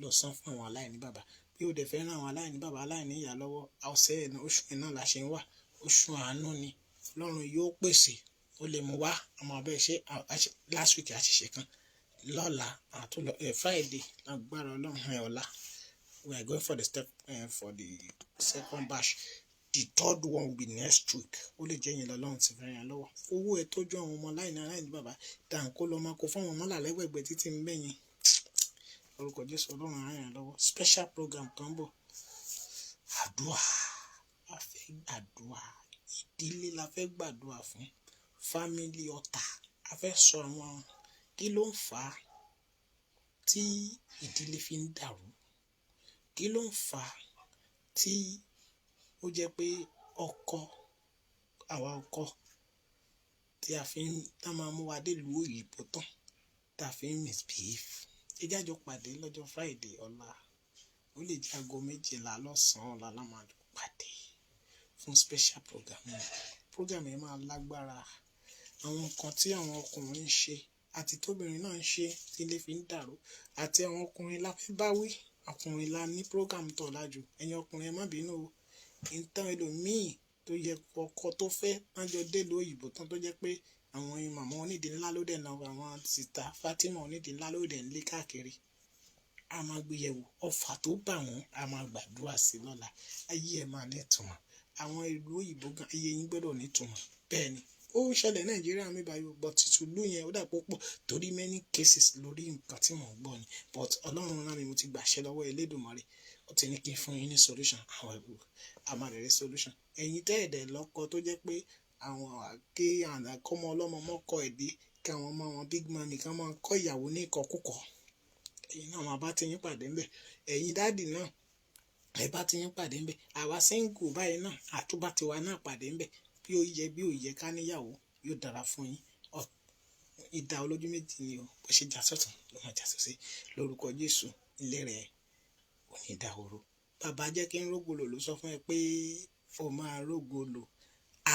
lọ san fún àwọn aláìní bàbá. Bí o dẹ̀ fẹ́ ràn àwọn aláìní bàbá, aláìní ìyá lọ́wọ́, ọ̀sẹ̀ ẹ̀ oṣù ẹ̀ náà la ṣe ń wà. Oṣù àánú ni. Ọlọ́run yóò pèsè. Ó lè mú wá àmọ́ abẹ́ ṣe last week àṣìṣe kan lọ́la àtúnlọ ẹ̀ Friday, agbára Ọlọ́run ẹ̀ ọ̀la, we are going for the step for the second batch. The third one will be next week. Ó lè jẹ́ yẹn lọ́lọ́run ti fẹ́ yẹn lọ́wọ́. Owó ẹ̀ tọ́jú àwọn ọmọ aláìní, aláìní bàbá, dànkó lọ́ máa kó fún àwọn ọmọ làlẹ́gbẹ̀gbẹ̀ títí ń bẹ̀yẹn. Orúkọ Jésù, Ọlọ́run á ràn yín lọ́wọ́. Special program kan bọ̀. Àdúà, a fẹ́ gbàdúà. Ìdílé la fẹ́ gbàdúà fún, family altar. A fẹ́ sọ àwọn kí ló ń fà á tí ìdílé fi ń dàrú, kí ló ń fà á tí ó jẹ́ pé ọkọ, àwa ọkọ tí a fi ń tá máa mú wa dé ìlú òyìnbó tán, tá a fi ń misbehave. Ẹ jẹ́ àjọ pàdé lọ́jọ́ Friday ọ̀la. Ó lè jẹ́ aago 12 lọ́sàn-án ọ̀la la máa jọ pàdé fún special program yẹn. Program yẹn máa lágbára. Àwọn nǹkan tí àwọn ọkùnrin ń ṣe àti tóbìnrin náà ń ṣe tí ilé fi ń dàrú, àti àwọn ọkùnrin la fẹ́ bá wí. Ọkùnrin la ní program tọ̀ lájú. Ẹ̀yin ọkùnrin, ẹ má bínú o. Ìtàn ẹlòmíì tó yẹ ọkọ tó fẹ́ tán jọ dé ìlú òyìnbó tán, tó jẹ́ pé àwọn màmá onídìí ńlá ló dẹ̀ na àwọn sìtá Fatima onídìí ńlá ló dẹ̀ ń lé káàkiri. A máa gbé yẹ̀wò ọfà tó bà wọ́n, a máa gbàdúrà sí lọ́la. Ayé ẹ̀ máa nítumọ̀. Àwọn ìlú òyìnbó gan, ayé yín gbọ́dọ̀ nítumọ̀. Bẹ́ẹ̀ ni ó ń ṣẹlẹ̀ Nàìjíríà mi báyìí, but tìlú yẹn ó dà pọ̀ torí many cases lórí nǹkan tí mò ń gbọ́ ni. But Ọlọ́run rán mi, mo ti gbàṣẹ lọ́wọ́ Elédùmarè. Ó ti ní kí n fún yín ní solution. Àwọn àmàlẹ́rẹ́ solution. Ẹ̀yin tẹ́ ẹ̀dẹ̀ lọ́kọ tó jẹ́ pé àwọn kí àkọ́mọ ọlọ́mọ mọ́kọ ẹ̀ dé, kí àwọn ọmọ wọn big mummy kan máa kọ́ ìyàwó ní ìkọkúkọ, ẹ̀yin náà máa bá ti yín pàdé ńbẹ̀. Ẹ̀yin daddy náà, ẹ bá ti yín pàdé ńbẹ̀. Àwa single báyìí náà, àtúbà tiwa náà pàdé ńbẹ̀. Bí ó yẹ, bí ó yẹ ká níyàwó, yóò dára fún yín. Ìdá olójú méjì ni o. Bó ṣe jà sọ́tún ló máa jà sósì. Lórúkọ Jésù, ilé rẹ̀ ò ní dahoro. Bàbá jẹ́ kí n rógolo ló sọ fún ẹ pé o máa rógolo.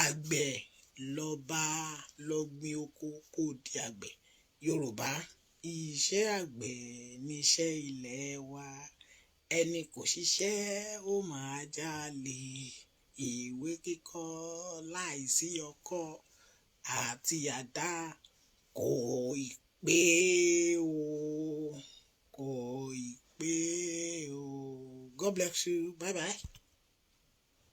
Àgbẹ̀ lọ́ba, lọ gbin oko kó di àgbẹ̀. Yorùbá, iṣẹ́ àgbẹ̀ níṣẹ́ ilẹ̀ wa. Ẹni kò ṣiṣẹ́, ó máa jalè. Ìwé kíkọ́ láìsí ọkọ́ àti àdá kò ì pé o, kò ì pé o. God bless you. Bye bye.